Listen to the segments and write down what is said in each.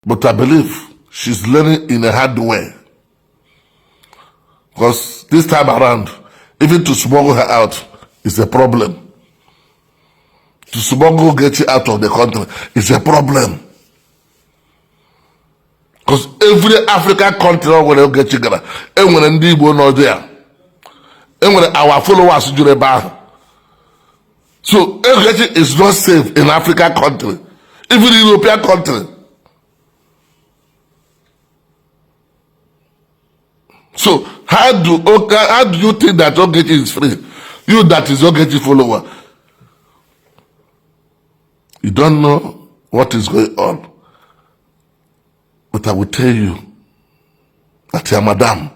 But I believe she's learning in a hard way. Because this time around, even to smuggle her out is a problem. To smuggle Ogechi out of the country is a problem. Because every African country ọ nwere Ogechi gara, enwere ndị Igbo nọ there. Enwere our followers juru ebe ahụ. So Ogechi is not safe in African country, even European country. So how do you think that Ogechi is free? You that is Ogechi follower. You don't know what is going on. But I will tell you that your madam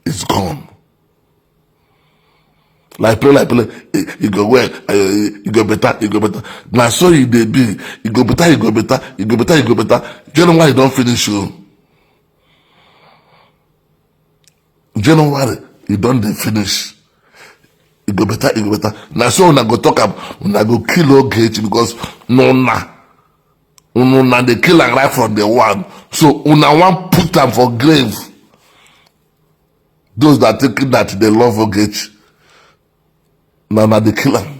is gone. Like play, e go well, e go better, e go better. Na so e dey be. E go better, e go better, e go better, e go better. January don finish o. January, e don dey finish. E go better, e go better. Na so una go talk am, una go kill Ogechi because una dey kill am right from the one. So una wan put am for grave. Those that thinking that they love Ogechi, na una dey kill am.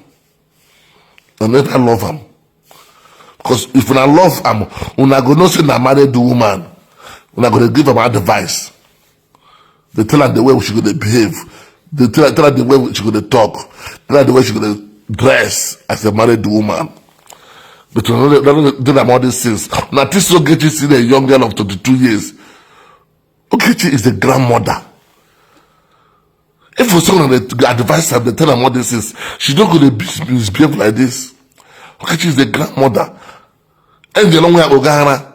Una never love am. Because if una love am, una go know say na married woman. Una go dey give am advice. They tell her the way she go dey behave. They tell her the way she go dey talk. Tell her the way she go dey dress as a married woman. But una no dey do am all these things. Na this Ogechi still a young girl of 22 years. Ogechi is the grandmother. If someone dey advise her, dey tell am all these things, she no go dey misbehave like this. Ogechi is the grandmother. Angel onwe ya kpụgara.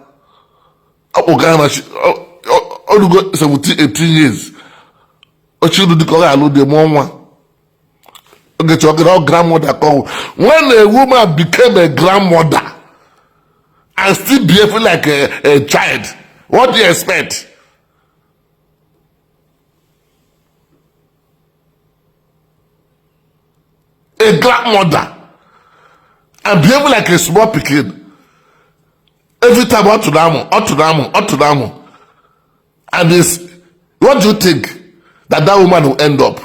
Ọ kpụgara olugo 17, 18 years. Ochi dịka ọ ga-alụ dị mụọ nwa. Ogechi ọ grandmother ka ọ. When a woman became a grandmother and still behaving like a child, what do you expect? A grandmother and behaving like a small pikin. Every time ọ tụrụ amụ, ọ tụrụ amụ, ọ tụrụ amụ. And this, what do you think that that woman will end up?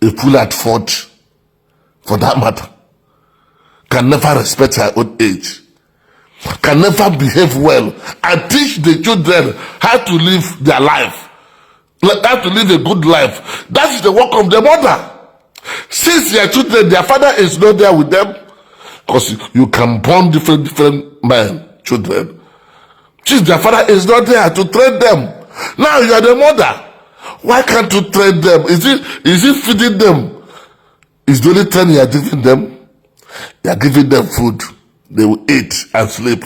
A fool at 40, for that matter, can never respect her own age, can never behave well, and teach the children how to live their life, how to live a good life. That is the work of the mother. Since their children, their father is not there with them, because you can born different men, children. Since their father is not there to train them, now you are the mother. Why can't you train them? Is it feeding them? Is the only training you are giving them? You are giving them food. They will eat and sleep.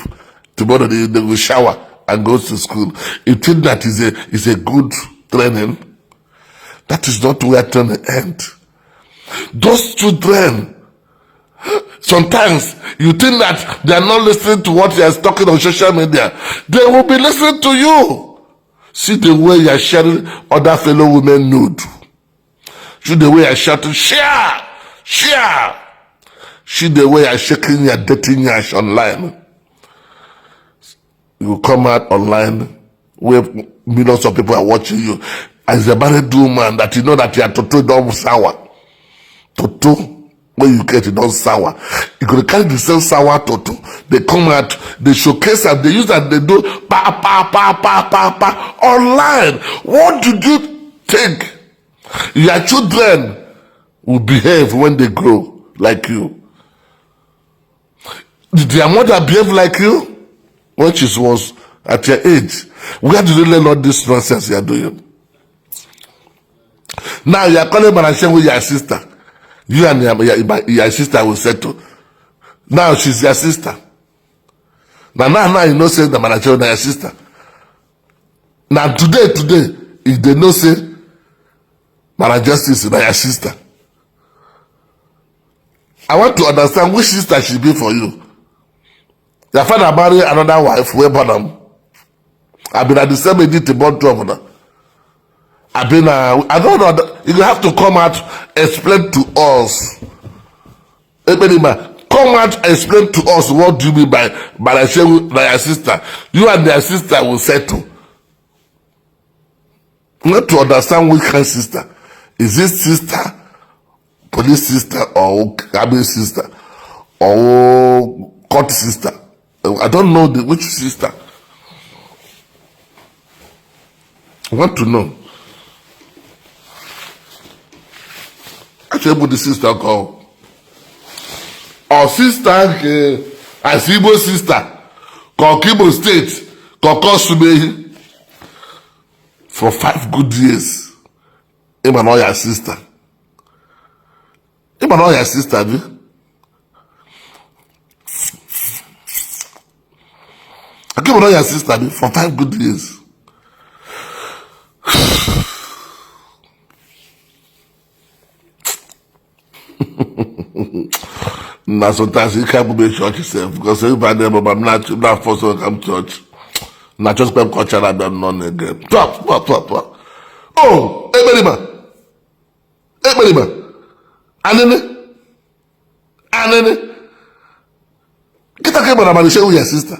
Tomorrow they will shower and go to school. You think that is a good training? That is not where training ends. Those children, sometimes you think that they are not listening to what you are talking on social media. They will be listening to you. See the way you are sharing other fellow women nude. See the way you are shouting, share, share. See the way you are shaking your dirty nyash online. You come out online where millions of people are watching you. As a married woman that you know that you are totally don't sour. Toto, when you get it don't sour. You could carry the same sour toto. They come out, they showcase and they use and they do pa pa pa pa pa pa online. What did you think? Your children will behave when they grow like you. Did their mother behave like you when she was at your age? Where did you learn all this nonsense you are doing? Now you are calling Manashe with your sister. You and your sister will settle. Now she's your sister. Now you know say that Manashe is your sister. Now today, if they know say Madam Justice is your sister. I want to understand which sister she be for you. Your father marry another wife, where born am. I been at the same age to born two of them. I been I don't know. You have to come out, explain to us. Ekperima, Come out and explain to us what do you mean by Shehu na your sister. You and your sister will settle. Not to understand which kind sister. Is this sister, police sister, or army sister, or court sister? I don't know the which sister. I want to know. Achọrọ ịbụ the sister ka ọ ọ sister nke as Igbo sister ka ọ ka Imo State ka ọ ka Osumehi for 5 good years. Ịma na ọ ya sister, ịma na ọ ya sister bi aka, ịma na ọ ya sister bi for 5 good years. Na sometimes ike abụbe chọọchị sef, because ebe a na-eme ma m na-achọ na-afọ ọsọ ka m chọọchị na chọọchị kpem ka ọcha na-abịa m nọ na-ege pụọ pụọ pụọ pụọ. O Ekperima, Ekperima, anịnị anịnị kịta ka ị gbara Marisha ya sister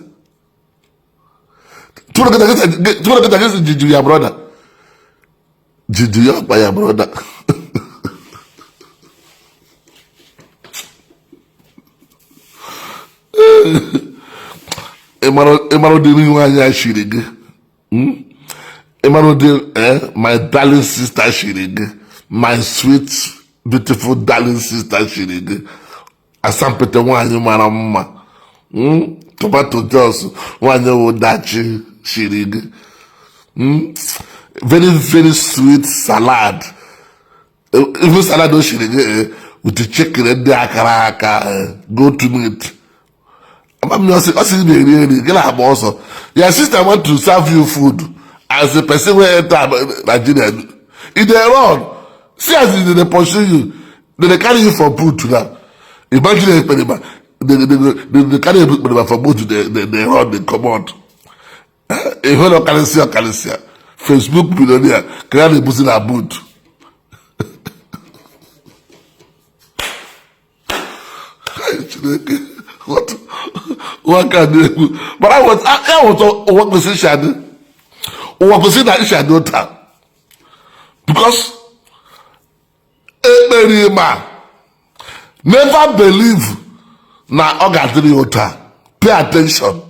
tụrụ kịta tụrụ kịta kịta jiji ya brother, jiji ya ọkpa ya brother. Ịmara ụdị nri nwaanyị a shiri gị? Ịmara ụdị my darling sister shiri gị, my sweet beautiful darling sister shiri gị? Asampete nwaanyị mara mma, Tomato jos nwaanyị wụ dachi shiri gị very very sweet salad. Even salad o shiri gị with the chicken ndị akara aka, goat meat. Amam ọ sị na-eri eri gị na-agba ọsọ. Your sister want to serve you food as a person wey enter Nigeria, e dey run. See as e dey pursue you, they dey carry you for boot now. Imagine Ekperima, they carry Ekperima for boot, dey run, dey comot. Ihe na ọkarịsịa ọkarịsịa Facebook billionaire ka ya na-ebuzi na boot. Chineke, nwaka na-ekwu mana ya wụtọ ụwa kwesịrị isi adị, ụwa kwesịrị na isi adị ụta, because Ekperima never believe na ọ ga-adịrị ya ụta. Pay attention,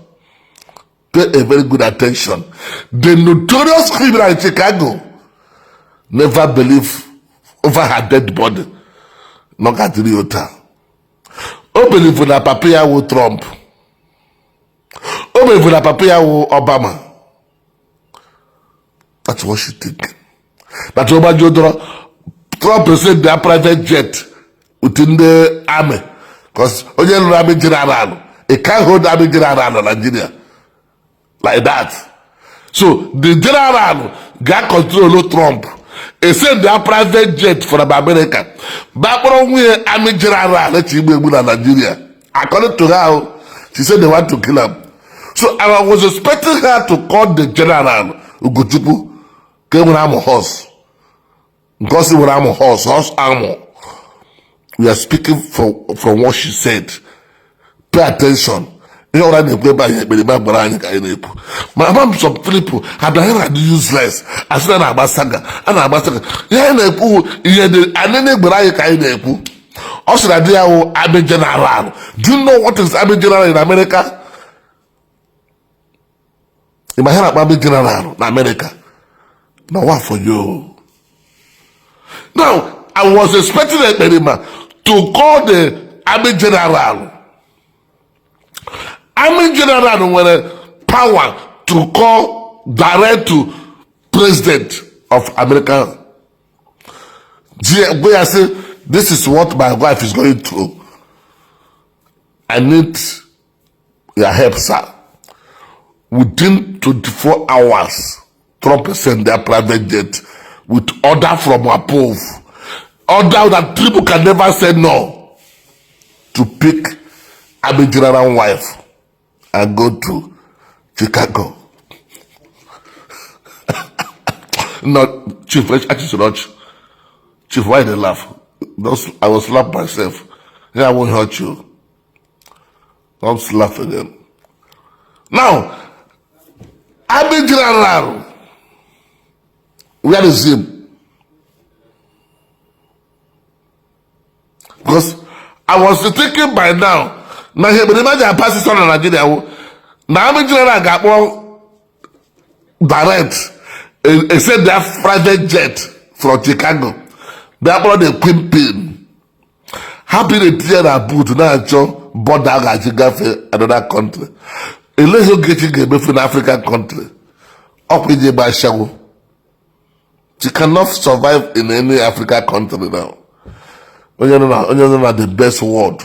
pay a very good attention. The notorious criminal in Chicago never believe over her dead body na ọ ga-adịrị ya ụta. O believe na papa ya wụ Trump, o believe na papa ya wụ Obama. That's what she think, that ọgbaji dọrọ Trump send their private jet with ndị army, because onye lụrụ army general, it can't hold army general na Nigeria like that. So the general ga control Trump e send their private jet from America ba kpọrọ nwunye army general echi igbu egbu na Nigeria. According to her, she said they want to kill him. So I was expecting her to call the general Ugochukwu ka e nwere amụ horse nke ọ sị nwere amụ horse, horse amụ. We are speaking from what she said. Pay attention. Ihe ọra na-ekwu ebe anyị Ekperima gbara anyị ka anyị na-ekwu, mana ama m some people ha bịara na-adị useless, asị na na-agba saga, a na-agba saga. Ihe anyị na-ekwu, ihe dị anyị na-egbere anyị ka anyị na-ekwu. Ọ sị na di ya wụ army general. Do you know what is army general in America? Ịma ihe na-akpọ army general na America? Na what for you now? I was expecting Ekperima to call the army general. Army general nwere power to call direct to president of America. Gwa ya sị, "This is what my wife is going through. I need your help, sir." Within 24 hours, Trump send their private jet with order from above, order that people can never say no, to pick army general wife and go to Chicago. No, Chief, actually, Chief, why they laugh? I was laugh myself. Yeah, I won't hurt you. Don't laugh again. Now, Army General, where is him? Because I was thinking by now, na ihe mere ji apasị na Nigeria wụ na Army General ga-akpọ direct, send their private jet from Chicago bịa kpọrọ the Queen hapụ na-etinye na boot na-achọ border a ga-achị gafee another country. Eleghị Ogechi ga-emefu na African country ọkwa iji gba ashawo. She cannot survive in any African country now. Onye nọ na the best world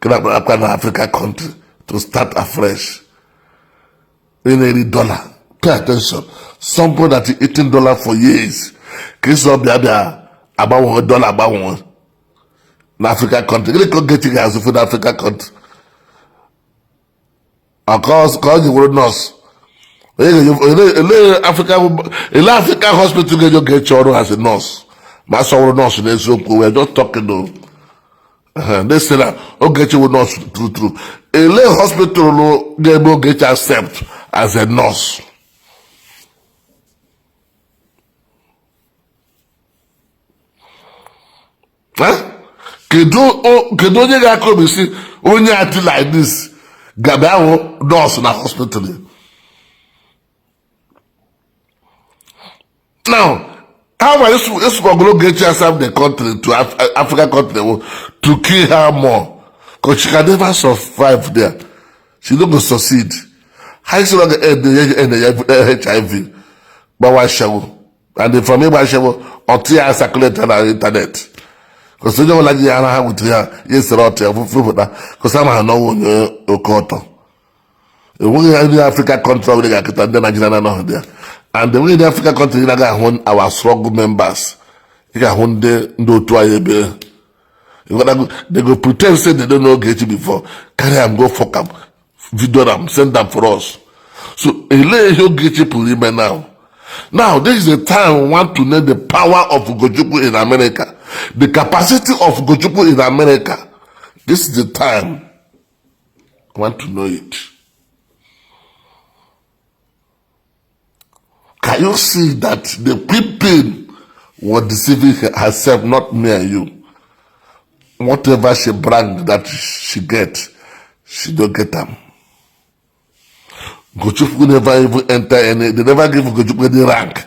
ka akpa na African country to start afresh. Onye na-eri dollar, pay attention, somebody that is eating dollar for years ka isi ọbịa bịa agbanwe dollar agbanwe na African country. Gịnị ka Ogechi ga-azụfu na African country? Ka ọ ji wụrụ nọọsụ, ele African hospital ga-enye Ogechi ọrụ as a nurse ma asọ wụrụ nọọsụ n'eziokwu? We are just talking o. They say na Ogechi wụ nọọsụ true true. Ele hospital ga-eme Ogechi accept as a nurse? Kedu onye ga-akọ obi si onye ati like this ga-abịa ahụ nọọsụ na hospital? Now, how are you smuggle Ogechi outside the country to African country to kill her more? Because she can never survive there. She no go succeed. How is she gonna end the HIV? Gbawa ashawo. And from ịgba ashawo, ọtụ ya circulate na internet. Because onye ọbụla ji ya ara ha wutere ya, ya esere ọtụ ya fụfụta. Because ama ha n'ọnwụ onye oke ọtọ. Enweghị ndị Africa country ọbụla ga-akịta ndị Nigeria na-anọghị there. And enweghị ndị Africa country ị na-aga ahụ our struggle members. Ị ga-ahụ ndị otu anyị ebe. They go pretend say they don't know Ogechi before. Carry am go fuck am. Video am, send am for us. So, elee ihe Ogechi pụrụ ime now? Now, this is the time we want to know the power of Ugochukwu in America. The capacity of Ugochukwu in America. This is the time we want to know it. Can you see that the queen was deceiving herself, not me and you? Whatever she brand that she get, she don't get them. Ugochukwu never even enter any, they never give Ugochukwu any rank.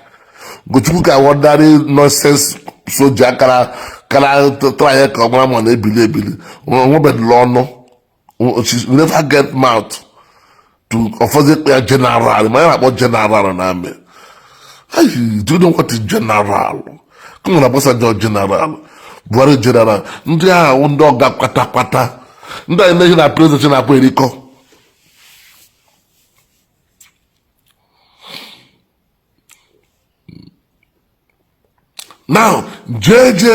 Ugochukwu ka ordinary nonsense soldier kara kara try ka ọ mara ma na ebili ebili. Onwebedịla ọnụ. She never get mouth to ọfọdụ ikpe ya general. Ma ya na-akpọ general na army. Do you know what is general? Kama na Obasanjo general, Buhari general, ndị ahụ ndị ọga kwata kwata, ndị anyị na-ehi na president na-akpọ erikọ. Now, jeje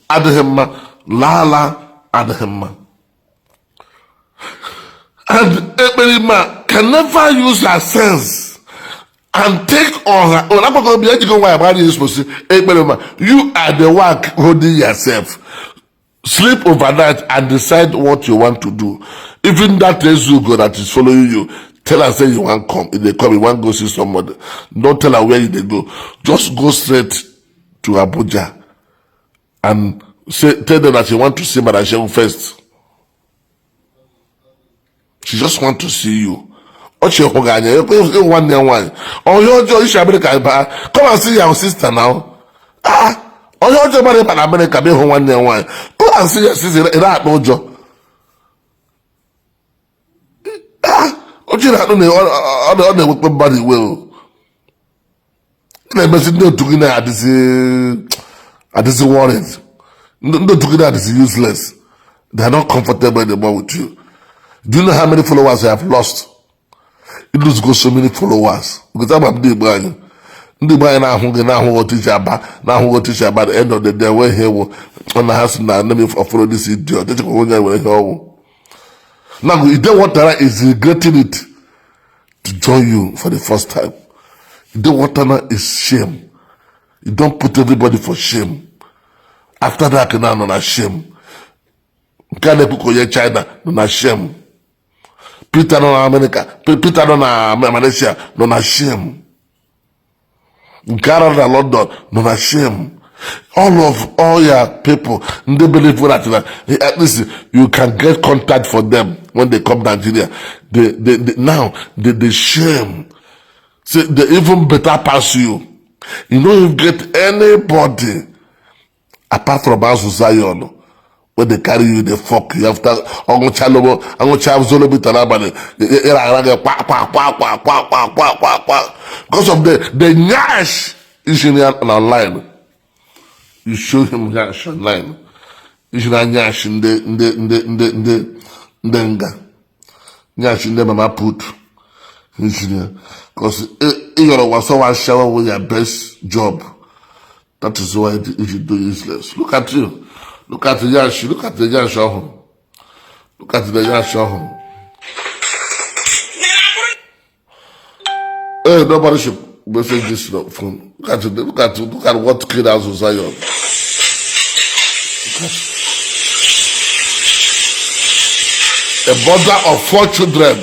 adịghị mma, lala adịghị mma. And Ekperima can never use her sense and take on her own. Agbakọ obi ejikọ nwaanyị gbara ya esposi Ekperima, you are the one holding yourself. Sleep overnight and decide what you want to do. Even that Ezugo that is following you, tell her say you want come. If they come, you want go see somebody. Don't tell her where you dey go. Just go straight to Abuja and say, tell them that you want to see Madam Shehu first. She just want to see you. Ọ chị hụ gị anya, ịhụ nwanne ya nwaanyị. Onye ọjọọ isi Amerịka baa, come and see your sister now. Ah, onye ọjọọ mara ịba na Amerịka bụ ịhụ nwanne ya nwaanyị. Go and see your sister, ị na-akpa ụjọ. Ah, oche na-akpụ na ọ na-ewekpe mmadụ iwe o. Ị na-emezi ndị otu gị na-adịzi adịzi worried. Ndị otu gị na-adịzi useless. They are not comfortable anymore with you. Do you know how many followers you have lost? You lose go so many followers. Because ama m ndị Igbo anyị. Ndị Igbo anyị na-ahụ gị na-ahụ otu isi aba na-ahụ otu isi aba, the end of the day wee ihe ewu na ha sị na let me follow this idiot. Echekwa onye nwere ihe ọwụ. Now, Idewatara is regretting it to join you for the first time. Idewatara is shame. You don't put everybody for shame. After that, now nọ na shame. Nke a na-ekwu ka onye China nọ na shame. Peter nọ na America, Peter nọ na Malaysia nọ na shame. Nke ara na London nọ na shame. All of all your people ndị believe that na at least you can get contact for them when they come Nigeria. They now they shame. Say they even better pass you. You no even get anybody apart from Azụ Zion wey dey carry you dey fuck you after ọṅụcha lobo ọṅụcha zolobita n'abalị ịra ara gị kwa kwa kwa kwa kwa kwa kwa kwa kwa because of the nyash isi na online. You show him nyash online, isi na nyash ndị ndị ndị ndị ndị ndị nga nyash ndị mama put isi ya because ịyọrọ wasawa shower with your best job. That is why you do useless. Look at you. Look at the yash. Look at the yash ọhụrụ. Look at the yash ọhụrụ. Hey, nobody should message this phone. Look at what killed Azụ Zion. A mother of four children.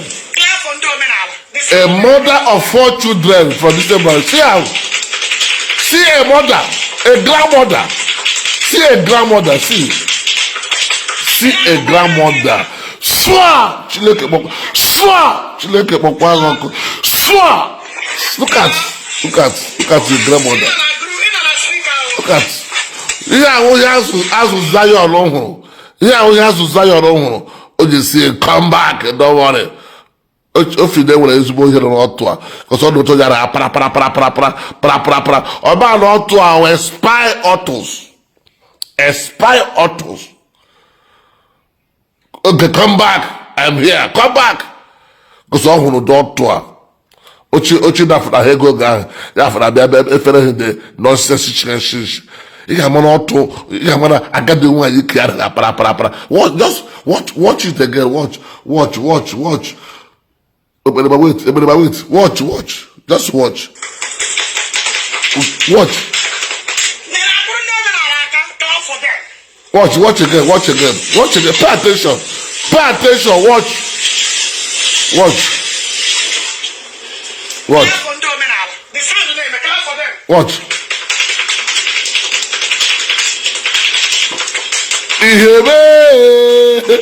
A mother of four children from this man. See how? See a mother, a grandmother. See a grandmother. See. See a grandmother. Swa! Chineke kpọkwa. Swa! Chineke kpọkwa ahụ ọkụ. Swa! Look at, look at, look at your grandmother. Look at. Ihe ahụ ihe azụ azụ Zion hụrụ. Ihe ahụ ihe azụ Zion hụrụ. O ji si come back, don't worry. Ofi na enwere ezigbo ihe nọ n'ọtụ a kọsọ ọdụ ụtọ yara para para para para para para para para ọba na ọtụ a wee spy autos spy autos. Okay, come back, I'm here, come back. Kọsọ ọ hụrụ ụdị ọtụ a ochi ochi dafụra ha ego oge ahụ ya fara bịa bịa efere ha dị nonsense chinchi. Ị ga-ama na ọtụ, ị ga-ama na agadi nwaanyị ike ya rara para para para. Watch, just watch, watch it again. Watch, watch, watch, watch. Ekperima, wait, Ekperima, wait. Watch, watch, just watch, watch, watch, watch again, watch again, watch again. Pay attention, pay attention. Watch, watch, watch, watch. Ihe mee.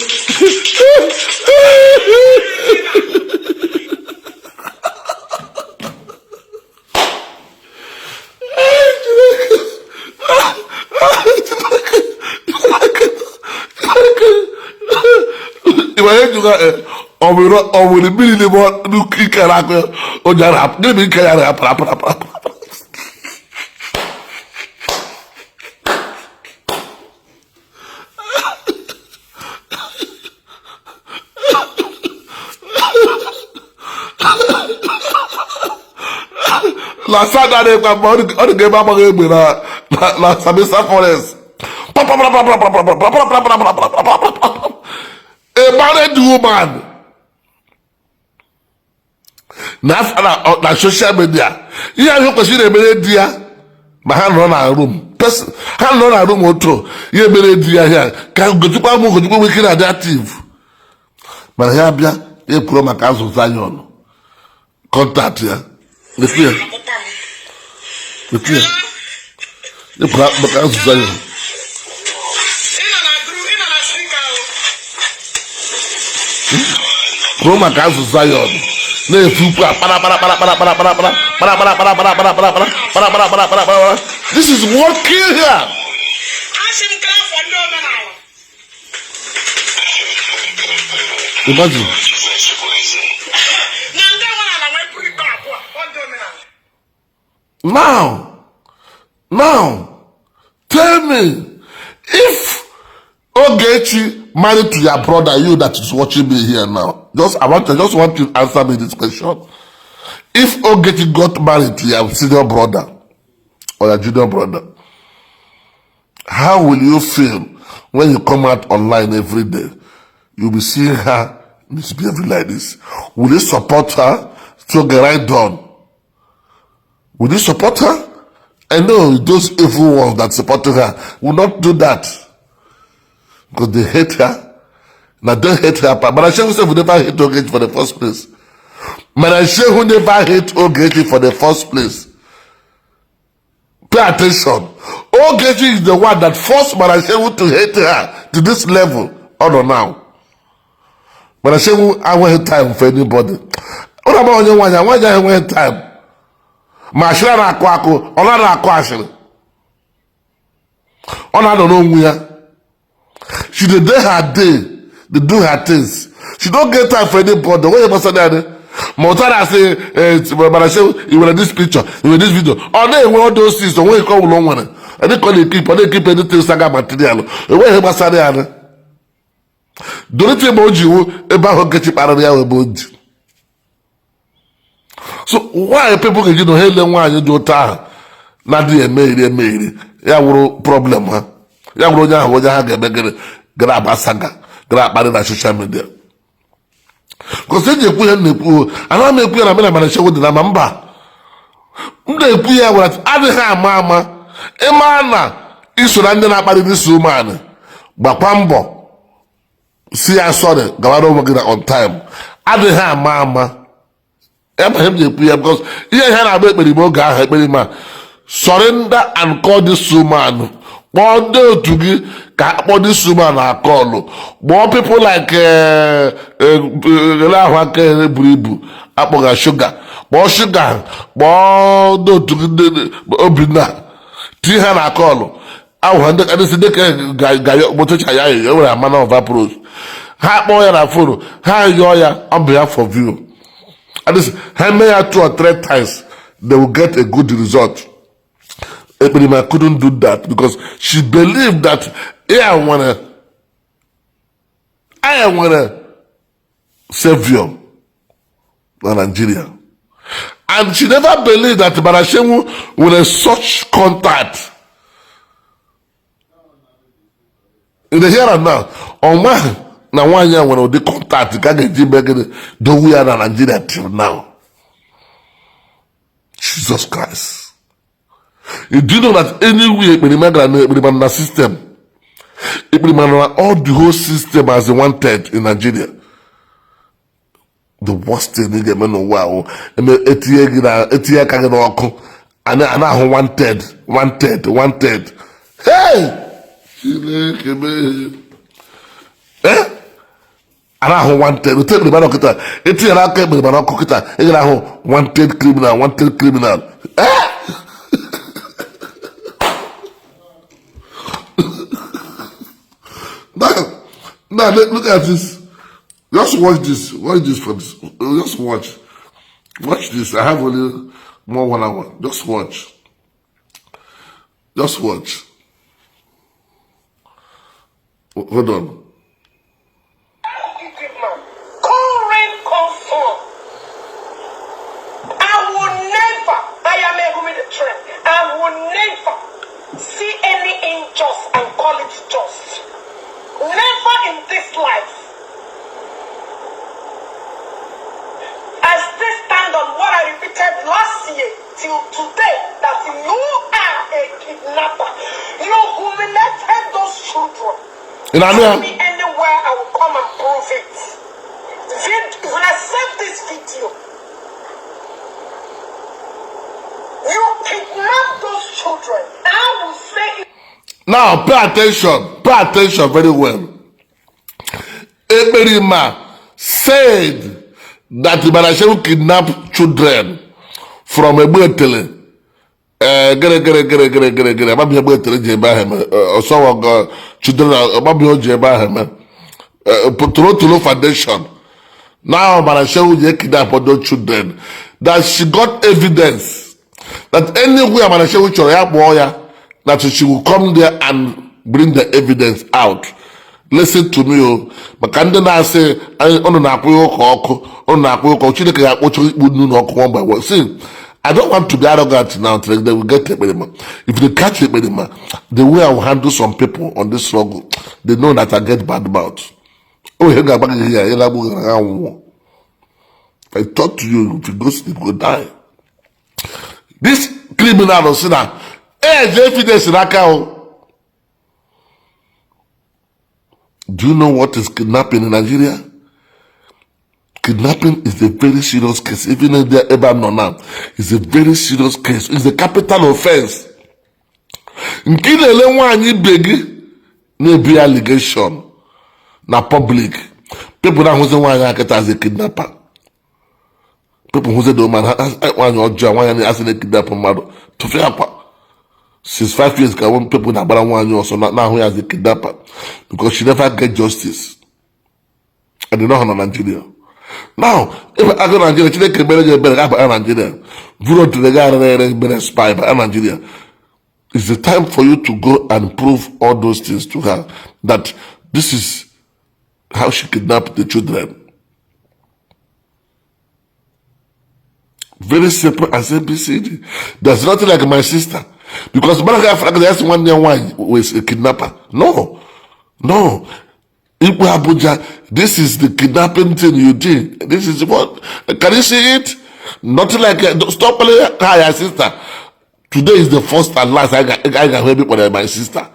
Ọ nwere mmiri n'ime ike na-akụ ya o ji ara gịnị bụ ike ya ara para para para. Na sada na-ekwe mgbe ọ dị ka ebe agbaghị egbe na na Sambisa forest. A married woman na na social media ihe ahụ kwesịrị na-emere di ya ma ha nọ na room, ha nọ na room otu ihe mere di ya ya ka Ugochukwu amụ Ugochukwu nwee ike na-adị active mana ya bịa ekwuru maka Azụ Zion contact ya ekwu ya ekwu ya ekwuru maka Azụ Zion kwuo maka Azụ Zion na-efe ukwu a kpara kpara kpara kpara kpara kpara kpara kpara kpara kpara kpara kpara kpara kpara kpara kpara kpara kpara. This is what kill here. Imagine. Now, tell me, if Ogechi married to your brother, you that is watching me here now, just I want I just want you to answer me this question. If Ogechi got married to your senior brother or your junior brother, how will you feel when you come out online every day? You'll be seeing her misbehaving like this. Will you support her to get right done? Will you support her? I know those evil ones that supported her will not do that because they hate her. Na dem hate her. Mana Shehu sef never hate Ogechi for the first place. Mana Shehu never hate Ogechi for the first place. Pay attention. Ogechi is the one that forced Mana Shehu to hate her to this level ọ nọ now. Mana Shehu enweghị time for anybody. Ụlọ ama onye nwaanyị nwaanyị ahụ enweghị time. Ma ashịrị na-akụ akụ, ọ naghị akụ ashịrị. Ọ na-anọ n'onwe ya. She dey dey her day, dey do her things. She no get time for anybody. Onye gbasara ya ma ụta na-asị Mana Shehu i nwere this picture, i nwere this video. Ọ na-enwe all those things, onweghị ka ọ bụla o nwere. Dị ka ọ na-ekeep, ọ na-ekeep anything saga material. Enweghị ihe gbasara ya. Dorite ma o ji iwu ebe ahụ Ogechi kparịrị ya ebe o ji. So why people ga-eji na ha ele nwaanyị dị otu ahụ na-adịghị emegheri emegheri, ya wụrụ problem ha, ya wụrụ onye ahụ onye ha ga-eme gịnị, gara agba saga, gara akparị na social media? Because eji ekwu ihe m na-ekwu, anaghị m ekwu ya na mena Mana Shehu dị na ma mba. M na-ekwu ya gwara adịghị ama ama. Ịma na iso na ndị na-akparị this woman, gbakwa mbọ si ya sorry, gawara onwe gị na on time. Adịghị ama ama ya ma m ji ekwu ya, because ihe ihe na-agba Ekperima oge ahụ, Ekperima surrender and call this woman. Kpọọ ndị otu gị ka akpọ this woman na call. Kpọọ people like ele ahụ aka buru ibu akpọga Shuga. Kpọọ Shuga, kpọọ ndị otu gị, ndị Obinna, tinye ha na call ahụ ha. Ndị si dịka ga-motocha ya e nwere manner of approach. Ha kpọọ ya na phone, ha yọọ ya on behalf of you. At least ha mee ya two or three times, they will get a good result. Ekperima couldn't do that because she believed that ya nwere savior na Nigeria, and she never believed that Barashewu nwere such contact in the here and now. Ọ maghị na nwaanyị a nwere ụdị contact ka a ga-eji mee gịnị, dowu ya na Nigeria till now. Jesus Christ. You do know that anywhere Ekperima gara na Ekperima na system, Ekperima na all the whole system as wanted in Nigeria. The worst thing ị ga-eme n'ụwa ahụ eme etinye gị na etinye aka gị n'ọkụ, a na-ahụ wanted, wanted, wanted. Hey, Chineke mee, eh, a na-ahụ wanted. Otu Ekperima nọ kịta, etinyere aka Ekperima n'ọkụ kịta, ị ga ahụ wanted criminal, wanted criminal. Eh, now look at this. Just watch this. Watch this for this. Just watch. Watch this. I have only more one hour. Just watch. Just watch. Hold on. Come rain, come sun. I will never, I am a humanitarian. I will never see any injustice and call it just. Never in this life. I still stand on what I repeated last year till today, that you are a kidnapper. You humiliated those children. Ị na-anụ ya? Tell me anywhere, I will come and prove it. When I save this video, you kidnap those children. I will say it. Now pay attention. Pay attention very well. Ekperima said that Barashehu kidnapped children from Egbetele. Gịnị gịnị gịnị gịnị gịnị gịnị amaghị Egbetele ji ebe ahụ eme ọsọ children, amaghị o ji ebe ahụ eme Tolo Tolo Foundation. Now Barashehu ji kidnap those children, that she got evidence that anywhere Barashehu chọrọ ya kpọọ ya, that she will come there and bring the evidence out. Listen to me o, maka ndị na-asị unu na-akwụ ụka ọkụ, unu na-akwụ ụka, Chineke ga-akpọcha ikpu nnu n'ọkụ one by one. See, I don't want to be arrogant now till they will get Ekperima. If they catch Ekperima, the way I will handle some people on this struggle, they know that I get bad mouth. Oh, ihe ga-agba gị ya, ịlagbu gị ha nwụọ. If I talk to you, if you go sleep, go die. This criminal si na eje evidence n'aka o. Do you know what is kidnapping in Nigeria? Kidnapping is a very serious case. Even in there, ebe a nọ now, it's a very serious case. It's a capital offense. Nke ị na-ele nwaanyị ibe gị na-ebu allegation na public. People na-ahụzi nwaanyị a kịta as a kidnapper. People hụzi the woman nwaanyị ọjọọ, nwaanyị asị na-ekidnap mmadụ. Tụfịa akwa. Since 5 years ka one people na-agbara nwaanyị ọsọ na-ahụ ya as a kidnapper because she never get justice. And nọ na Nigeria. Now, ebe agụ Nigeria, Chineke mere gị ebere ga-abata Nigeria. Buru otule gị arịrị ere mere spy bata Nigeria. It's the time for you to go and prove all those things to her that this is how she kidnapped the children. Very simple as ABCD. There's nothing like my sister. Because Malachi nwanne ya nwaanyị was a kidnapper. No. No. Ikpe Abuja, this is the kidnapping thing you did. This is what. Can you see it? Nothing like stop calling her your sister. Today is the first and last I got hear people my sister.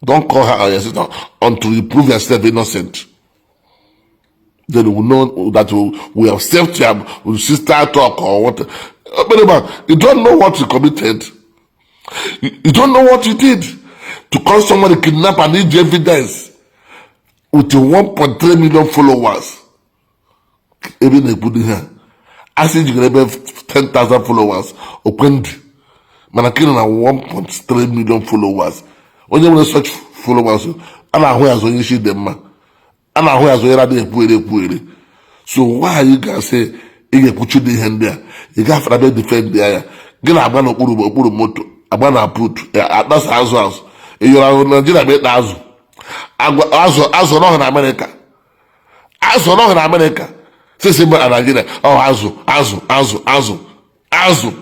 Don't call her your sister until you prove yourself innocent. Then we know that we have saved your sister talk or what. But you don't know what you committed. You don't know what you did. To call somebody kidnap and need evidence with 1.3 million followers. Ebe na-ekwu ihe a sị jigara ebe 10,000 followers okwendi mana kiri na 1.3 million followers, onye nwere such followers a na-ahụ ya azụ onye isi dị mma, a na-ahụ ya azụ onye na-adịghị ekwugheri ekwugheri. So nwaanyị ga-asị ị ga-ekwuchi dị ihe ndị a, ị gafere ebe defend ya, gị na-agba n'okpuru okpuru moto, agba na put akpasa azụ azụ ịyọrọ ahụ Naijiria bụ ịkpa azụ azụ azụ n'ọhụ na Amerịka, azụ n'ọhụ na Amerịka sisi mba na Naijiria ọ azụ azụ azụ azụ azụ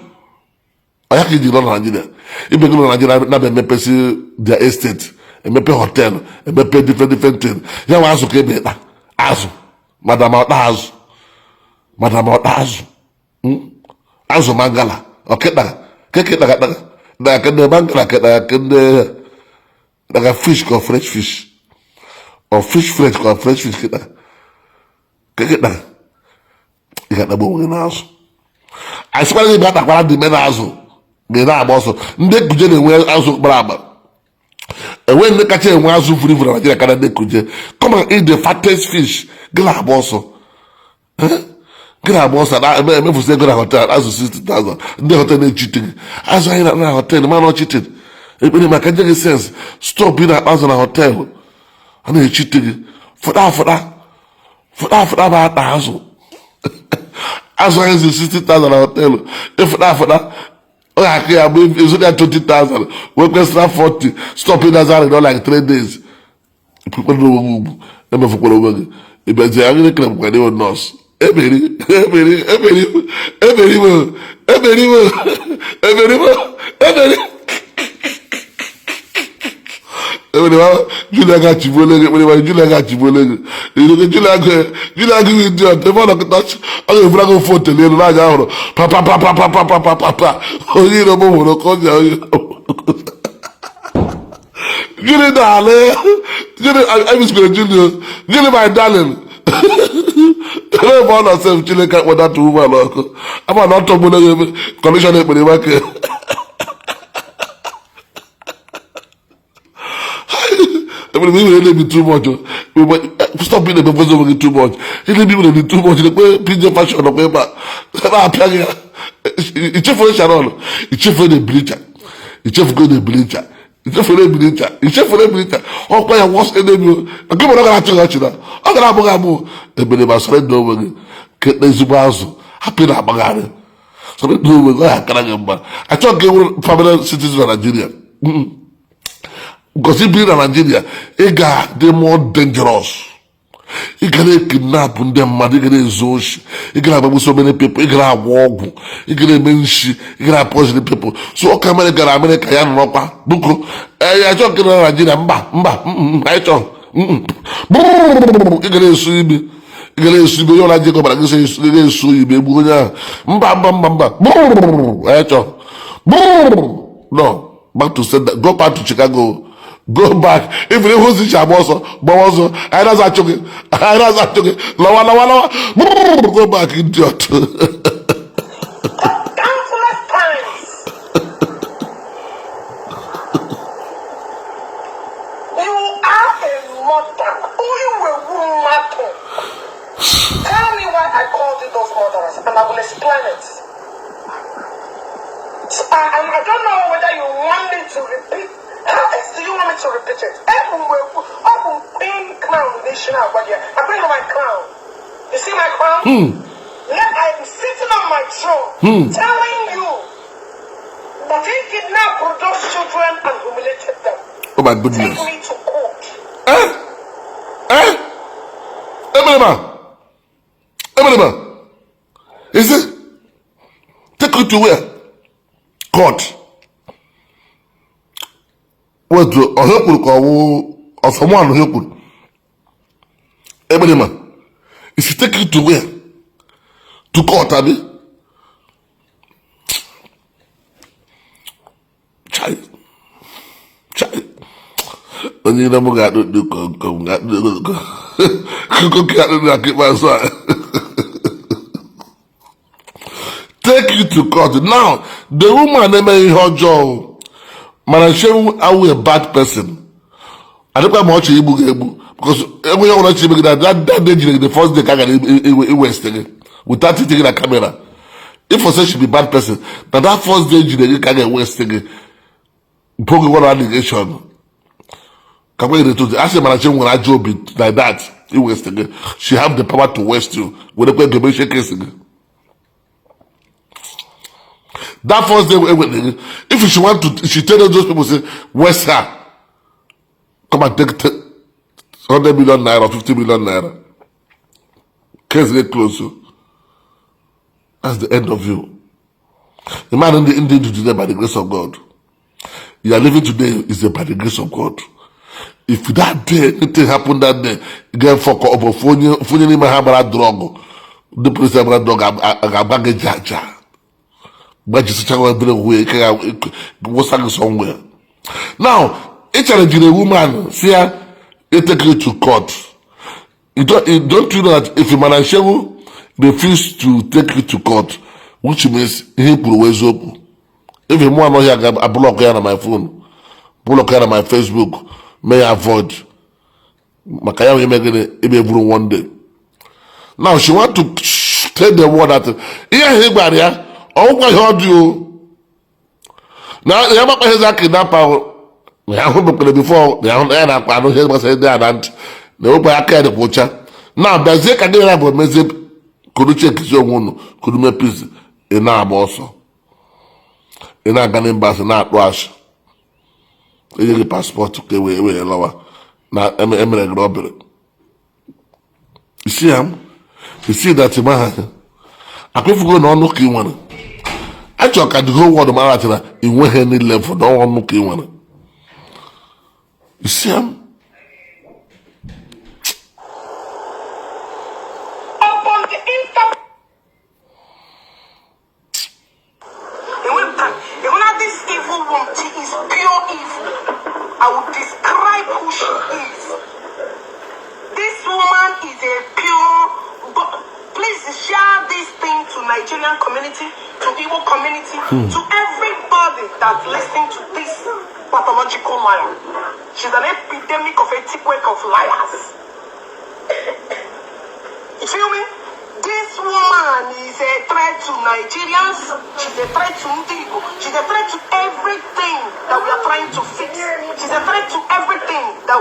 ọya ka iji nọ na Naijiria. Ibe gị nọ na Naijiria na-abịa emepesi their estate, emepe hotel, emepe different different thing, ya nwe azụ ka ebe ịkpa azụ. Madam ọkpa azụ, madam ọkpa azụ, azụ mangala ọkịta keke daga daga kende mangala kịta kende daga fish ka fresh fish or fish fresh ka fresh fish kịta keke daga. Ị ga-adagbu onwe gị n'azụ. Anyị sịkwara gị bịa takwara dị ime n'azụ ma ị na-agba ọsọ. Ndị Kuje na-enwe azụ gbara agba, enwe ndị kacha enwe azụ furu ibu na Naịjirịa karịa ndị Kuje. Come and eat the fattest fish. Gị na-agba ọsọ, gị na-agba ọsọ na-emefusi ego na hotel azụ 60,000. Ndị hotel na-echite gị azụ anyị na hotel mana ọchite ekpere maka nye gị sense. Stop ị na-akpa azụ na hotel, a na-echite gị fụta fụta fụta fụta bụ ata azụ. Azụ anyị zụ 60,000 na hotel, ịfụta fụta ọ ga-akụ ya bụ ezu ya 20,000 wee kwesịra 40. Stop ịdazi arịrịọ like 3 days kwukwara onwe gị ugwu, emefukwara onwe gị ịbịazi anyị kere bụkwa ndị nọọsụ eberi eberi eberi eberi eberi eberi eberi ebere Julia ga-achịgbuole gị. Ekpere Julia ga-achịgbuole gị. Julia Julia gị dị ọtọ ebe ọ nọkịta, ọ ga-eburu gị ofe otele elu n'anya ahụrụ papapapapapapapa. Onye iro m hụrụ ka ọ ji onye Julie darling, Julie, I miss Julie, Julie my darling. Ebe ọ nọ sef, Chineke akpọdata ụgbọala ọkụ ama na ọ tọgbula gị ebe kọmishọna ekpere maka ekpere m. Iwere na-ebi too much. Stop ị na-emefozi onwe gị too much. Ị na-ebi nwere bi too much. Na-ekpe PJ Fashion ọkwa ebe a ebe a apịa gị ya. Ichefuo Sharon, ichefuo na ebilicha, ichefugo na ebilicha, ichefuru ebilicha, ichefuru ebilicha. Ọkwa ya worst enemy nke mere ọ gara achị gị ọchị na ọ gara abụghị abụ ebere ma sọrọ onwe gị keta ezigbo azụ, hapụ na agbagharị sọrọ ndị onwe gị ọ ya akara gị mma. Achọghị ka e nwere permanent citizen na Nigeria gosi biri na Nigeria. Ị ga-adị more dangerous, ị ga na-ekidnap ndị mmadụ, ị ga na-ezu oshi, ị ga na-agbagbu so many people, ị ga na-agwọ ọgwụ, ị ga na-eme nshi, ị ga na-poison people. So ọka Amerịka na Amerịka ya nọrọkwa bụko ee achọ nke na Naijiria mba mba anyị chọrọ ị ga na-esu imi, ị ga na-esu imi onye ọla ji ego bara gị sị ị ga-esu imi egbu onye ahụ. Mba mba mba mba, anyị chọrọ no back to sender, go back to Chicago. Go back. If you hụzi ji agba ọsọ, gbawa ọsọ. Anyị na-aza achụ gị, anyị na-aza achụ gị. Lawa, lawa, lawa. Brrr, go back, idiot. Countless times. You are a mother. You were woman. Tell me why I called you those murderers, and I will explain it. So, I don't know whether you want me to repeat. How else do you want me to repeat it? Ọ bụ queen crown national guardian. I bring my crown. You see my crown? Let I'm sitting on my throne, telling you that he kidnapped those children and humiliated them. Oh my goodness. Take me to court. Eh? Eh? Emelema. Emelema. Is it? Take you to where? Court. Wait, ọhịa kwuru ka ọwụ ọsọmụ anụ ihe kwuru. Emelema. Is it take you to where? To court, abi? Chai. Chai. Onye ire m ga-adụ dị kom ga-adụ kom ga-adụ dị aka ikpeazụ a. Take you to court. Now, the woman emeghị ihe ọjọọ, mana Seun awụ a bad person. Adịkwa ma ọ chọrọ igbu gị egbu, because enweghị ọbụla chọrọ ime gị na that day jiri gị, the first day ka a gara iwest gị without itinye gị na camera. If for say she be bad person, na that first day jiri gị ka a ga-ewest gị, bo gị one allegation ka gwa gị the asị. Mana Seun nwere ajọ obi like that iwest gị, she have the power to waste you, werekwa ego mechie case gị. That first day ewere gị, if she want to, she tell those people say waste her, come and take 100 million naira, 50 million naira, case get close. So that's the end of you. The man in the today, by the grace of God you are living today is by the grace of God. If that day anything happen, that day get fuck up. Ofu onye n'ime ha gbara drug, ndị polisi gbara drug ga-agba gị jaja, gbajisicha everywhere, ike ga wụsa gị somewhere. Now ị challenge a woman, si ya take you to court. You don't you know that if Madam Seun refuse to take you to court, which means ihe kwuru wee eziokwu? If mụ anọghị, aga ablock ya na my phone, block ya na my Facebook, mee ya avoid, maka ya wee ime gịnị ebe buru one day. Now she want to tell the world that ihe ahụ ị gwara ya ọgwụkwa ihe ọ dị o na ya gbakpa ihe za kidnap ahụ na ya hụ bekwere before na ya hụ na ya na-akpa anụ ihe gbasara ndị a na ntị na ewekwa aka ya dịkwa ụcha na bịazie ka gị na bụ mezie kuru chekizi onwe unu, kuru mepisi. Ị na-agba ọsọ, ị na-aga na embassy na-akpụ ashị, enye gị passport ka e wee wee lawa na emere gị robbery. Isi ya isi that ma akwefugo na ọnụ ka ị nwere. Achọrọ ka the whole world mara na ị nweghị any level na ọnụ ka ị nwere. Isi ya. Upon the inter When this evil woman, she is pure evil. I will describe who she is. This woman is a pure. But please share this thing to Nigerian community, to Igbo community, to everybody that listening to this pathological liar. She's an epidemic of a earthquake of liars. You feel me? This woman is a threat to Nigerians. She's a threat to Ndigo. She's a threat to everything that we are trying to fix. She's a threat to everything that.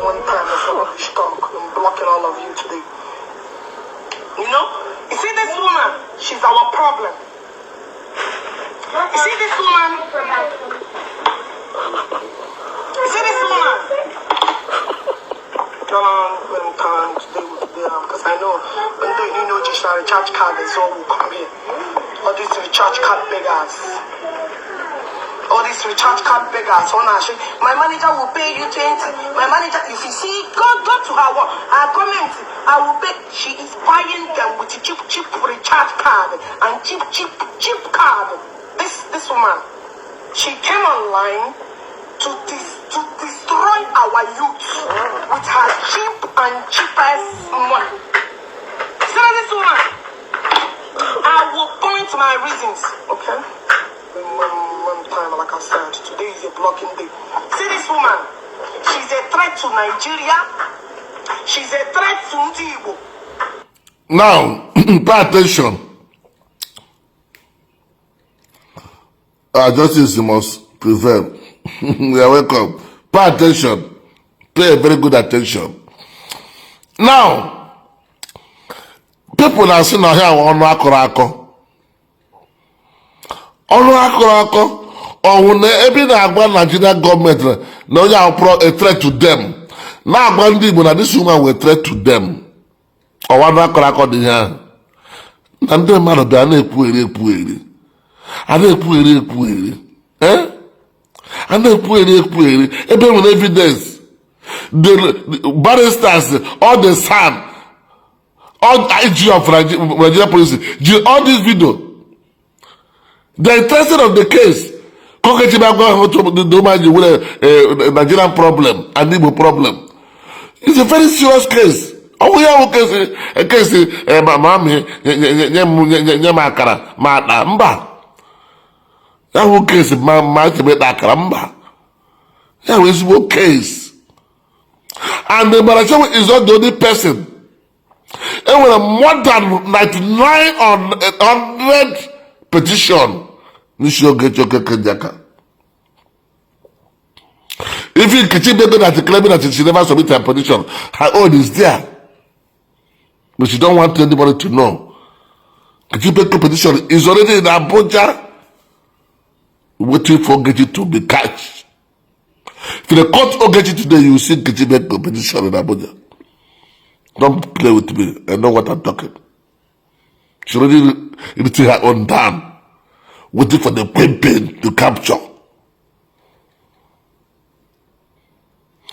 One time of rubbish talk. I'm blocking all of you today. You know? You see this woman? She's our problem. You see this woman? You see this woman? No, no, time today with because I know when they just recharge card is all will come here. All these recharge card beggars. All these recharge card beggars. On our my manager will pay you 20. My manager, if you see, go to her comment. I will pay. She is buying them with cheap, cheap recharge card and cheap, cheap, cheap card. This This woman, she came online to destroy our youth with her cheap and cheapest money. See this woman? I will point my reasons, okay? One time, like I said, today is a blocking day. See this woman? She's a threat to Nigeria. She's a threat to Ndi Igbo. Now, pay attention. Justice must prevail. You are welcome. Pay attention. Pay very good attention. Now, people na-asị na ọhịa ọnụ akọrọ akọ. Ọnụ akọrọ akọ ọhụ na ebe ị na-agwa Nigeria gọọmenti na onye ahụ pro a threat to them, na-agwa ndị Igbo na this woman were threat to them. Ọwa ọnụ akọrọ akọ dị ihe ahụ na ndị mmadụ bịa na-ekwugheri ekwugheri, a na-ekwugheri ekwugheri, a na-ekwugheri ekwugheri ebe e nwere evidence. The barristers, all the SAN, all IG of Nigeria police ji all this video, the interested of the case. Kokechi bịa gwa ha otu the woman ji were Nigerian problem and Igbo problem. It's a very serious case. Ọ bụ ya bụ case ma mi nye m akara ma akpa mba. Ya bụ case ma echebe ịkpa akara mba. Ya bụ ezigbo case. And the Marachewu is not the only person. E nwere more than 99 on 100 petition n'isi Ogechi Okeke Njaka. Even Nkechi Bego that claiming that she never submit her petition, her own is there. But she don't want anybody to know. Nkechi Bego petition is already in Abuja, waiting for Ogechi to be catched. If they caught Ogechi today, you will see Nkechi Bego petition in Abuja. Don't play with me. I know what I'm talking. She already written her own down, waiting for the pimping to capture.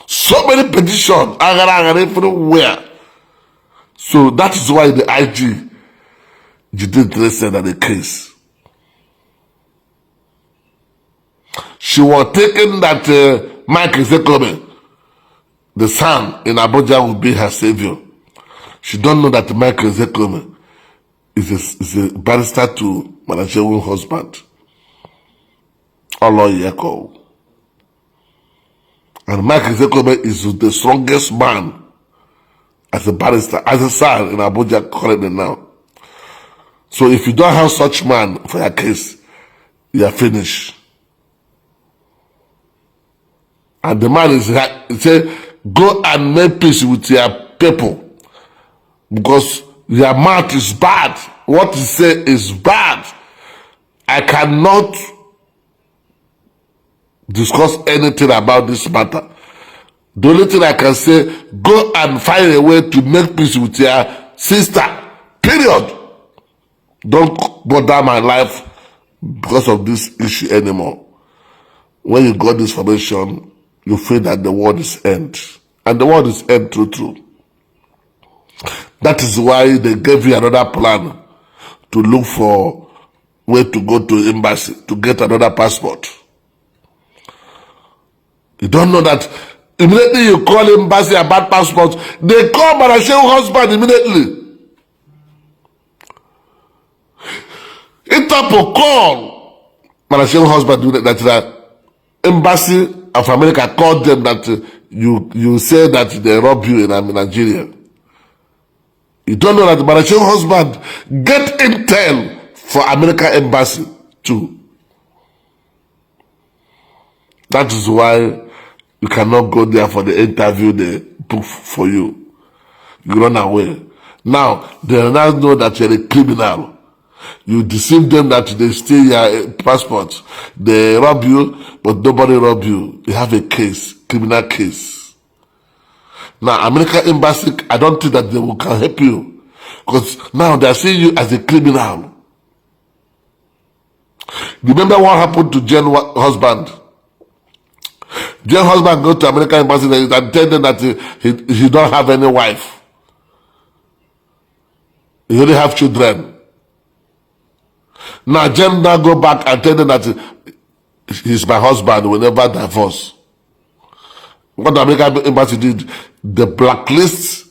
So many petitions, agara agara everywhere. So that is why the IG did interested in the case. She was thinking that Mike Ozekhome, the son in Abuja, will be her savior. She don't know that Mike Ozekhome is a barrister to Manachewu husband, Oloyeko. And Mike Ozekhome is the strongest man as a barrister, as a son in Abuja currently now. So if you don't have such man for your case, you are finished. And the man is say, go and make peace with your people, because your mouth is bad. What you say is bad. I cannot discuss anything about this matter. The only thing I can say, go and find a way to make peace with your sister. Period. Don't bother my life because of this issue anymore. When you got this information, you feel that the world is end. And the world is end true, true. That is why they gave you another plan to look for where to go to embassy to get another passport. You don't know that immediately you call embassy about passport, they call Manachewu husband immediately. Interpol call Manachewu husband that the embassy of America called them that you say that they rob you in Nigeria. You don't know that Manachewu husband get intel for American embassy too. That is why you cannot go there for the interview they book for you. You run away. Now, they now know that you're a criminal. You deceive them that they steal your passport. They rob you, but nobody rob you. You have a case, criminal case. Now, American embassy, I don't think that they will can help you. Because now they are seeing you as a criminal. Remember what happened to Jen's husband? Jen's husband go to American embassy and tell them that he don't have any wife. He only have children. Now Jen now go back and tell them that he's my husband, will never divorce. What the American embassy did, the blacklist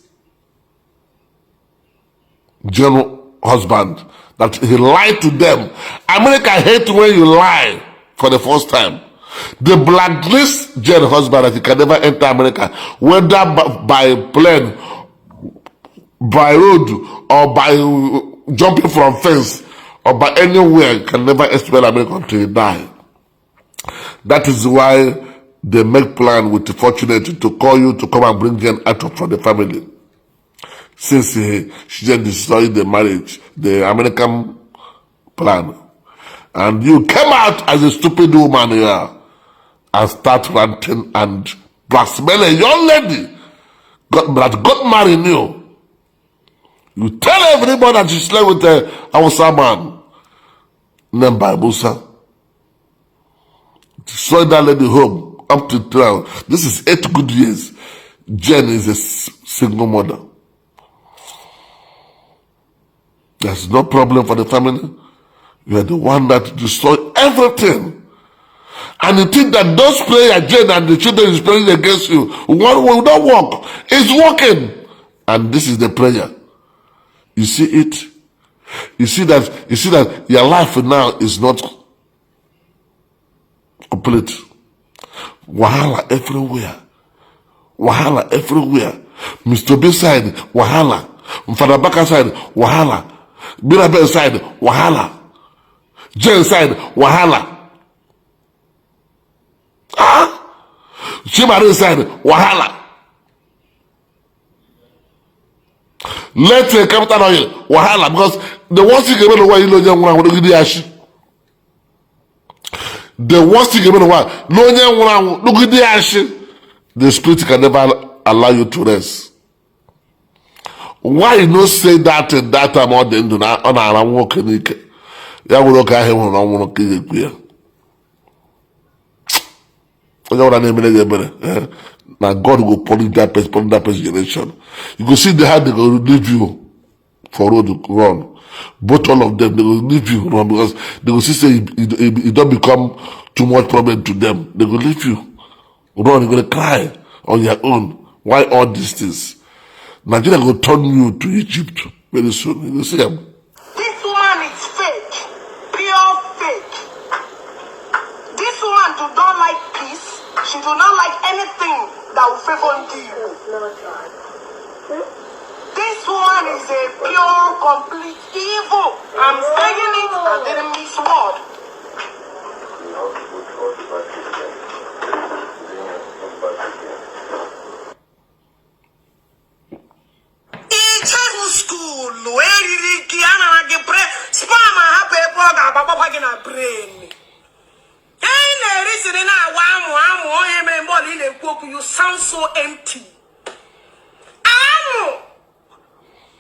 Jen husband, that he lied to them. America hate when you lie for the first time. The blacklist Jen husband that he can never enter America, whether by plane, by road, or by jumping from fence, or by anywhere, can never enter America until he die. That is why they make plan with the Fortunate to call you to come and bring Jen out of from the family. Since she just destroyed the marriage, the American plan. And you came out as a stupid woman here and start ranting and blackmailing a young lady that got married you. You tell everybody that you slept with a Hausa man named by Musa. Destroy that lady home up to now. This is 8 good years. Jen is a single mother. There's no problem for the family. You are the one that destroyed everything. And you think that those prayer Jen and the children is praying against you one will not work. It's working. And this is the prayer. You see it? You see that your life now is not complete. Wahala everywhere. Wahala everywhere. Mr. B side, wahala. Father Baka side, wahala. Mirabel side, wahala. Jen side, wahala. Ah? Chimare side, wahala. Let the capital oil, wahala. Because the worst thing about the way you know onye. The worst thing about the way, no onye nwụrụ anwụ, nụgide ya ashị. The spirit can never allow you to rest. Why you no say that in that time ọ dị ndụ na ọ na-ara nwoke n'ike ya nwere oke ahụ hụrụ na ọ nwụrụ ka ị ga-ekwu ya onye ọbụla na-emere gị ebere, eh, na God go punish that person, punish that person generation. You go see the how they go leave you for road run. Both all of them, they go leave you run because they go see say it don become too much problem to them. They go leave you run. You go dey cry on your own. Why all these things? Nigeria go turn you to Egypt very soon. You go see am. This woman is fake, pure fake. This woman do not like peace. She do not like anything that will favor Ndị Igbo. This woman is a pure, complete evil. I'm saying it. I didn't miss word. You have to put all the batteries there. Then you come back again. Ijehu school eriri gị anara gị bre sperm ahapụ ebe ọ ga-agbagbakwa gị na brain. Ị na-erisiri na-awa amụ amụ onye mere mgbe ọla ị na-ekwu okwu, you sound so empty. Amụ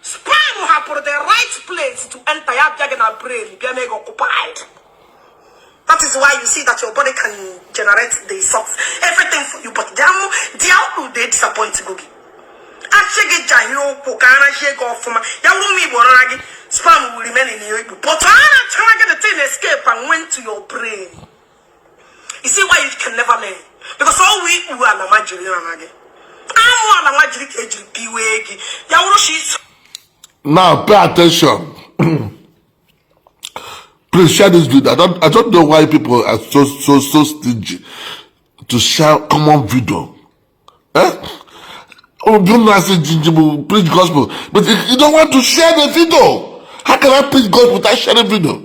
sperm hapụrụ the right place to enter ya bịa gị na brain bịa mee gị occupied. That is why you see that your body can generate the socks, everything for you, but they they disappoint gị. Achị gị jahie ụkwụ ka arachie gị ọfụma ya wụrụ ụmụ Igbo rara gị, sperm will remain in your Igbo, but a na-achara gị, the thing escape and went to your brain. You see why you can never learn? Because all we ikpu ala ma jiri rara gị amụ ala nwa jiri ka ejiri piwee gị ya wụrụ shi. Now pay attention. Please share this video. I don't know why people are so so so stingy to share common video. Eh? Oh, do not say ginger preach gospel, but if you don't want to share the video. How can I preach gospel without sharing video?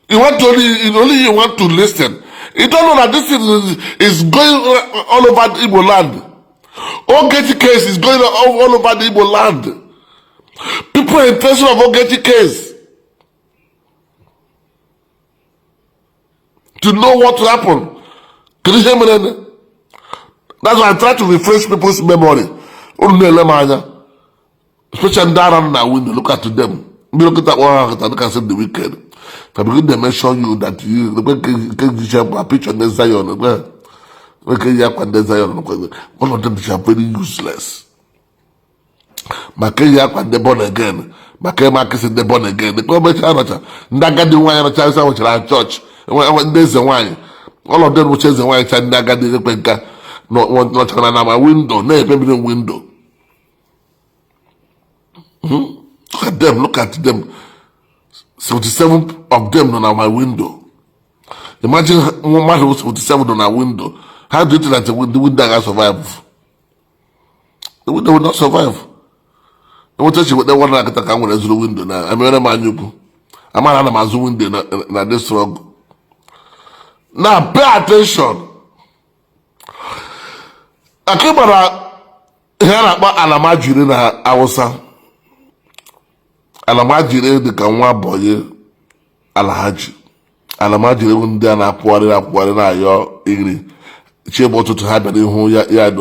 You want to only you want to listen. You don't know that this thing is going all over the Igbo land. Ogechi case is going all over the Igbo land. People are interested of Ogechi case to know what happened. Can you hear me then? That's why I try to refresh people's memory. Unu na-ele m anya. Especially ndị ara m na window, look at them. Mmiri nkịta kpọrọ ha nkịta, look at the wicked. If I begin to mention you that you nke picture ndị Zion, nke yi akwa ndị Zion, all of them are very useless. Maka eyi akwa ndị born again, maka ịma akịsị ndị born again. Dịka omecha nọcha ndị agadi nwaanyị nọcha asa nwechara chọọchị, ndị eze nwaanyị ọlọdụ nwụcha eze nwaanyị cha ndị agadi ekpe nka nọchara na ma window na-epe mmiri window. Look at them, look at them. 77 of them nọ na my window. Imagine mmadụ 77 nọ na window. How do you think that the window ga survive? The window will not survive. Enweta chi weta nwa akịta ka m nwere zụrụ window na emere m anya ukwu. Amara ana m azụ window na this struggle. Now pay attention. Akị gbara ihe a na-akpọ alamajiri na Hausa. Alamajiri dị ka nwa bọyị alhaji. Alamajiri bụ ndị a na-akwụgharị akwụgharị na-ayọ iri chiegbe ụtụtụ ha bịara ihu ya ya dị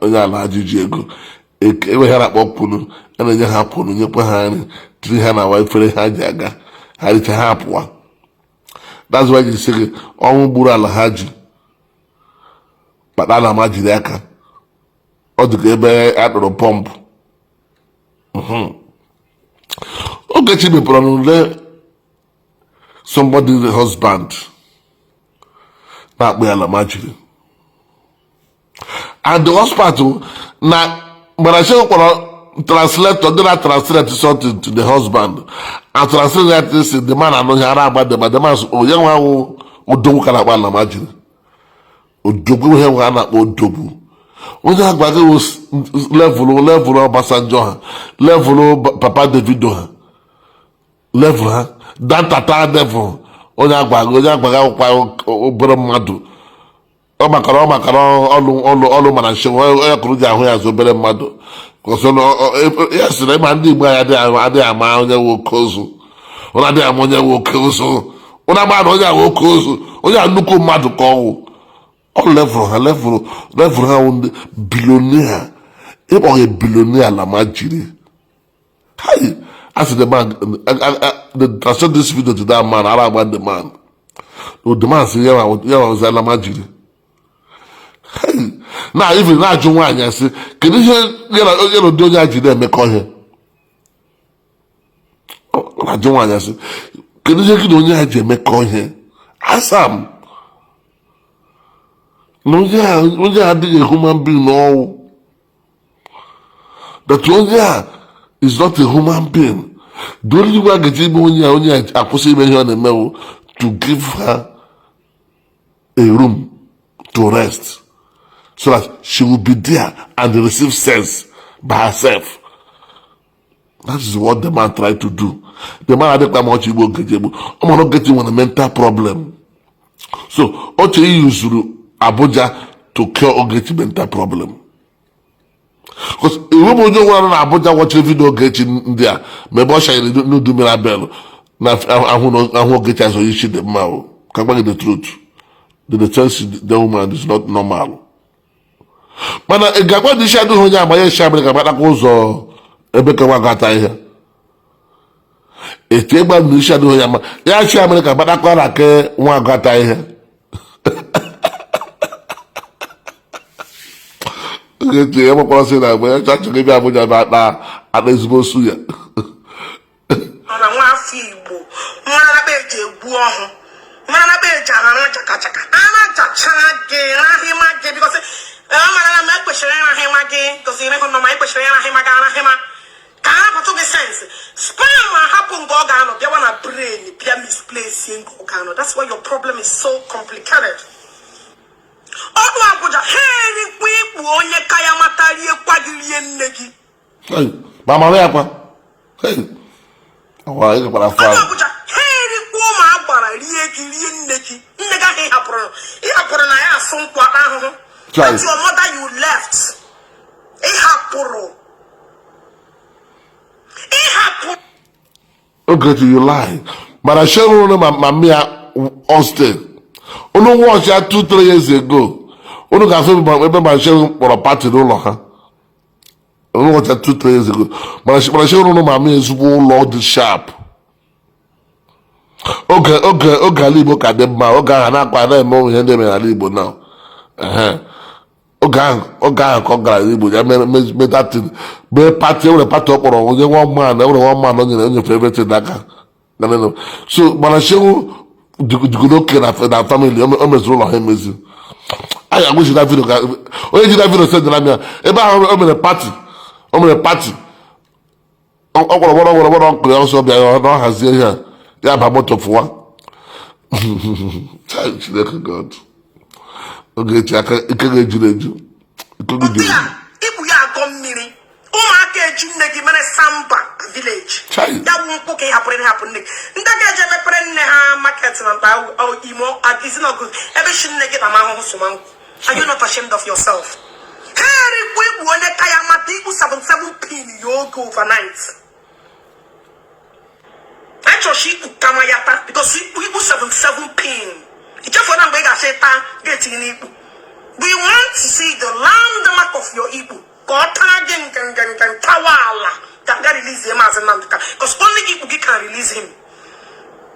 onye alhaji ji ego ebe ha na-akpọ kwunu a na-enye ha kwunu, nyekwa ha nri, tiri ha na efere ha ji aga, ha richa ha pụwa. That's why ji sị gị ọnwụ gburu alhaji kpata alamajiri aka. Ọ dị ka ebe a kpụrụ pọmpụ. Ogechi mepere n'ule somebody husband na-akpọ ya alamajiri, and the husband na Mbarashe kpọrọ translator ndị na translate something to the husband and translate that thing. The man anụghị ara agba the man. The man sị, onye nwe ahụ odogwu ka na-akpọ alamajiri odogwu, ihe nwe a na-akpọ odogwu, onye agwa gị wụ level Obasanjo ha, level papa Davido ha, level ha dantata level. Onye agwa gị, onye agwa gị akwụkwọ obere mmadụ ọ makara ọlụ ọlụ ọlụ mana nshi onye kụrụ ji ahụ ya azụ obere mmadụ. Ya sị na ịma ndị Igbo anyị adịghị ama onye nwe oke ozu. Ụnụ adịghị ama onye nwe oke ozu. Ụnụ ama na onye ahụ oke ozu, onye a nnukwu mmadụ ka ọwụ. Ọ level ha, level ha wụ ndị billionaire. Ịkpọ ya billionaire alamajiri. Hi, as the man, I sent this video to that man, ara agba the man. No, the man sị ya ya alamajiri. Hey, na even na-ajụ nwaanyị asị, kedu ihe ya na ụdị onye a ji na-emekọ ihe? Ọ na-ajụ nwaanyị asị, kedu ihe gị na onye a ji emekọ ihe? Asam na onye a adịghị human being n'ọwụ, that onye a is not a human being. The only way a ga-eji ime onye a akwụsị ime ihe ọ na-emewu to give her a room to rest so that she will be there and receive sense by herself. That is what the man tried to do. The man adịkwa ma ọchị igbo Ogechi egbu. Ọ mara Ogechi nwere mental problem, so ọ chọrọ iyuzuru Abuja to cure Ogechi mental problem, because iwu bụ onye nwere na Abuja watchiri video Ogechi ndị a ma ebe ọ shanyere n'udu Mirabel na ahụ Ogechi azụ isi dị mma o. Ka gwa gị the truth, the sense the woman is not normal. Mana ị ga-agwa na isi adịghị onye agba ya esi Amerịka gbatakwa ụzọ ebe ka nwa gata ihe etu ịgba na isi adịghị onye ama ya chi Amerịka gbatakwa na ke nwa gata ihe. Ogechi ya gbakwara sị na mgbe ya chọrọ ịbịa Abuja bụ akpa akpa ezigbo su ya. Nọ na nwa afọ Igbo mara na eji egwu ọhụ, mara na eji ara chaka chaka ara chacha gị rahịma gị, because mara na m ekwesịrị ịrahịma gị gosi ịrịhụ nọ ma ekwesịrị ịrahịma gị arahịma ka a rapụtụ gị sense spam ahapụ nke ọ ga-anọ bịawa na brain bịa misplace nke ọ ga-anọ. That's why your problem is so complicated. Ọdụ Abuja ha erikwa ikpu onye ka ya mata riekwa gị rie nne gị. Hey, ma mara ya kwa. Hey, ọwa ị gakwara afọ ọdụ ahụ. Abuja ha erikwa ụmụ agbara rie gị rie nne gị. Nne gị ahụ ị hapụrụ na ya asụ nkwụ akpa ahụhụ. Chai. That's your mother you left. Ị hapụrụ ị hapụrụ. Ogechi, you lie. Mana Sharon ma mami ya Austin. Unu watch ya 2, 3 years ago. Unu ga-afụ ebe ma Sharon kpọrọ party n'ụlọ ha. Unu watch ya 2, 3 years ago. Mana Sharon mami ezigbo ụlọ dị sharp. Oge ala Igbo ka dị mma, oge ahụ na-akwa na-eme ihe ndị mere n'ala Igbo now. Ehe. Oge ahụ oge ahụ ka ọ gara Igbo ya mere mee that thing, mee party. Enwere party ọ kpọrọ onye one man, enwere one man o nyere o nyefere everything n'aka. So mana Seun jigodo oke na family o meziri ụlọ ha emezi. A ga-agwụ jida video ka onye jida video sendịra m ya ebe ahụ o mere party, o mere party ọ kpọrọ gbọrọ gbọrọ gbọrọ nkụ ya ọsọ bịa na ọ hazie ihe a ya ba moto fụwa. Chineke God, Ogechi aka ike ga-ejuru eju, ike gị juru eju. Ikpu ya agọ mmiri, ụmụaka eji nne gị mere samba village. Ya bụ mkpụ ka ị hapụrụ ịhapụ nne gị. Ndị ga-eje mepere nne ha market na mkpa imo ezinọgụ ebe shi nne gị na ma ahụhụ sụma nkwụ. Are you not ashamed of yourself? Ha erikwu ikpu onye ka ya mata ikpu 77 pin ya oge overnight. Achọchi ikpu kama ya taa because ikpu ikpu 77 pin ichefuo na mgbe ị ga-achọ ịta ga-etinye n'ikpu. We want to see the landmark of your ikpu ka ọ taa gị nke nke nke ntawa ala ka ga release Maazị Nnamdi Kanu, because only ikpu gị can release him.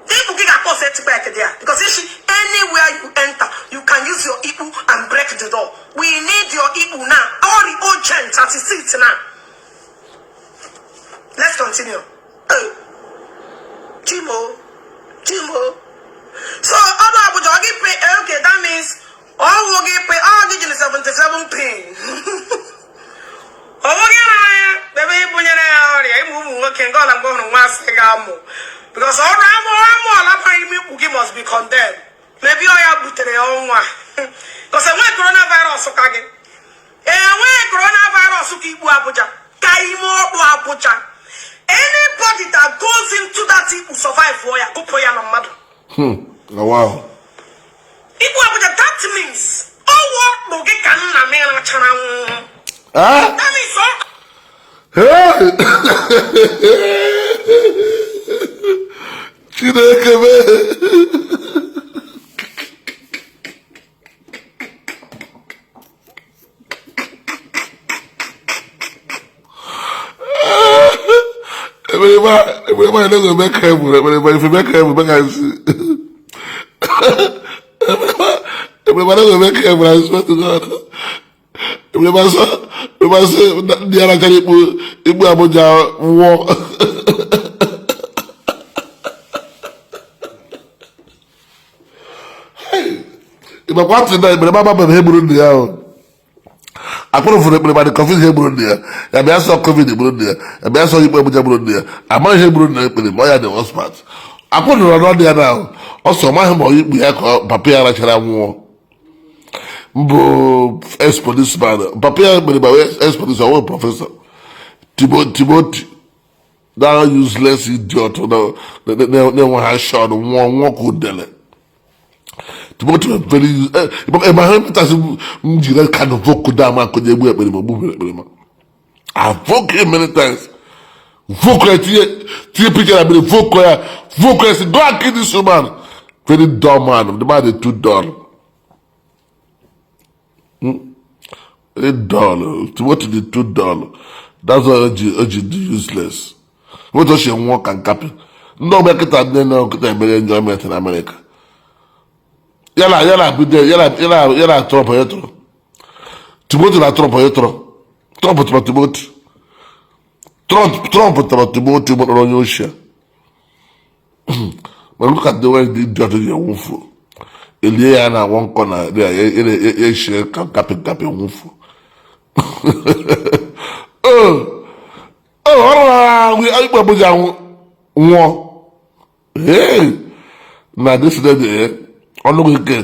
Ikpu gị ga-akpọsa etikpa eke dị ya, because ishi anywhere you enter, you can use your ikpu and break the door. We need your ikpu now, all the urgent as you see it now. Let's continue. Hey. Chimo, Chimo. So ọdụ Abuja ọ gị pay? Okay, that means ọwụ gị pay, ọ gị jiri 77 pin. Ọwụ gị rara ya ebe ibunyere ya ọrịa ịmụ ụmụ nwoke nke ọla mgbe ọ hụrụ nwa asị ga-amụ because ọrụ amụ amụ ọlapa ime ikpu gị must be condemned. Maybe ọ ya butere ya ọnwa because enweghị coronavirus ka gị, enweghị coronavirus ka ikpu Abuja, ka ime ọkpụ Abuja. Anybody that goes into that ikpu survive ya, gụpụ ya na mmadụ. Wow. Ikpu Abuja, that means ọwụ ọkpụ gị ka nna m rachara nwụ. That means ọ Hey! Chineke mee. Ekperima no go make heaven. Ekperima, if you make heaven, make I see. Ekperima no go make heaven, I swear to God. Ekperima sọ, Ekperima sị ndị ara chọrọ ikpu ikpu Abuja nwụọ. Ịgbakwa ntị na Ekperima agbabeghị ihe gburu nne ya ahụ. Akpụrụ fụrụ Ekperima dị confuse ihe gburu nne ya. Ya bịa sọ COVID gburu nne ya. Ya bịa sọ ikpe Abuja gburu nne ya. Amaghị ihe gburu nne Ekperima, ọ ya dị worst part. Akpụrụ nọrọ n'ọdụ ya na ọ sọ maghị ma ọ ikpu ya ka papa ya rachara nwụọ. Mbụ ex policeman, papa ya Ekperima ex police, ọwụ professor Timothy, that useless idiot na-enwe ha shọn nwụọ nwụọ ka udele. Timothy was very ebe ha mpetasị m jiri kind of voku dam akụnye egbu Ekperima ogbubere Ekperima. I voke him many times. Voke ya tinye tinye picture na mmiri voke ya voke ya si go and kill this woman. Very dull man. The man is too dull. Very dull. Timothy dị too dull. That's why o ji dị useless. Moto si nwụọ ka nkapị. Ndị ọgbọ kịta ndị na nkịta emere enjoyment na America. Yala yala bido yala yala yala Trump onye tụrụ. Timothy na Trump onye tụrụ. Trump tụrụ Timothy. Trump Trump tụrụ Timothy gbọrọ onye ochie. But look at the way the idiot ji nwụfu. Elie ya na one corner ya ya eshie ka nkapị nkapị nwụfu. Oh, oh, ọrụ ahụ ikpe Abuja nwụọ. Hey, na this day ọnụ gị ke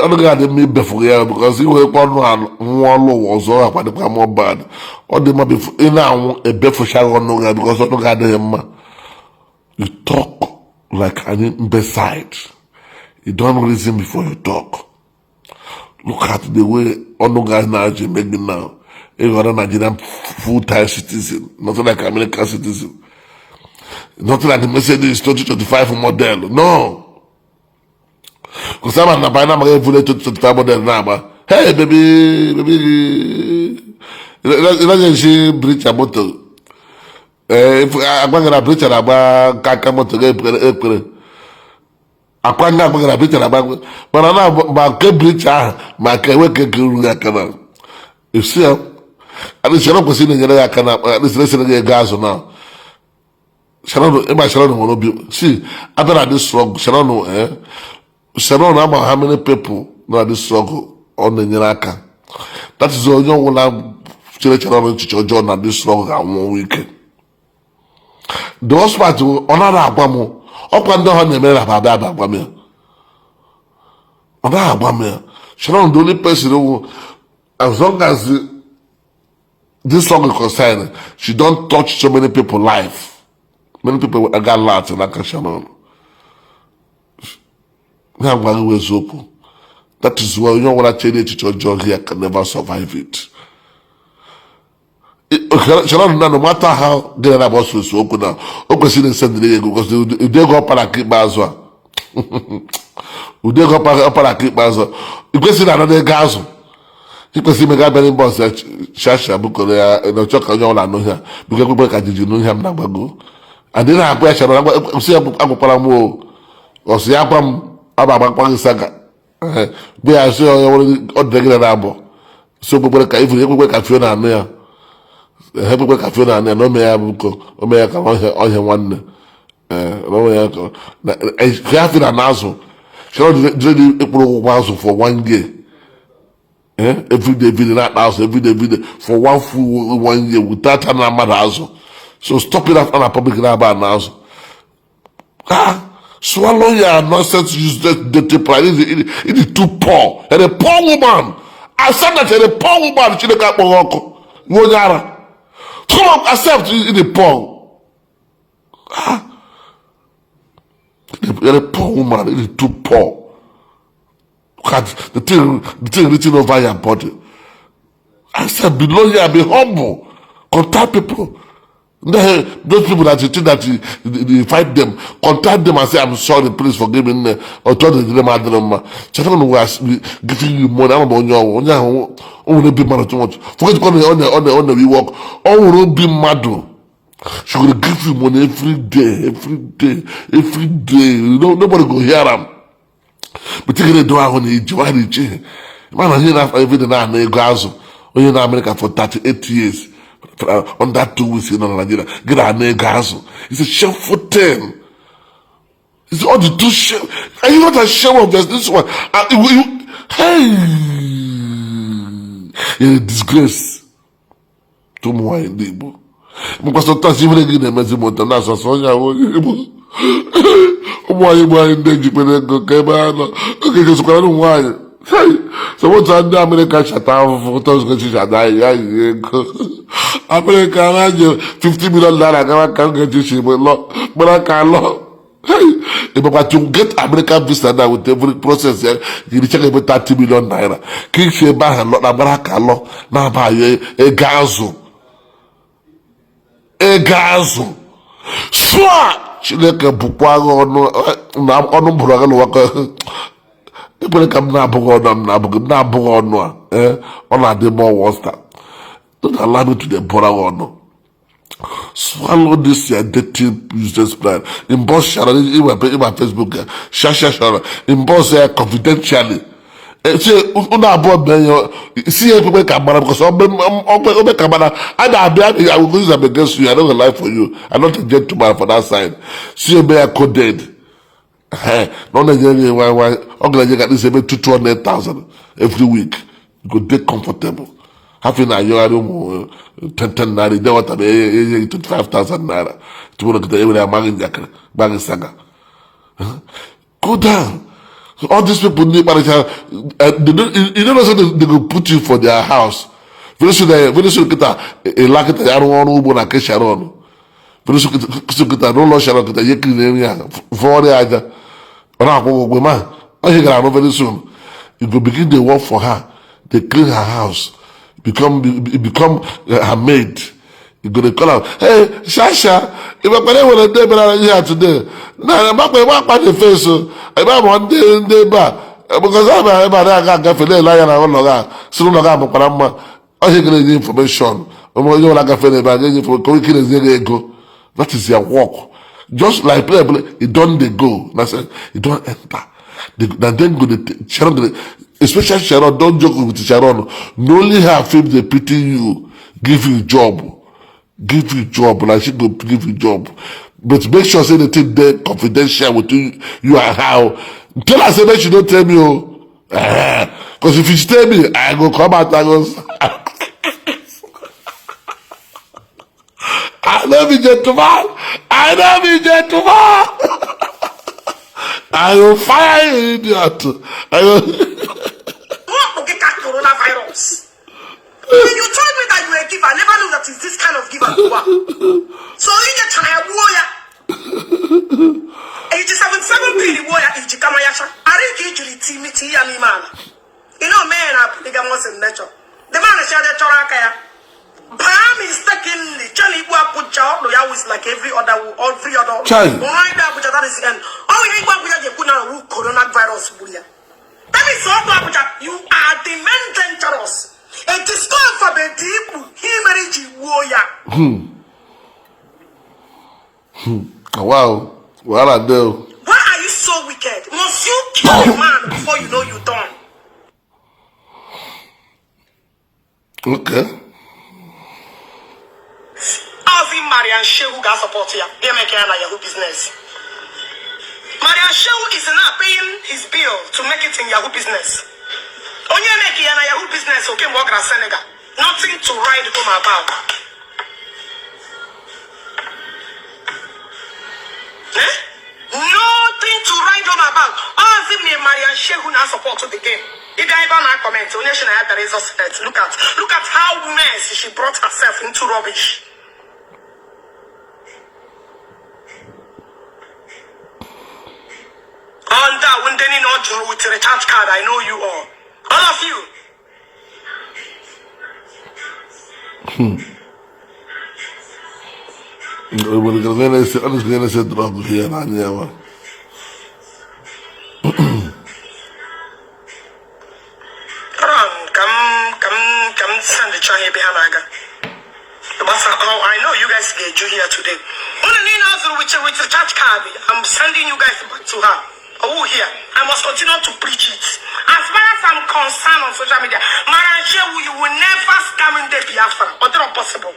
ọnụ gị adị mma ibefu ya because inwekwa ọnụ nwụọ ọlụ ụwa ọzọ akwadịkwa more bad. Ọ dị mma ị na-anwụ ebefuchaghị ọnụ gị because ọnụ gị adịghị mma. You talk like an imbecile. You don't reason before you talk. Look at the way ọnụ gị na-achị eme gị now. Ị ghọrọ Nigerian full-time citizen, nothing like American citizen. Nothing like the Mercedes 2025 model. No. Because I'm not buying a 2025 model now. Hey, baby, baby. Let's see bridge a motor. Eh, if I'm going to bridge na-agba nkanka moto ga-ekpere ekpere. Akwa nga agbagara Britain agba, mana na ma nke Britain ahụ, ma nke nwoke nke ruru aka na esi ya adị. Sharon kwesịrị na-enyere ya aka na adịsịrị esere gị ego azụ na Sharon. Ịma Sharon nwere obi si abịa na this struggle. Sharon, Sharon ama how many people nọ na this struggle ọ na-enyere aka. That is, onye ọbụla chere Sharon echiche ọjọọ na this struggle ga-anwụ ọnwụ ike. The worst part, ọ naghị agwa m ọkwa ndị ọha na-emere na abịa abịa agwa m ya. Ọ naghị agwa m ya. Sharon, the only person who, as long as this struggle concern, she don touch so many people life. Many people got lot n'aka Sharon. Ya gwa gị eziokwu, that is why onye ọbụla chere echiche ọjọọ here can never survive it. Sharon na, no matter how gịnị na abụ osu okwu na o kwesịrị na-esendịrị ya ego, because ụdị ego ọ para aka ikpeazụ a, ụdị ego ọ para aka ikpeazụ a, ị kwesịrị anara ego azụ. Ị kwesịrị ime ga abịa mbọs ya shasha bukọrọ ya na ọchọ ka onye ọbụla anụ ya. Biko, ekwekwe ka jiji nụ ihe m na-agbago adị na-agwa ya. Sharon sị ya agwakwara m o ọsị ya gwa m aba agbakwa gị saga gbe ya sị onye nwere ọ dịrị gị na abụọ si okpekpere ka ifuru ekwekwe ka fio na anụ ya. Ha ekwekwe ka fio na anụ ya na ome ya bụko ome ya ka ọhịa ọhịa nwanne. Ee, na ome ya ka ya fi na azụ. Sharon jiri ịkpụrụ ụgwọ azụ for one year. Every day, every day na-akpa azụ, every day, every day for one full one year without na mmadụ azụ. So stop it after na public na-aba na azụ. Ah, swallow your nonsense, useless, dirty pride. It is too poor. And a poor woman. I said that you're a poor woman. Chineke akpọghị ọkụ. Nwa onye ara. Come on, accept it is poor. Ah. You're a poor woman. It is too poor. Look at the thing written over your body. I said, be loyal, be humble. Contact people. Those people that you think that you fight them, contact them and say, "I'm sorry, please forgive me." Or tell them, "I don't know." We giving you money. I'm on your onye ahụ o nwere obi mmadụ too much. Forget on the work. O nwere obi mmadụ. She go give you money every day, every day, every day. You know, nobody go hear am. But ị ga-edo ahụ na iji nwaanyị iche mana ihe na-afọ every day na-ana ego azụ. Onye na America for 38 years, under 2 weeks nọ na Nigeria, gị na-ana ego azụ. It's a shameful thing. It's all the two shame. Are you not ashamed of this? This one? Hey, you're a disgrace to ụmụ nwaanyị ndị Igbo. Mkpa sometimes ihere gị na-emezi m ụtọ na asọsọ onye ahụ onye Igbo. Ụmụ nwaanyị Igbo anyị ndị ejikwere ego ka ebe ha nọ oge gosikwara ụmụ nwaanyị sọpụta ndị Amerịka chata ahụhụ tọzụgochi chata anyị anyị ego Amerịka ha ji 50 million naira gawa ka Ogechi si lọ gbara ka lọ. Ịbakwa to get American visa now with every process ya jiri check ebe 30 million naira ka isi ebe ahụ lọ na gbara ka lọ na-aba ego azụ, ego azụ sụa. Chineke bụkwa gị ọnụ na ọnụ bụrụ gị n'ụwa ka ekwere ka m na-abụghị ọnụ a, m na-abụghị m na-abụghị ọnụ a. Ee, ọ na-adị more worse. Don't allow me to dey bụra gị ọnụ. Swallow this your dirty, useless plan. Inbox Sharon ịma Facebook ya shasha Sharon, inbox ya confidentially. Si unu abụọ mee ya, si ya ekwekwe ka mara, because ome ka mara a na-abịa. I will go use am against you. I no go lie for you, I'm not a gentleman for that side. Si eme ya coded. Na ọ na-enye gị nwa nwa, ọ ga-enye gị at least ebe 200,000 every week. You go dey comfortable. Hafi na-ayọgharị ụmụ 10 naira ide nwata ma enye gị 25,000 naira tupu nọkịta ewere amaghị njakịrị gbaghị saga. Go down. All these people ndị kparịcha, they don't, you don't know say they go put you for their house very soon. Very soon kịta ịla kịta ya rụọ ọrụ ugbo na nke Sharon. Very soon kịta n'ụlọ Sharon kịta ihe kiri na-eri ya fọọrọ ya aja, ọ na-akwụ ụgwọ ụgwọ ma ọ ihe gara arụ. Very soon you go begin dey work for her, dey clean her house, become her maid. You go dey call am, "Hey Shasha, ịgbakwara enwere ndị bịara ihe a today na agbakwa ebe akpa dị face o ebe abụ ndị ebe a, because ebe a na-aga agafe na-ele anya na ụlọ gị a si n'ụlọ gị amakwara mma." Ọhịa gara enye information onye ọbụla agafe n'ebe a ga-enye information ka onye ike na-enye gị ego. That is your work. Just like play play, e don dey go. Na say e don enter. Na dem go dey Sharon go dey, especially Sharon. Don joke with Sharon. Na only her fit dey pity you, give you job, give you job. Na she go give you job, but make sure say the thing dey confidential between you and her. Tell her say make she no tell me o, because if she tell me, I go come out, I go, I no be gentleman. I no be gentleman. I go fire you, idiot. I go. Nwa gị ka coronavirus. When you told me that you were a giver, I never knew that it's this kind of giver you are. So inyechara ya, gbuo ya. Iji 77 pin gbuo ya, iji kama ya cha. Arị ka ijiri tii ya n'ime ala. You know men are polygamous in nature. The man is chọrọ aka ya. Baa mistakenly, chọrọ igbu Abuja ọnụ ya was like every other. Chai. Nwa igbu Abuja, that is the end. Ọ ihe igbu Abuja ji ekwu na wu coronavirus gburu ya. That is ọdụ Abuja. You are the main dangerous. A discover ikpu ihe mere iji gbuo ya. Wow. Wahala dey o. Why are you so wicked? Must you kill a man before you know you done? Okay. Ozi Marian Shehu ga-support ya. Ga-eme ya na Yahoo business. Marian Shehu is now paying his bill to make it in Yahoo business. Onye make ya na Yahoo business oke mgbe ọ gara Senegal. Nothing to write home about. Eh? Nothing to write home about. Ozi me Marian Shehu na support the game. If you ever na comment, onye shi na ya bịara ịzọ Senate. Look at how mess she brought herself into rubbish. Under ndị niile ọ jụrụ with recharge card, I know you all. All of you. Obodo ga na-ese, ọ na na-ese drug here n'anya ya wa. Ron, ka m send ha ebe ha na-aga. Gbasa, oh, I know you guys ga-eju here today. Unu niile ọ zụrụ with recharge card, I'm sending you guys back to her. Oh, here. I must continue to preach it. As far as I'm concerned on social media, Marian Shehu, you will never scam in the Biafra. Or not possible.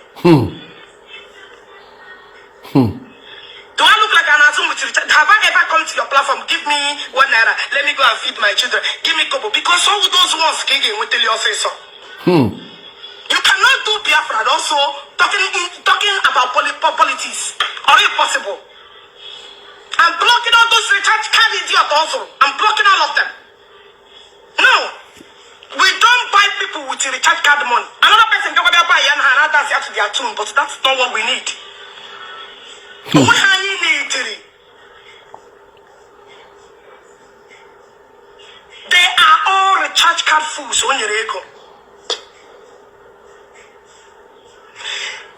Do I look like an azum with recharge? Have I ever come to your platform? Give me ₦1. Let me go and feed my children. Give me kobo. Because all those ones can get with your say so. You cannot do Biafra and also talking about politics. Are it possible? I'm blocking all those recharge card idiot also. I'm blocking all of them. No. We don't buy people with recharge card money. Another person can go buy and another to their tune, but that's not what we need. What anyị need? They are all recharge card fools. O nyere ego.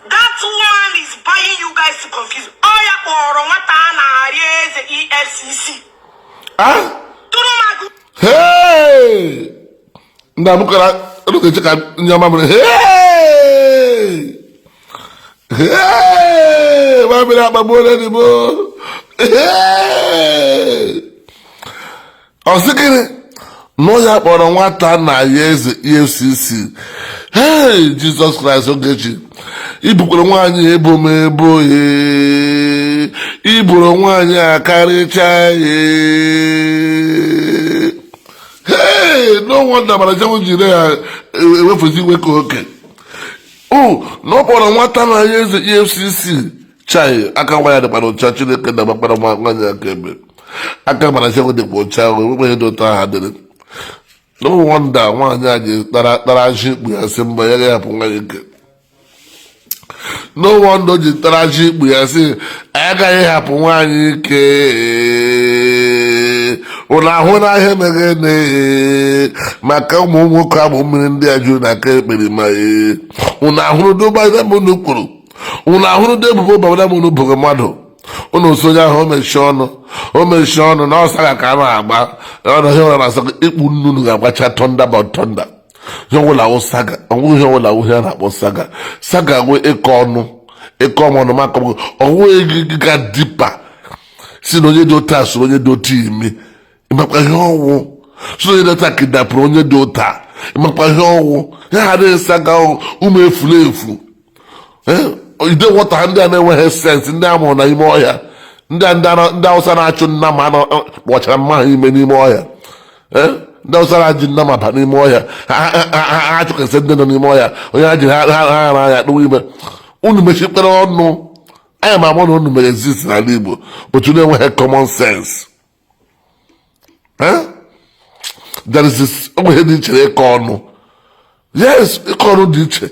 That woman is buying you guys to confuse. Ọ ya kpọrọ nwata a na-arịọ eze EFCC. Ah! Tụrụ m agụ. Hey! Ndị abụkara unu ga-eche ka ndị ọma mere. Hey! Hey! Mamịrị akpagbuola ndị gboo. Hey! Ọ sị gịnị? Na ya kpọrọ nwata na ya eze EFCC. Hey! Jesus Christ, Ogechi. Ibukwara nwaanyị ebo m ebo ee. Iburu nwaanyị a karịchaa ee. Hey! No wonder mara janwu jiri ya ewefuzi iwe ka oke. O na ọ kpọrọ nwata na ya eze EFCC. Chai, aka nwa ya dịkwara ụcha. Chineke na gbakpara nwa nwaanyị aka ebe. Aka mara janwu dịkwa ụcha, enweghị ihe dị ụtọ aha dịrị. No wonder nwaanyị a ji tara ajị ikpu ya sị mba, ya ga-ahapụ nwa ya ike. No wonder o ji tara ajị ikpu ya sị agaghị hapụ nwaanyị ike. Ụnụ ahụ n'ahịa meghe maka ụmụ nwoke agbụ mmiri ndị a juru n'aka ekpere ma ee. Ụnụ ahụrụ dobe unu kwuru, ụnụ ahụrụ do ebubo babara m unu bụrụ mmadụ. Unu so onye ahụ o mechie ọnụ, o mechie ọnụ na ọsaga ka a na-agba ọnụ ihe ọbụla na-asa ikpu nnunu ga-agbacha thunder, but thunder ihe ọbụla wụ saga, ọnwụ ihe ọbụla wụ ihe a na-akpọ saga. Saga wụ ịkọ ọnụ, ịkọ ọnụ maka ọnwụ ga deeper. Si na onye dị otu a soro onye dị otu ime, ịmakwa ihe ọnwụ. Si na onye dị otu a kidnapụrụ onye dị otu a, ịmakwa ihe ọnwụ. Ya ghara ịsa ga ụmụ efuru efu ide wọta, ndị a na-enweghị sense, ndị a mụrụ na ime ọhịa, ndị a ndị Awụsa na-achụ nna ma kpọchara mma ha ime n'ime ọhịa. Ndị Awụsa na-ajị nna ma ba n'ime ọhịa, ha achụkasị ndị nọ n'ime ọhịa. Onye ha ji ha ha anya kpụwa ime. Unu mechikpere ọnụ anya ma amụ na unu mere exist n'ala Igbo, otu na-enweghị common sense. There is this onwe dị iche ịkọ ọnụ. Yes, ịkọ ọnụ dị iche.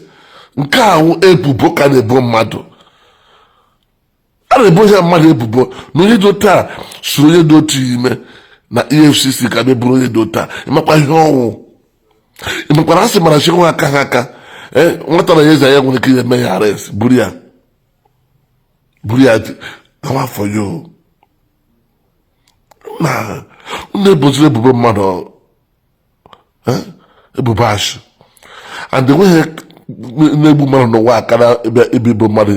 Nke a wụ ebubo ka na-ebo mmadụ. A na-ebo ya mmadụ ebubo na onye dị otu a soro onye dị otu ime na EFCC ka bịa onye dị otu a. Ịmakwa ihe ọnwụ, ịmakwara asị mara chi nwa aka ha aka. Nwata na eze ya nwere ike eme ya arrest, buru ya, buru ya gawa for you. Na unu eboziri ebubo mmadụ ebubo ashị, and enweghị na-egbu mmadụ n'ụwa akara ebe ibo mmadụ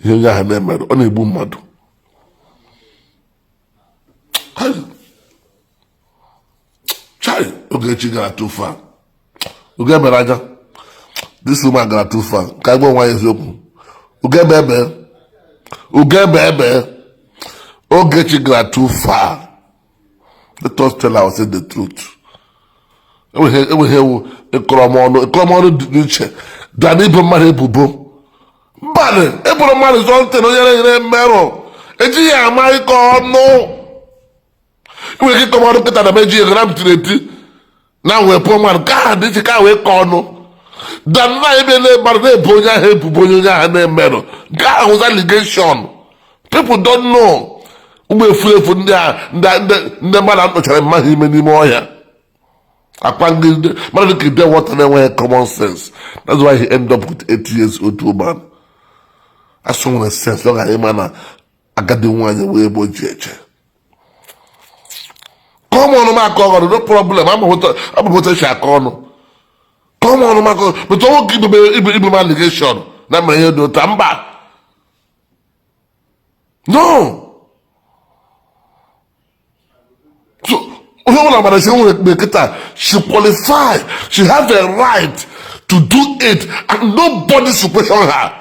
ihe onye ahụ na-emerụ. Ọ na-egbu mmadụ. Chai, Ogechi gara too far. Oge mere anya, this woman gara too far. Ka gwa nwa eziokwu, ugebe ebe, ugebe ebe, Ogechi gara too far. Let us tell ourselves the truth. Enweghị ewu ịkọrọmọnụ, ịkọrọmọnụ dị iche dana ibo mmadụ ebubo. Mmadụ eboro mmadụ something onye na-enyere mmerụ, ejighị ama ịkọ ọnụ. Nwere ike ịkọ ọnụ nkịta na meji ego na m tiri eti na wee pụọ mmadụ ka ha dị iche ka wee kọọ ọnụ dan na ebe na mmadụ na-ebo onye ahụ ebubo onye onye ahụ na-emerụ. Nke ahụ was allegation. People don't know. Ụmụ efu efu ndị a, ndị mmadụ akpọchara mmadụ ime n'ime ọhịa akwa ndị mmadụ dịka ide water na-enweghị common sense. That's why he end up with 80 years old woman. Asụ nwere sense, ọ gara ịma na agadi nwaanyị wee ebe o ji eche. Kọọ m ọnụ m akọ ọnụ, no problem. Amahụta esi akọ ọnụ. Kọọ m ọnụ m akọ, but nwoke ibe ibe m allegation na mere ihe dị ụta mba. No, so onye ọbụla mara si nwere mgbe kịta she qualify, she have a right to do it, and nobody should question her.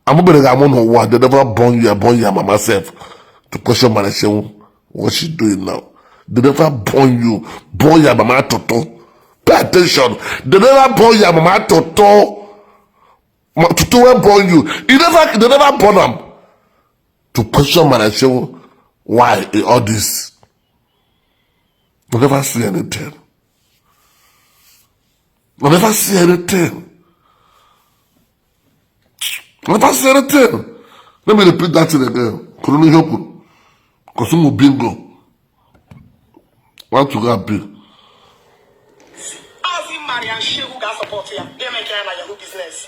Amụbere gị amụ n'ụwa. They never born you, born your mama sef to question Mara Seun, what she doing now. They never born you, born your mama toto. Pay attention, they never born your mama toto. Toto wey born you, you never, they never born am to question Mara Seun why all this. I never see anything. I never see anything. I never see anything. Let me repeat that thing again. Kwuru n'ihe o kwuru. Because ụmụ bingo want to go and be. Ozi Mariam Shehu ga-support ya ga-eme ya na Yahoo business.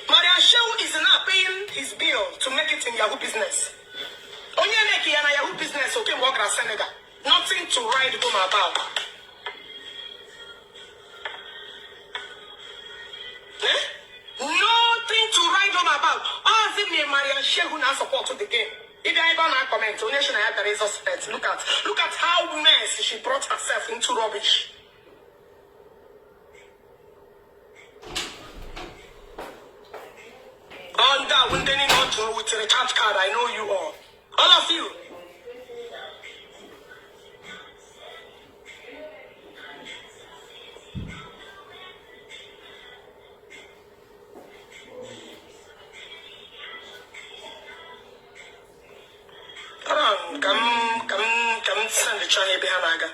Mariam Shehu is now paying his bill to make it in Yahoo business. Onye na-eke ya na Yahoo business oke mgbe ọ gara Senegal. Nothing to write home about. Eh? Nothing to write home about. Ozi me Mariam Shehu na support the game. If you ever na comment, onye shi na ya bịara ịzọ senate. Look at how mess she brought herself into, rubbish. Under ndị niile ọ jụrụ with recharge card, I know you all. All of you. Hold on, ka m send ha ebe ha na-aga.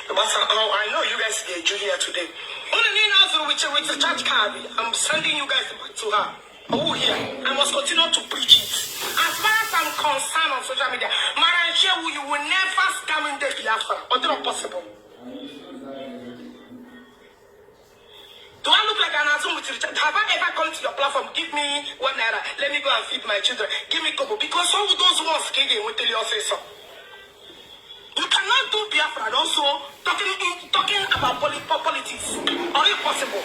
Gbasa, oh, I know you guys ga-eju here today. Unu niile azụrụ with recharge card, I'm sending you guys back to her. Oh, here. I must continue to preach it. As far as I'm concerned on social media, Mariam Shehu, you will never scam in the Biafra. Or not possible. Do I look like an assume with recharge? Have I ever come to your platform? Give me ₦1. Let me go and feed my children. Give me kobo. Because all those ones came with tell you say so. You cannot do Biafra and also talking about politics. Are you possible?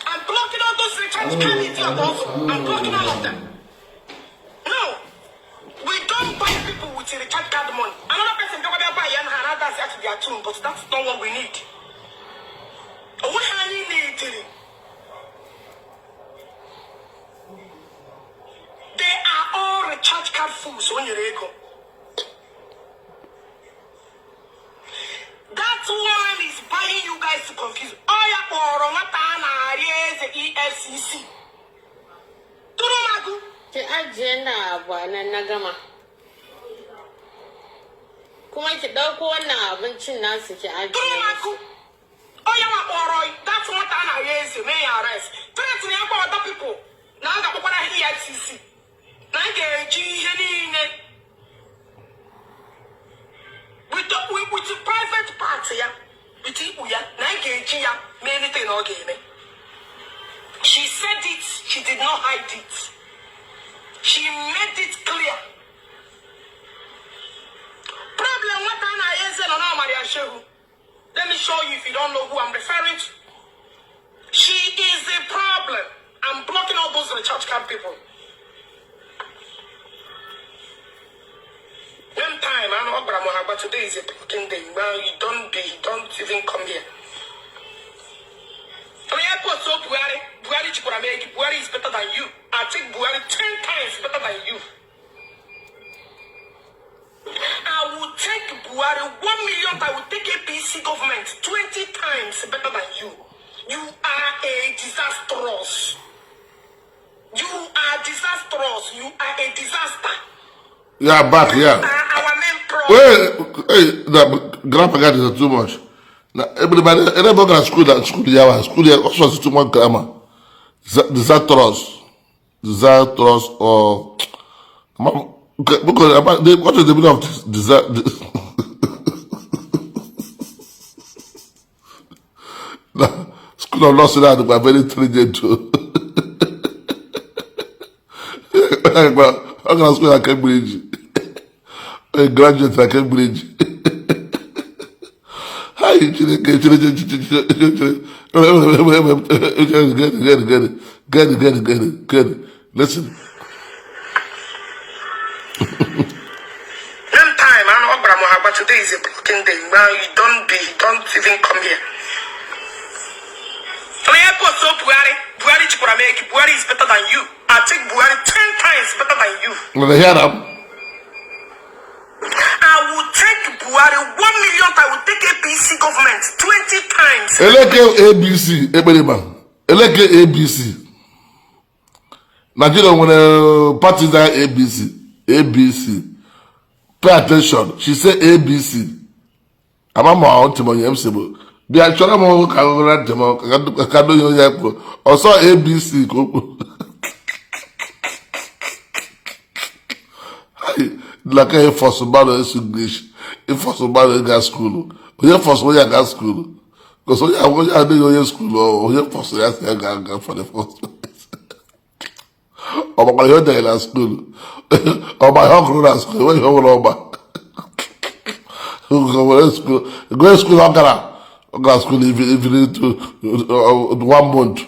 I'm blocking all those recharge card idiots also. I'm blocking all of them. No. We don't tomb, but that's not what we need. Onweghị anyị na-ediri. They are all recharge card fools. O nyere ego. That woman is buying you guys to confuse. Ọ ya kpọrọ nwata a na-arị eze EFCC. Tụrụ m agụ. Ki ajiye na abu a nan na gama. Kuma ki ɗauko wannan abincin nasu ki ajiye Tụrụ m musu. agụ. Ọ ya nwa kpọrọ that nwata a na-arị eze mee ya arrest. Threaten ya, gwa other people na a ga-akpọkwara ha EFCC. Na a ga-eji ihe niile with the private part ya, with ikpu ya, na a ga-eji ya mee anything ọ ga-eme. She said it, she did not hide it. She made it clear. Problem nwata a na-aya eze nọ na Maria Shehu. Let me show you if you don't know who I'm referring to. She is the problem. I'm blocking all those recharge card people. One time, I know Abraham, but today is a blocking day. Well, you don't even come here. Onye post so Buhari, Buhari jikwara m egi. Buhari is better than you. I take Buhari 10 times better than you. I will take Buhari 1 million. I will take APC government 20 times better than you. You are a disastrous. You are disastrous. You are a disaster. Yeah, back, You yeah. are our main problem. Wait, hey, the grandpa got is too much. Now, everybody got school that school yeah, school yeah, also is too much grammar. Disastrous, disastrous, or because what is the meaning of this? School of law so that they are very intelligent too. I'm gonna school at Cambridge, a graduate at Cambridge. Hi, Chineke, Chineke, Chineke, Chineke, get it, get it, get it, get it, get it, get it. Listen. One time, I know Abraham, but today is a blocking day. Well, you don't even come here. Onye post so Buhari, Buhari jikwara m egi. Buhari is better than you. I take Buhari 10 times better than you. When I hear them, I will take Buhari 1 million. I will take APC government 20 times. Eleke ABC, Ekperima, Eleke ABC. Nigeria nwere party na ABC, ABC. Pay attention. She say ABC. Ama ma ọ ntị m onye m si bụ. Bịa chọrọ m ka m hụrụ ntị m ka ndị onye ya kwuru. Ọsọ ABC ka o kwuru. Like ịforce mmadụ ịsụ English, ịforce mmadụ ịga school. Onye force onye aga school. Because onye adịghị onye school, onye force ya si ya ga aga for the first place. Ọ makwara ihe o dere na school. Ọ ma ihe ọ gụrụ na school, enweghị ihe ọ nwere ọgba. Go school, go school ọ gara school even to one month.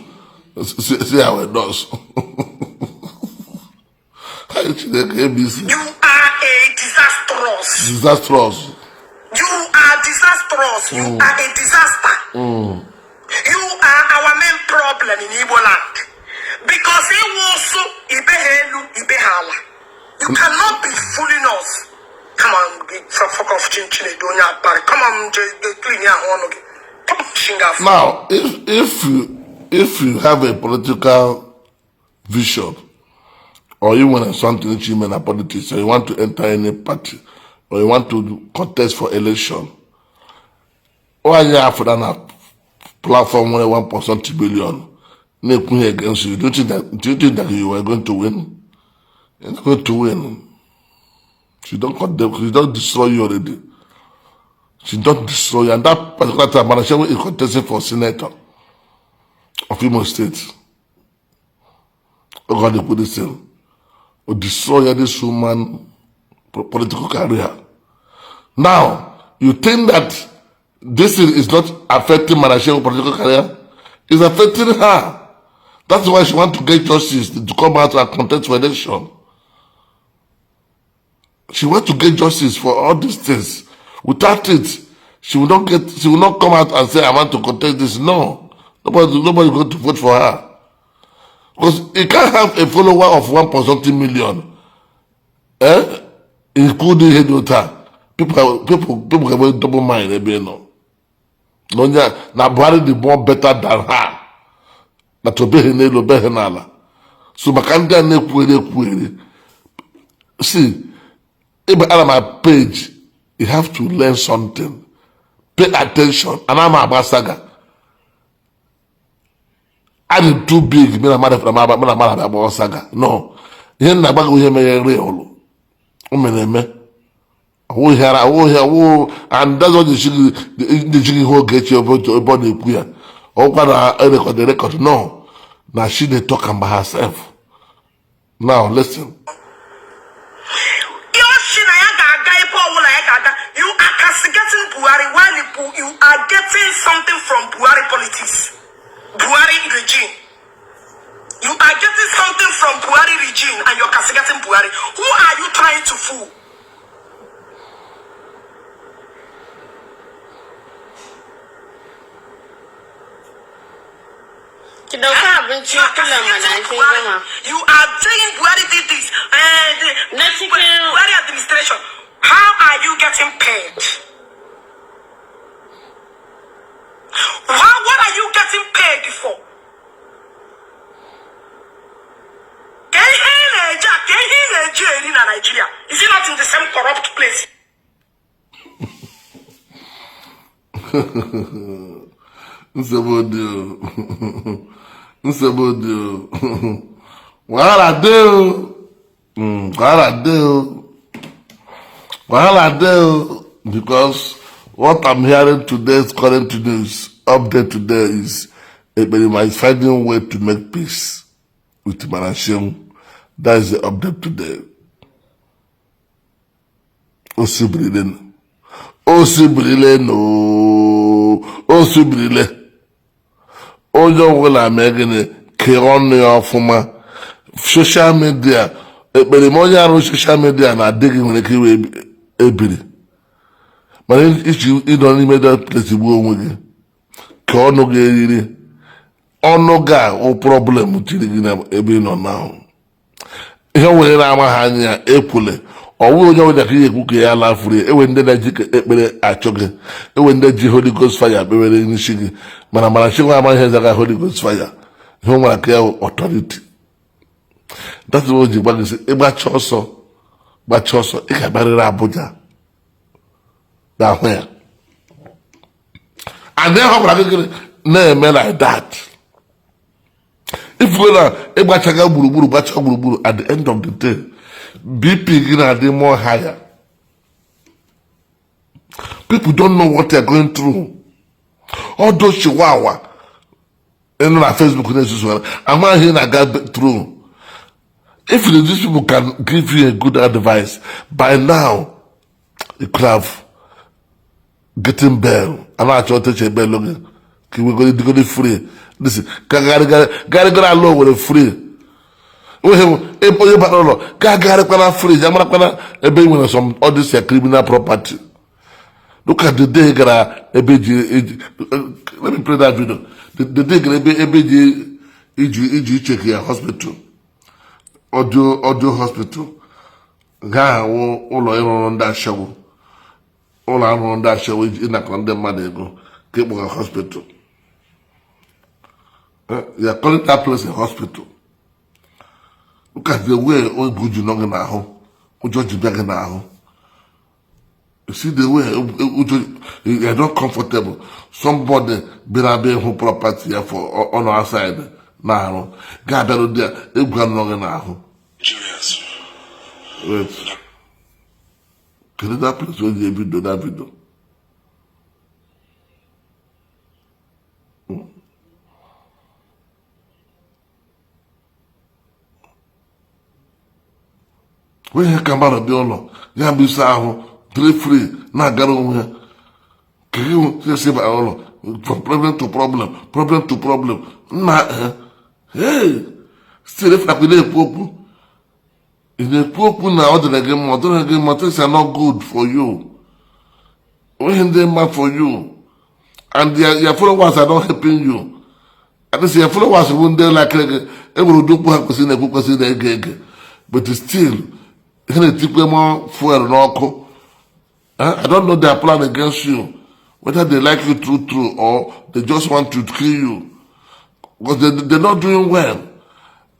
See how it does. Chineke, ABC. You are a disastrous. Disastrous. You are disastrous. You are a disaster. You are our main problem in Igbo land. Because iwu ụsụ ibe ha elu ibe ha ala. You cannot be fooling us. Come on, fuck off, chin chin onye akparị. Come on, je clean ya ahụ ọnụ gị. Come on, shinga. Now, if you have a political vision, or you want something to in politics, or you want to enter any party, or you want to contest for election, why you have na platform nwere 1.something billion na-ekwughị against you? Do you think that you are going to win? You're not going to win. She don't condemn, she don't destroy you already. She don't destroy you. And that particular time, Manashewo is contesting for senator of Imo State. Oh God, they put this in. Or destroy this woman political career. Now, you think that this is not affecting Manashewo political career? It's affecting her. That's why she want to get justice to come out and contest for election. She want to get justice for all these things. Without it, She will not get, she will not come out and say, "I want to contest this." No. Nobody going to vote for her. Because you can't have a follower of one point something million. Eh? Including Hedota. People have a double mind ebe nọ. Na onye na Buhari dị more better than her. Na tobeghị n'elu, obeghị n'ala. So maka ndị a na-ekwugheri ekwugheri. See, ịba ana my page, you have to learn something. Pay attention. Ana m agba saga. Adị too big mụ na mmadụ mụ na mmadụ agba saga. No. Ihe m na-agba gị ihe mere real. O mere eme. Ọwụghị ara, ọwụghị ọwụ, and that's what ndị ji ihe Ogechi ebe ọ na-ekwu ya. Ọkwa na record record no. Na she dey talk am by herself. Now listen. Yoshi na ya ga-aga ebe ọbụla ya ga-aga. You are castigating Buhari while you are getting something from Buhari politics. Buhari regime. You are getting something from Buhari regime and you're castigating Buhari. Who are you trying to fool? Ki dauka abinci You are kulan mana castigating kin Buhari. gama. You are saying Buhari did this. The Na cikin Buhari administration. How are you getting paid? What are you getting paid for? Ka ihe ị na-eji ka ihe ị na-eji eri na Nigeria? Is it not in the same corrupt place? Nsogbu dị o. Nsogbu dị o. Wahala dey o. Wahala dey o. Wahala dey o. Because what I'm hearing today's current news update today is Ekperima is finding way to make peace with Marashim. That is the update today. Osibirile. Osibirile no. Osibirile. Onye ọbụla mee gịnị kee ọnụ ya ọfụma. Social media, Ekperima onye arụ social media na-adị gị nwere ike iwe ebiri. Mana iji ịnọ n'ime that place gbuo onwe gị. Kee ọnụ gị eriri. Ọnụ gị a wụ problem tiri gị na ebe ị nọ now. Ihe o nwere na-ama ha anya ekwule. Ọ bụghị onye ọbụla ka ị ga-ekwu ka ya lafuru ya. Enwe ndị na-eji ekpere achọ gị. Enwe ndị ji Holy Ghost fire kpewere n'isi gị. Mana Chinwe amaghị ihe zaga Holy Ghost fire. Ihe o nwere aka ya wụ authority. That's why o ji gwa gị sị, ịgbacha ọsọ, gbacha ọsọ, ị ga-agbarịrị Abuja. N'ahụ ya. And then ọ gwara gị gịnị na-eme like that. Ifugo na ịgbachaga gburugburu gbacha gburugburu, at the end of the day, BP gị na-adị more higher. People don't know what they're going through. All those chihuahua nọ na Facebook na-ezuzu amaghị ihe na-aga through. If these people can give you a good advice, by now you could have getting bail. A na-achọ oteche bail gị ka iwegoro digoro free. Listen, ka garịgara ala Owerri free. Onye bara ụlọ ga agagharịkwana free, ya marakwana ebe ị nwere some all this your criminal property. Look at the day gara ebe ji let me play that video. The day gara ebe ji iji icheki ya hospital. Audio hospital. Gaa ahụ ụlọ ịrụrụ ndị ashawo. Ụlọ arụrụ ndị ashawo iji ịnakọ ndị mmadụ ego ka ịkpọga hospital. You are calling that place a hospital. Look at the way egwu ji nọ gị n'ahụ, ụjọ ji bịa gị n'ahụ. You see the way ụjọ, you are not comfortable. Somebody bịara abịa ịhụ property ya for ọ nọ outside na-arụ, ga-abịarụ dị ya, egwu anọ gị n'ahụ. Nigerians. Wait. Kedu that place wey dey video that video? Onye ihe ka mmadụ bịa ụlọ ya bụ isa ahụ dịrị free na-agara onwe ya ka ihe si bara ụlọ from problem to problem, problem to problem. Nna, hey, still if na-ekwu okwu, ị na-ekwu okwu na ọ dịrị gị mma, ọ dịrị gị mma, things are not good for you. Onweghị ndị mma for you, and your followers are not helping you. At least your followers bụ ndị lakịrị gị, enwere ụdị okwu ha kwesịrị na-ekwu, kwesịrị na-ege ege, but still ha na-etikwe more fuel n'ọkụ. I don't know their plan against you, whether they like you true true or they just want to kill you, because they're not doing well.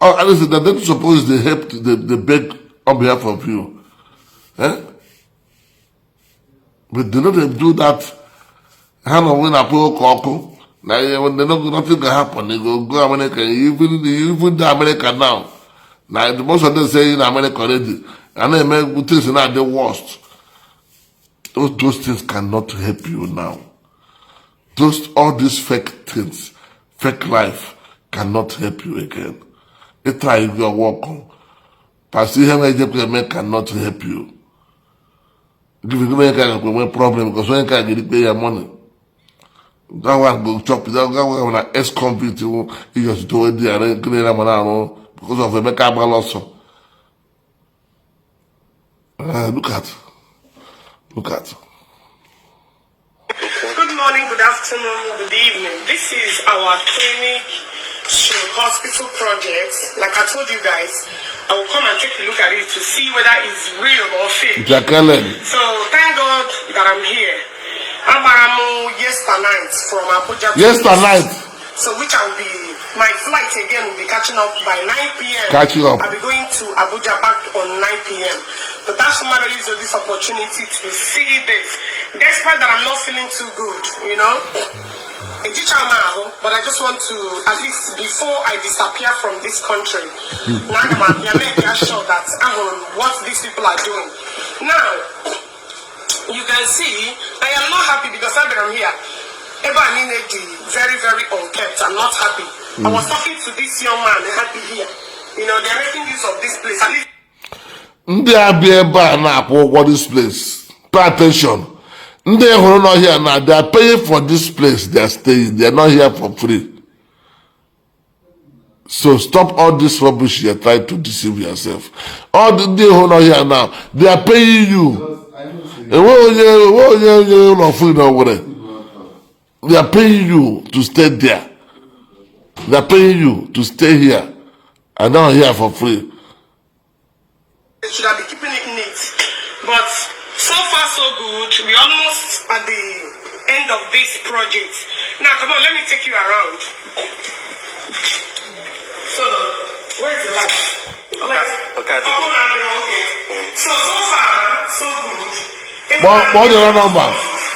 Or at least they're not supposed to help, they beg on behalf of you. Eh? But they don't do that. Ha na onwe na-akwụ ụka ọkụ na ihe, when they know nothing can happen, they go America. Even the America now. Now the most of them say in America already, and they make things now the worst. Those things cannot help you now. Those all these fake things, fake life cannot help you again. You try your work. Pastor ihe na-ejekwa eme cannot help you. Give you onye ka ga-enwe problem because onye ka ga-erikpe ya money. That one go chop, that one na ex-convict who he just do it there and clear am arụ because of Emeka agbala ọsọ. Look at, look at. Good morning, good afternoon, good evening. This is our clinic stroke hospital project. Like I told you guys, I will come and take a look at it to see whether it's real or fake. Jacqueline. So thank God that I'm here. Agbara m yesterday night from Abuja to Yesterday night. So which I will be, my flight again will be catching up by 9 p.m. Catching up. I'll be going to Abuja back on 9 p.m. But that's why I use this opportunity to see this. Despite that I'm not feeling too good. Ejicha m ahụ, but I just want to, at least before I disappear from this country, now I'm make sure that I'm what these people are doing. Now, you can see I am not happy because I've been here. Ebe a niile dị very, very unkept. I'm not happy. I was talking to this young man, happy here. They're making use of this place. At least Ndị a bịa ebe a na-akwụ ụgwọ this place. Pay attention. Ndị hụrụ n'ọhịa na they are paying for this place they are staying. They are not here for free. So stop all this rubbish you are trying to deceive yourself. All the ndị hụrụ n'ọhịa now, they are paying you. Enweghị onye, enweghị onye onye ụlọ free na Owerri. They are paying you to stay there. They are paying you to stay here and not here for free. They should have been keeping it neat. But so far so good. We're almost at the end of this project. Now come on, let me take you around. So where's the light? Okay. Oh, okay. So so far so good. Kpọọ the number.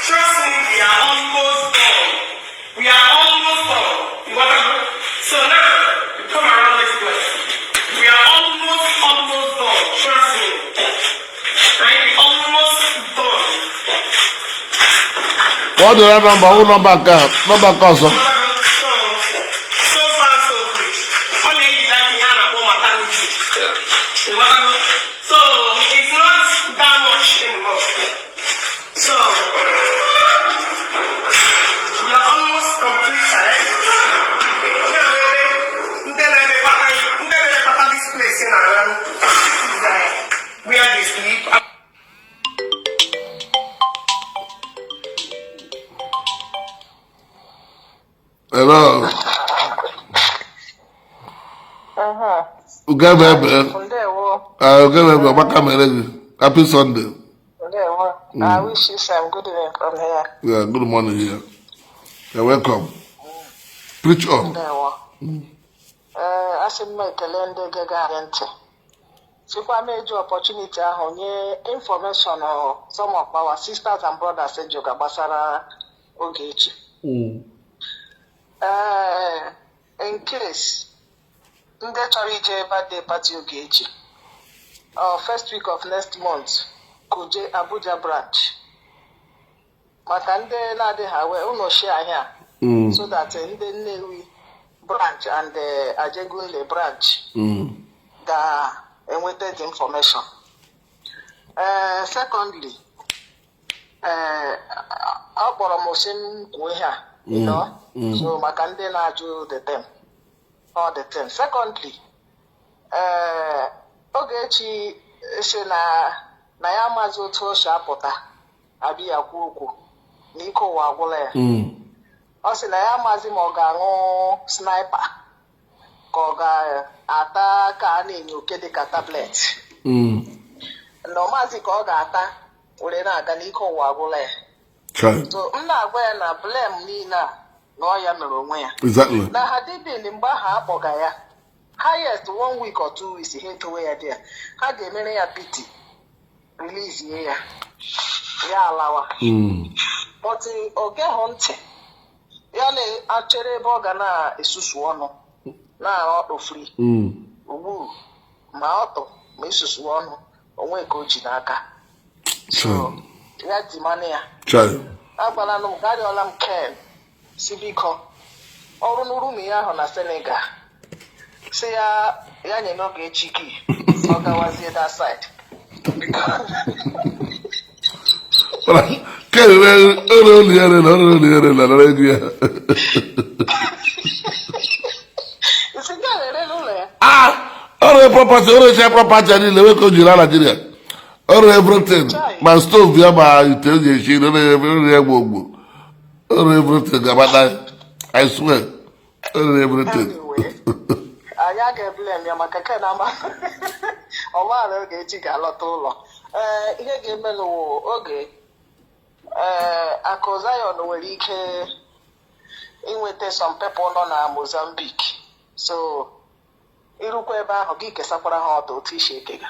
Trust me, we are almost done. We are almost done. You want to go? So now, you come around this place. We are almost, almost done. Trust me. Right? We almost done. Kpọọ the number, ọ nọmba nke a, nọmba nke ọzọ. So, so far so good. Ọ na-eyi like ihe a na-akpọ maternity. You want to go? So, it's not that much anymore. So, we are almost completed. Ndị na-elekọta this place na-arụ. This is where they sleep. Hello. Ugebe ebe. Ndewo. Ugebe ebe, ọgbaka mere gị. Happy Sunday. Ndewo. I wish you some good evening from here. Yeah, good morning here. You're welcome. Preach on. Ndewo. Ee, asị m ekele ndị gege anyị ntị. Sikwa m eji opportunity ahụ nye information some of our sisters and brothers ejoga gbasara Ogechi. Ee, in case ndị chọrọ ije birthday party Ogechi, first week of next month, Kuje Abuja branch. Maka ndị na-adịghị awe unu share ahịa so that ndị Nnewi branch and Ajegunle branch ga-enweta the information. Secondly, ọ kpọrọ m sị m kwuo ihe a, so maka ndị na-ajụ the thing, all the thing. Secondly, Ogechi si na ya amaghị otu o si apụta abịa ya kwuo okwu. Na ike ụwa agwụla ya. Ọ sị na ya amazi ma ọ ga-aṅụ sniper ka ọ ga-ata ka a na-enye oke dịka tablet. Na ọ maazị ka ọ ga-ata were na-aga n'ike ụwa agwụla ya. Chai. So m na-agwa ya na blame niile a na ọ ya mere onwe ya. Na hadibin mgbe ahụ akpọga ya, highest one week or 2 weeks, ha etowe ya dị ya, ha ga-emere ya pity, release ya, ya alawa. But o geghị ntị, ya na-achere ebe ọ ga na-esusu ọnụ na-arụ ọtụ free. Ugbu ma ọtụ ma isusu ọnụ onwe ka o ji n'aka, so ya dimanụ ya. Chai. Agwalanụ m, garịọla m Ken si biko, ọrụ n'ụrụ ya ahụ na Senegal, si ya ya nye n'oge echi gị, ọ gawazie that side. Ken ere ụlọ ya rere, ọrụ ụlọ ya rere, nara ego ya. Isi nke a na-ere n'ụlọ ya. Ah, ọrụ property, ọrụ eche property ya niile nwoke o jiri na Nigeria. Ọrụ everything, ma stove ya, ma ite o ji esi nri, ọrụ ya gbogbo. Ọrụ everything gabata. I swear. Ọrụ everything. Anyway, anyị aga blame ya maka Ken ama ọmaala oge echi ga-alọta ụlọ. Ee, ihe ga-eme n'ụwa oge, ee, akụ Zion nwere ike inweta some people nọ na Mozambique, so irukwa ebe ahụ gị kesakwara ha ọdụ otu isi ekega.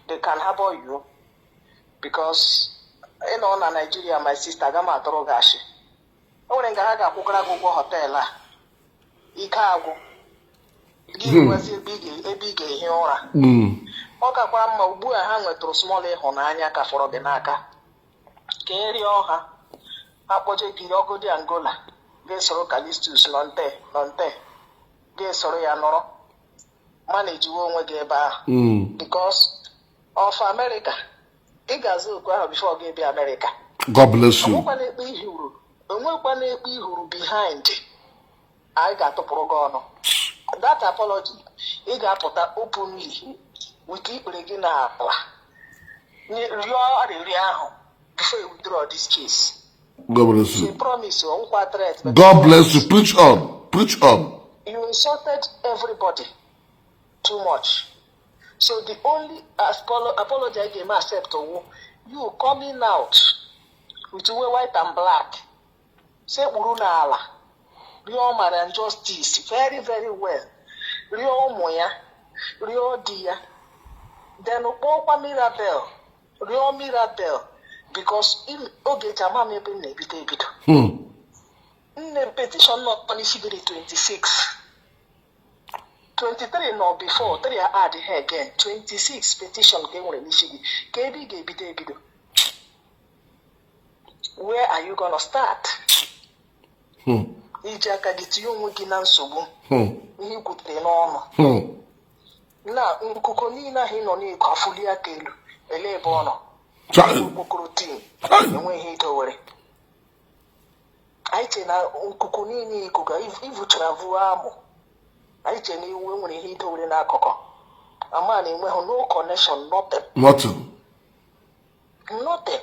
They can harbor you because ị nọ na Nigeria. My sister, aga m atụrụ gị ashị, o nwere nga ha ga-akwụkwara gị ụgwọ hotel a, ike agwụ gị gwazi ebe ị ga-ehi ụra. Ọ gakwara mma ugbu a ha nwetụrụ small ịhụnanya ka fọrọ gị n'aka ka ị rịọ ha, ha kpọje gị ọgụdị Angola, ga-esoro Calistus nọ nte nọ nte, ga-esoro ya nọrọ mana ejiwe onwe gị ebe ahụ because of America, ị ga-azụ okwu ahụ before gị bịa America. God bless you. Onwekwana ekpe ihuru, onwekwana ekpe ihuru behind, anyị ga-atụpụrụ gị ọnụ. That apology, ị ga-apụta openly with ikpere gị n'ala rịọ arịrịọ ahụ before you withdraw this case. God bless you. A promise or nkwa, threat, but God bless you. Preach on. Preach on. You insulted everybody too much. So the only apology I ga-eme accept owu you coming out with uwe white and black, sekpuru n'ala rịọ Mariam justice very very well, rịọ ụmụ ya, rịọ di ya, then kpọọkwa Mirabel, rịọ Mirabel, because Ogechi, ama m ebe m na-ebido ebido. Nne m, petition nọ n'isi gị dị 26, 23 nọ before 3 add ha again, 26 petition ka e nwere n'isi gị. Ka ebe ị ga-ebido ebido, where are you gonna start? Iji aka gị tinye onwe gị na nsogbu. Ihe i kwutere n'ọnụ na nkuko niile ahụ ị nọ na-eko afụli aka elu, ele ebe ọ nọ? Chai. Okpokoro tim. Chai. Enweghị idowere anyị che na nkuku niile ikuku ivuchara vuo amụ, anyị che na iwu enwere ihe idowere n'akụkụ ama na enweghị no connection, nothing. Nothing. Nothing.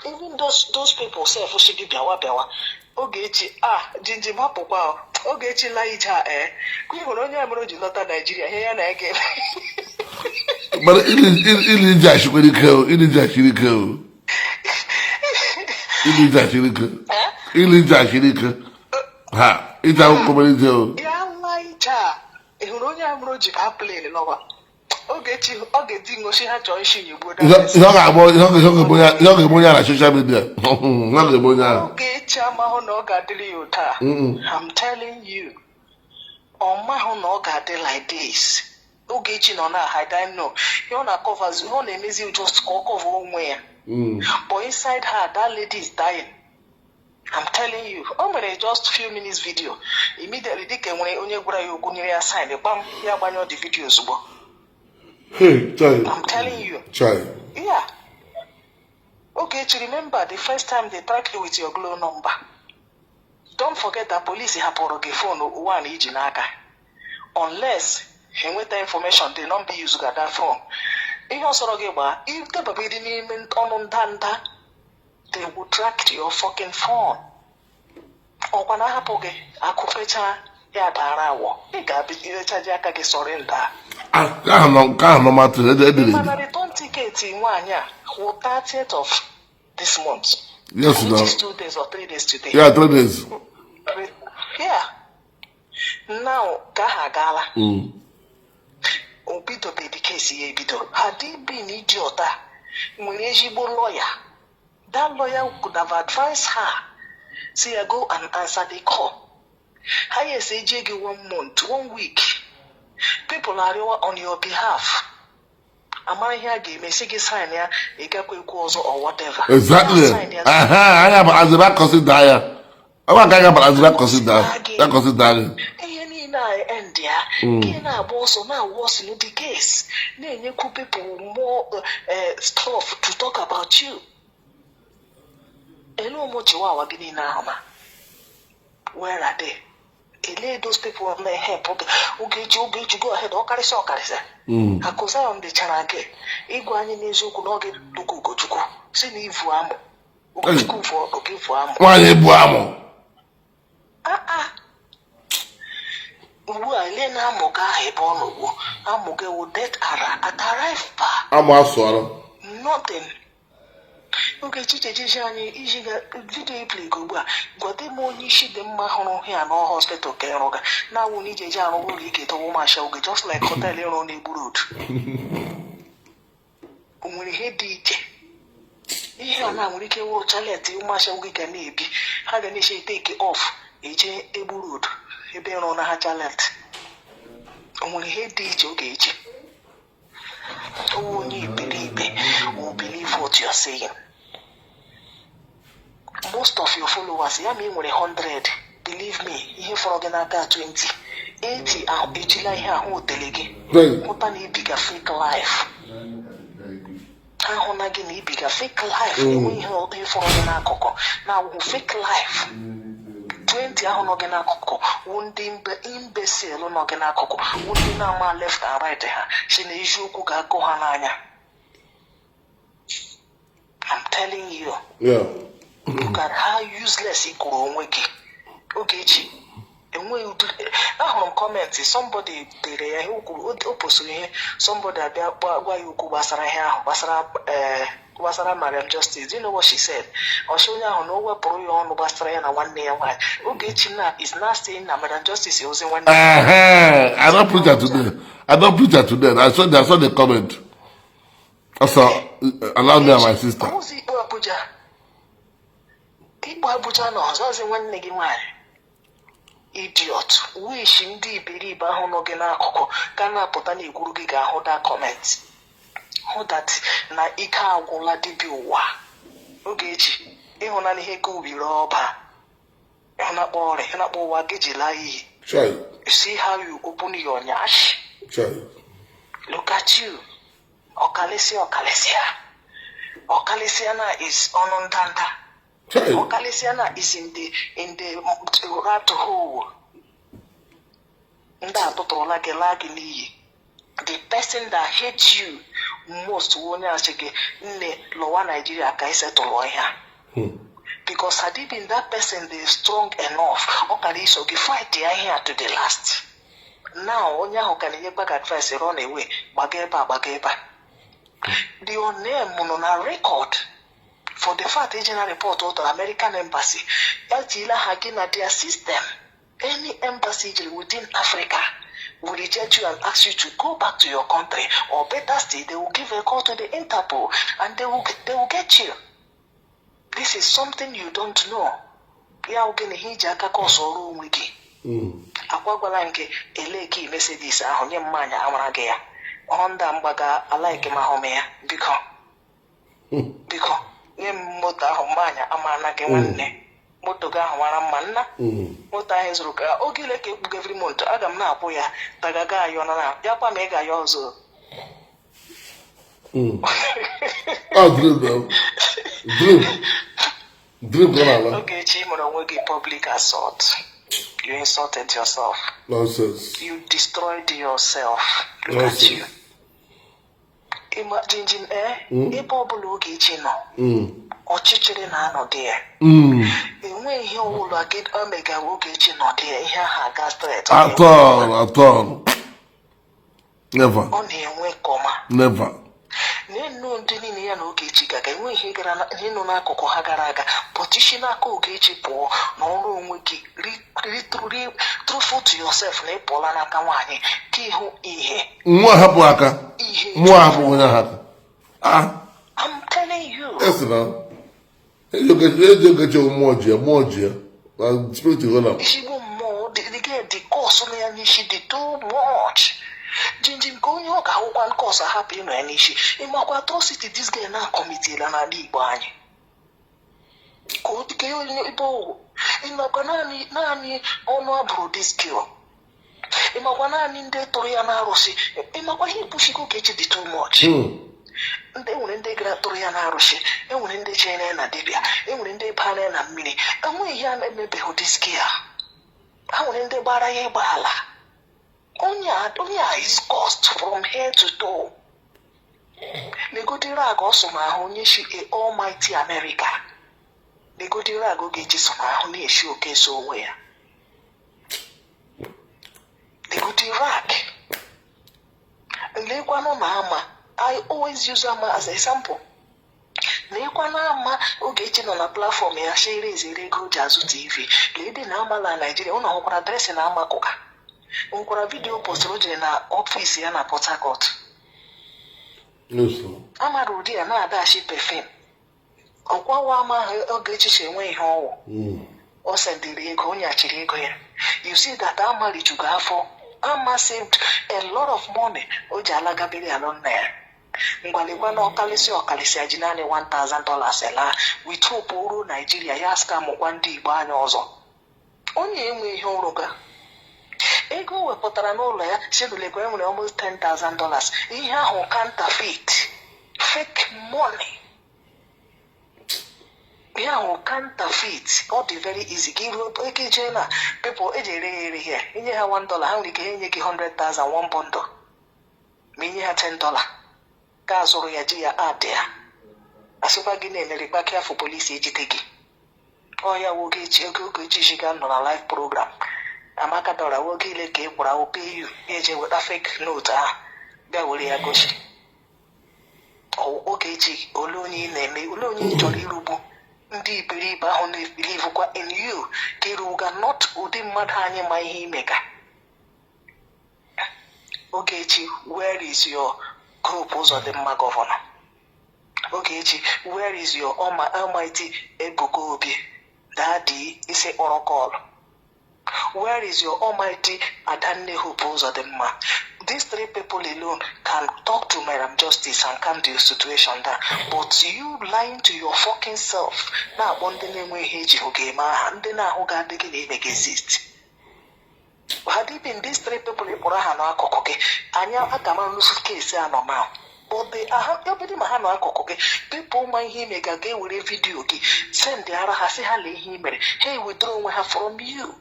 Even those people sef si gị bịawa bịawa, Ogechi a jinjim hapụkwa o. Ogechi la ije a, ee, ka ị hụrụ onye a mere o ji lọta Naijiria, ihe ya na-ege. Mana ili ije ashikwere ike o, ili ije ashiri ike o. Ili ije ashiri ike. Ili ije ashiri ike. Ha, ije akwụkwọ mere ije o. Ya la ije a, ị hụrụ onye a mere o ji baa plane lọwa, Ogechi ọ ga-edi ngosi ha chọọ isi igbo. Ihe ọ ga-agba, ihe ọ ga-eme onye a na social media. Ihe ọ ga-eme onye ahụ. Ogechi amahụ na ọ ga-adịrị ya ụta. I'm telling you, ọ mahụ na ọ ga-adị like this. Ogechi nọ na hide, I know ihe ọ na-acoverzi, ihe ọ na-emezi just ka ọ cover onwe ya, but inside her, that lady is dying. I'm telling you. O mere just few minutes video, immediately dịka enwere onye gwara ya okwu, nyere ya sign, gbam, ya gbanyụọ the video ozugbo. Hey, chai. I'm telling you. Chai. Yeah. Ogechi, remember the first time they tracked you with your Glo number. Don't forget that police hapụrụ gị phone one iji n'aka. Unless ha enweta information, the number you use that phone. Ihe ọ sọrọ gị gbaa, idebabidi n'ime ọnụ ndanda. They will track your fucking phone. Ọkwa na ahapụ gị akụ fechaa ya dara awọ, ị ga-abịa irechaji aka gị surrender. Ah, nke ahụ normal thing edere. Mana return ticket nwaanyị a wụ 30th of this month, Yes, which now. is 2 days or 3 days today. Yeah, 3 days. Yeah, now ka aha agaala. O bidobeghị case ya ebido. Had he been idiot a nwere ezigbo lawyer, that lawyer could have advised her, say ya go and answer the call. Ha yes, eje gị one month, one week, people arịọwa on your behalf, amara ihe a ga-eme, si gị sign ya, ị gakwa ekwu ọzọ or whatever. Exactly. Sign ya. Aha, anya bara azịba consider ya. Ọ bụ anya bara azịba consider ya, consider gị. Ihe niile a end ya, gị na-agba ọsọ na worsen the case, na-enyekwu people more stuff to talk about you. Ele ụmụ chiwawa gị niile ahụ, ma where are they? Ele those people na-help gị? Ogechi, Ogechi, go ahead. Ọkarịsịa, ọkarịsịa Akụ Zion dịchara gị ịgwa anyị n'eziokwu na ọ gị lụgo Ugochukwu si na ivu amụ Ugochukwu vu ọdụ gị vu amụ. Nwaanyị bụ amụ. Ah ah, ugbu a ele na amụ gị ahụ ebe ọ nọ ugbu amụ gị wụ death ara at arrival. Amụ asụọrọ. Nothing. Ogechi, chechechi anyị iji ga video i play ugbu a, gwade m onye isi dị mma hụrụ ya na hospital ka ịrụga na-awụ na ije eje arụ ụlọ ike dowe ụmụasha oge, just like hotel ịrụ na-egbu road. O nwere ihe dị iche? Ihe a na nwere ike wụrụ chalet ụmụasha oge ga na-ebi, ha ga na-eche take off eje egbu road ebe ịrụ na ha chalet. O nwere ihe dị iche? Oge echi onye iberibe will believe what you are saying. Most of your followers ya, ma ị nwere 100, believe me, ihe fọrọ gị n'aka 20, 80 ahụ ejila ihe ahụ otele gị hụta na ibiga fake life. Ha hụ na gị na ibiga fake life, enwe ihe ihe fọrọ gị n'akụkụ na-awụhụ fake life. 20 ahụ nọ gị n'akụkụ wụ ndị imbecile nọ gị n'akụkụ, wụ ndị na-ama left and right. Ha si na eziokwu ga-akụ ha n'anya. I'm telling you. Look at how useless ị kwuru onwe gị. Ogechi, enweghị ụdị ahụrụ m comment somebody dere ya ihe o kwuru, o posturu ihe, somebody abịa gwa ya okwu gbasara ihe ahụ gbasara gbasara Mariam Justice. Do you know what she said? Ọchị onye ahụ na o wepụrụ ya ọnụ gbasara ya na nwanne ya nwaanyị. Ogechi na is not saying na Mariam Justice ozi nwanne ya. I don't preach her today. I don't preach her today. I saw the comment. I saw, allow me and my sister. Ọwụzi ikpe Abuja, ikpe Abuja na ọzọzi nwanne gị nwaanyị. Idiot. Wish ndị iberibe ahụ nọ gị n'akụkụ ka na-apụta na-ekwuru gị ga-ahụ that comment, hụ that na ike agwụla dibịa ụwa. Ogechi, ịhụnanya ihe ka ubiri ọba, ịhụnakpọ ọrịa, ịhụnakpọ ụwa gị ji laa iyi. Chai. You see how you open your nyash? Chai. Look at you. Ọkalịsịa, ọkalịsịa, ọkalịsịa na is ọnụ ndanda. Chai. Ọkalịsịa na is in the rat hole. Ndị a tụtụrụla gị laa gị n'iyi. The person that hates you most wụ onye asị gị, "Nne, lọwa Naijiria ka ị setụlụ ihe a." Because had it been that person dey strong enough, ọ kara iso gị fight ya ihe a to the last. Now onye ahụ ka na-enyekwa gị advice, run away, gbaga ebe a, gbaga ebe a. Your name nọ na record for the fact iji na report to American embassy, ejila ha gị na their system. Any embassy ijiri within Africa will reject you and ask you to go back to your country, or better still, they will give a call to the Interpol and they will get you. This is something you don't know. Ya wụ gịnị ihe iji aka ka ọsọ ọrụ onwe gị? Akwa gwara nke eleki Mercedes ahụ nye mmanya amara gị ya Honda mgbaga alaiki m ahụ m ya. Biko, biko, nye m moto ahụ mmanya amara gị. Nwanne, moto gị ahụ mara mma nna. Moto ahụ zụrụ ka oge ile ka ekpugo every month, aga m na-akwụ ya tagaga ayọ na ya kwa ma ị ga-ayọ ọzọ. Oh, dream, bro. Dream. Dream gonna ala. Ogechi, ị mere onwe gị public assault. You insulted yourself. Nonsense. You destroyed yourself. Look at you. Nonsense. Ịma jinjin ee, ebe ọbụla Ogechi nọ, ọchịchịrị na-anọdụ ya. Enweghị ihe ọbụla gị o megara Ogechi nọdụ ya, ihe ahụ aga straight. At all, at all, never. Ọ na-enwe comma. Never. N'enu ndị niile ya na Ogechi gaga, enweghị ihe gara ihe nọ n'akụkụ ha gara aga, but isi n'aka Ogechi pụọ na ọrụ onwe gị, truthful to yourself na ị pụọla n'aka nwaanyị ka ịhụ ihe. Nwa hapụ aka. Ihe. Nwa hapụ onye ahụ aka, ah. I'm telling you. Esi na eji Ogechi, mmụọ ji ya, mmụọ ji ya na spirit hold am. Ezigbo mmụọ dị curse na ya n'isi dị too much, jinjin, ka onye ọ ga-ahụkwa curse ahapụ ịnọ ya n'isi. Ịmakwa atrocity this girl na-acommitila n'ala Igbo anyị, ka ọ dị ka onye ebe ọwụ. Ịmakwa naanị ọnụ abụrụ this girl, ịmakwa naanị ndị tụrụ ya n'arụsị, ịmakwa ihe ikwuchigo Ogechi dị too much. Ndị enwere, ndị gara tụrụ ya n'arụsị, enwere ndị chere ya na dibịa, enwere ndị bara ya na mmiri, enweghị ihe a na-emebeghị this girl. Ha nwere ndị gbara ya ịgba ala. Onye a is cursed from head to toe. Legodi rag ọ so n'ahụ, onye shi a almighty America. Legodi rag ọ ga-eji so n'ahụ na-eshi oke so onwe ya. Legodi rag, lekwanụ na ama. I always use ama as a example. Lekwanụ ama Ogechi nọ na platform ya shere ezere ego o ji azụ TV. Lee na ama na Naijiria, ụnụ hụkwara dressing na ama kụka, nwekwara video postụrụ o jere na office ya na Port Harcourt. Yes, sir. Amara ụdị ya na-adachi perfume ọkwawa ama ahụ Ogechi si enwe ihe ọwụ. O sendịrị ego, o nyachiri ego ya. You see that ama rijugo afọ. Ama saved a lot of money o ji alagabere alụ nna ya. Ngwalekwa na ọkalịsị ọkalịsị ji naanị $1000 laa with hope ruo Naijiria ya scamkwa ndị Igbo anya ọzọ. Onye enwe ihe ọrụga ego o wepụtara n'ụlọ ya sedulekwa enwere almost $10,000. Ihe ahụ counterfeit, fake money. Ihe ahụ counterfeit. Ọ dị very easy ka iruo eke jee na people eji ere ya ere ya, inye ha $1, ha nwere ike enye gị 100,000 one bundle. Ma inye ha $10 ka azụrụ ya ji ya add ya, asịkwa gị na-emerekwa afọ polisi ejide gị. Ọ ya nwoke echi oge Ogechi shiga nọ na live program Amaka dọra nwoke ile ka ị kwụrụ ahụ pay you, ya eje weta fake note ahụ bịa were ya gosi. Ogechi, ole onye ị na-eme, ole onye ị chọrọ irugbu? Ndị iberibe ahụ na-ebelievekwa in you ka iruga, not ụdị mmadụ anyị ma ihe ime ka. Ogechi, where is your Hope Uzodimma governor? Ogechi, where is your almighty Ebuka Obi daddy isi kpọrọ call? Where is your almighty Adanne Hope Uzodimma? These three people alone can talk to Madam Justice and calm the situation down. But you lying to your fucking self, na-akpọ ndị na-enwe ihe eji hụ ga-eme aha, ndị na-ahụ ga-adị gị na ime gị exist. Had it been these three people ị kpọrọ aha n'akụkụ gị, anyị aga m alụsụ case a nọ now. But they are ebe ma ha nọ akụkụ gị, people ma ihe ime ga ga-ewere video gị send ara ha, sị ha lee ihe i mere, ha ewetara onwe ha from you.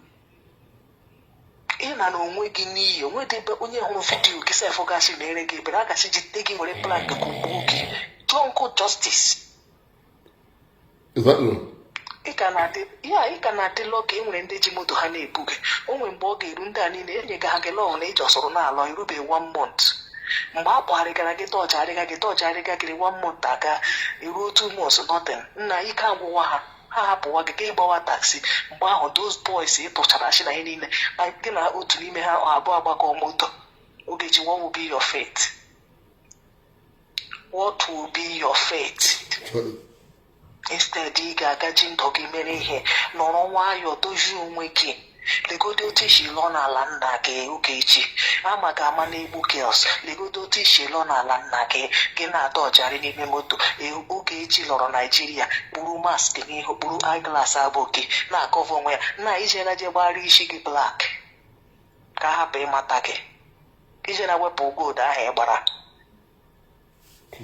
Ị na na onwe gị n'iyi onwe dị ebe onye hụrụ video gị sef gasị na-ere gị ebere, a gasị jide gị were plank kụgbuo gị. Jungle justice. Exactly. Ị ka na-adị ya, ị ka na-adị lucky. E nwere ndị ji moto ha na-ebu gị. O nwere mgbe ọ ga-eru ndị a niile enyega ha gị lọọ na iji ọsọrọ na-alọ irube one month. Mgbe a kpọgharịgara gị, dọji arịga gị, dọji arịga gị, one month aga, eruo 2 months, nothing. Nna, ike agwụwa ha, ha hapụwa gị ka ịgbawa taxi. Mgbe ahụ those boys ị tụchara achị na ihe niile gị na otu n'ime ha abụọ agbakọ moto. Ogechi, what will be your fate? What will be your fate? Instead ị ga-agaji ndụ gị mere ihe, nọrọ nwayọọ dozie onwe gị. Legodo otu isi lụọ n'ala nna gị. Ogechi, ama ga ama na-egbu girls. Legodo otu isi lụọ n'ala nna gị, gị na-atọ ọjarị n'ime moto. Ogechi lọrọ Naijiria kpuru mask n'ihu, kpuru eyeglass abụ gị na-acover onwe ya nna. Ijela je gbara isi gị black ka hapụ ịmata gị. Ije na wepụ gold ahụ ị gbara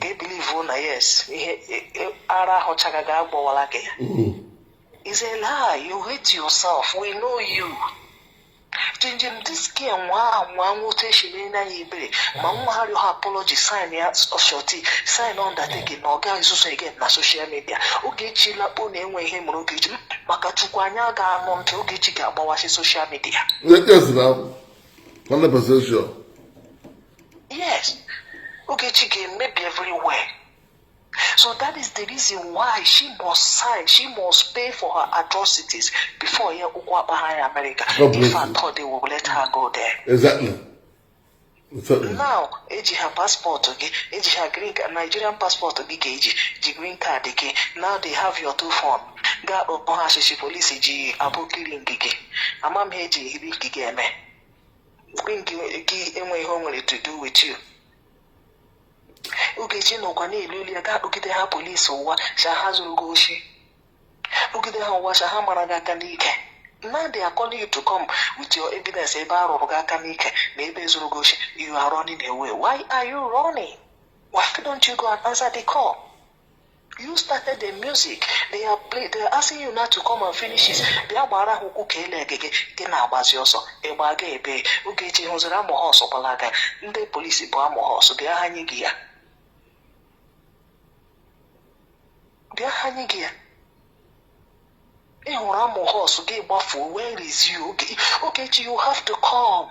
ka ebelieve na yes, ihe ara ahụ chaga ga agbọwala gị. Is a lie. You hate yourself. We know you. Jinjin, Chinjim, this girl nwa anwa nwụta eshiri na ya ebere ma nwa ha rịọ ha apology, sign ya surety, sign undertaking na ọ gaghị ezuzo again na social media. Ogechi lakpo na enwe ihe mere Ogechi maka Chukwu anyị aga anụ ntị. Ogechi ga-agbawasị social media. Yes, now 100% sure. Yes, Ogechi ga-emebi everywhere. So that is the reason why she must sign, she must pay for her atrocities before ya ụkwụ akpa ha ya America. God bless If you. at all they will let her go there. Exactly. Now eji ha passport gị, eji ha green card, Nigerian passport gị ga-eji ji green card gị. Now they have your two phone. Gaa kpọọ ha asịsị polisi ji abụki ring gị. Ama m ha eji ring gị eme. Ring gị enweghị ihe o nwere to do with you. Ogechi nọkwa na-elu elu ya, gaa kpọgide ha polisi ụwa sha ha zụrụ gị oshi, kpọgide ha ụwa sha ha mara gị aka n'ike. Now they are calling you to come with your evidence ebe a rụrụ gị aka n'ike na ebe zụrụ gị oshi. You are running away. Why are you running? Why don't you go and answer the call? You started the music. They are asking you now to come and finish it. Bịa gbara ha ụkwụ ka ele gị gị na-agbazi ọsọ ịgba ga ebe. Ogechi hụziri amụ ha ọsọ gbalaga. Ndị polisi bụ amụ ha ọsọ. Bịa ha nye gị ya, bịa ha nye gị ya. Ị hụrụ amụ horse gị gbafuo. Where is you? Ogechi, you have to come,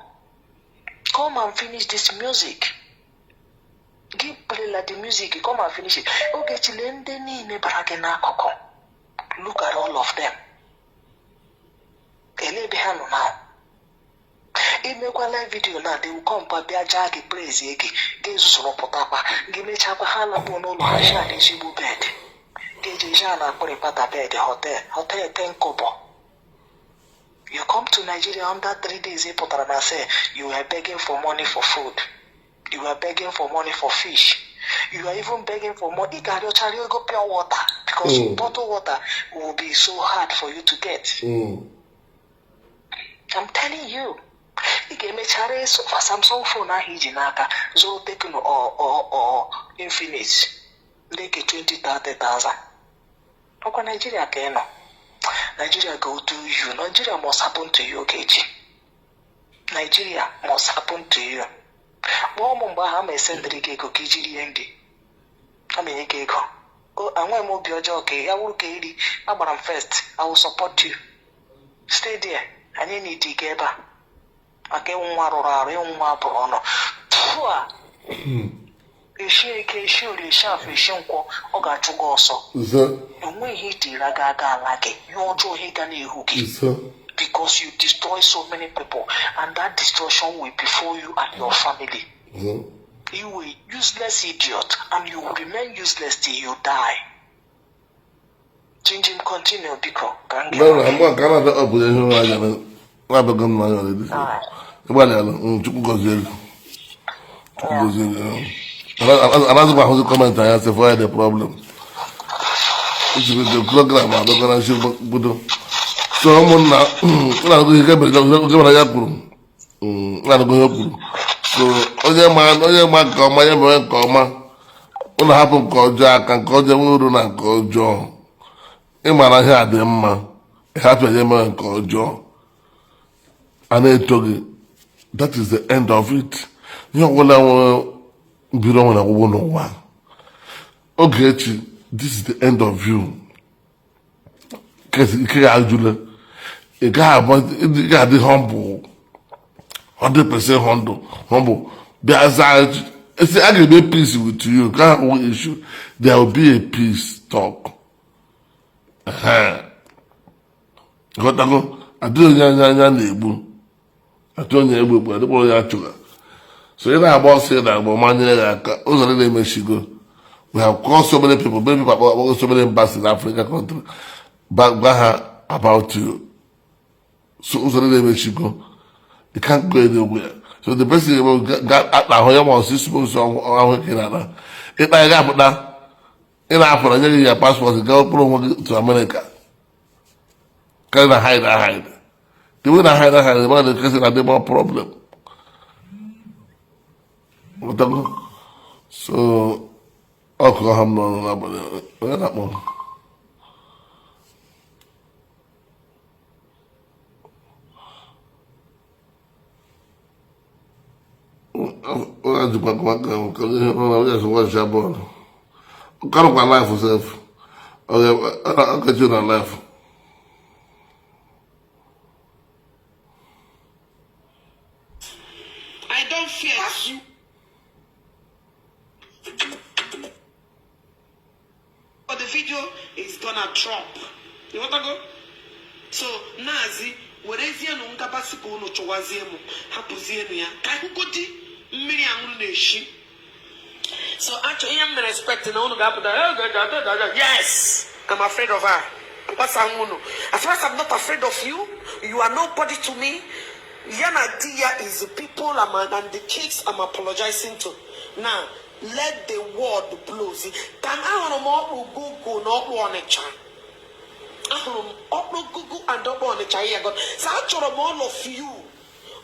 come and finish this music. Gị playla the music, come and finish it. Ogechi, lee ndị niile bara gị n'akụkụ. Look at all of them. Ele ebe ha nọ now? Imekwa live video na they will come pa bịa jaa gị, praise gị, gị zụzụrụ pụtakwa gị mechakwa ha lakpuo n'ụlọ ha sha na ezigbo bed ga-eji sha na akpịrịpata bed, hotel, hotel 10 kobo. You come to Nigeria, under 3 days ị pụtara na say you were begging for money for food, you were begging for money for fish, you are even begging for money. Ị ga-arịọchara ego pure water because bottled water will be so hard for you to get. I'm telling you, ị ga-emechara ịsụ Samsung phone ahụ iji n'aka zụrụ Tecno or Infinix ndị ke 20 30,000. Ọkwa Nigeria ka ị nọ. Nigeria go do you. Nigeria must happen to you, Ogechi. Nigeria must happen to you. Kpọọ m mgbe ahụ ama esendịrị gị ego ka iji rie nri. Ama enye gị ego. Enweghị m obi ọjọọ ka ya wụrụ ka eri agbara m first. I will support you. Stay there. Anyị need gị ebe a maka ịnwụ nwa rụrụ arụ, ịnwụ nwa bụrụ ọnụ tfu a eshi eke, eshi orie, eshi afọ, eshi nkwọ. Ọ ga-achụ gị ọsọ. Ise. Enweghị ihe itiri aga aga ala gị, ihe ọjọọ, ihe ga na-ehu gị Ise. because you destroy so many people and that destruction will befall you and your family. Ise. You were a useless idiot and you will remain useless till you die. Jinjim, continue biko ka m No, no, gee. I'm going to Canada up with ihe anya na-abịago m n'anya already. Ịgbalịala, Chukwu gọzie gị. Chukwu gọzie gị. Anaghịzị m ahụzi comment anya sị for the problem. Ijiri the program abịago na nsi mbido. So ụmụnna, na-agụ ihe oge mere ya kwuru. Na-agụ ihe o kwuru. So onye ma nke ọma ya mere nke ọma. Ụnụ hapụ nke ọjọọ aka, nke ọjọọ nwee uru na nke ọjọọ. Ị mara ihe a dị mma, ị hapụ ya mere nke ọjọọ a na-eto gị. That is the end of it. Ihe ọbụla nwere mbido nwere ọgwụgwụ n'ụwa. Ogechi, this is the end of you. Kesi ike ga-ajụle, ị gaghị agba, ị ga-adị humble, 100% humble, humble. Bịa zaa esi a ga-eme peace with you ka ha issue. There will be a peace talk. Ghọtago? Adịghị onye anya anya na-egbu, atụ onye egbu egbu, adịkpọrọ onye achụga. So ị na-agba ọsọ, ị na-agba manyere gị aka, ụzọ niile emechigo. We have called so many people, many people akpọ so many embassies in Africa country, gwa ha about you. So ụzọ niile emechigo, you can't go anywhere. So the best thing bụ ga ahụ ya ma ọsọ isi ụzọ ahụ ka ị na-ana ịkpa. Ị ga-apụta, ị na-apụ na nye gị ya passport, gaa kpụrụ onwe gị to America. Karị na hide hide, the way na hide hide, man, the case na dị more problem. Ghọtago? So ọkụ ọha m n'ọnụ n'abalị. Onye na-akpọ m? jikwa ka bọọlụ karụkwa life sef ọkachi na life. I don't fear you. But the video is gonna drop. You want to go? So, Nazi, werezienụ nkapasị ka unu chụwazie m, hapụzienụ ya ka ahụgodi mmiri aṅụrụ na-eshi. So actually, ihe m mere expect na unu ga-apụta, "Eh, da, da, da, da, da." Yes, I'm afraid of her. Gbasa unu. As far as I'm not afraid of you, you are nobody to me. Ya na di ya is the people I'm, and the kids I'm apologizing to. Now, let the world blow. See, ka m ahụrụ m ọkpụ Google na ọkpụ Ọnịcha. Ahụrụ m ọkpụ Google and ọkpụ Ọnịcha ihe God. So achọrọ m all of you.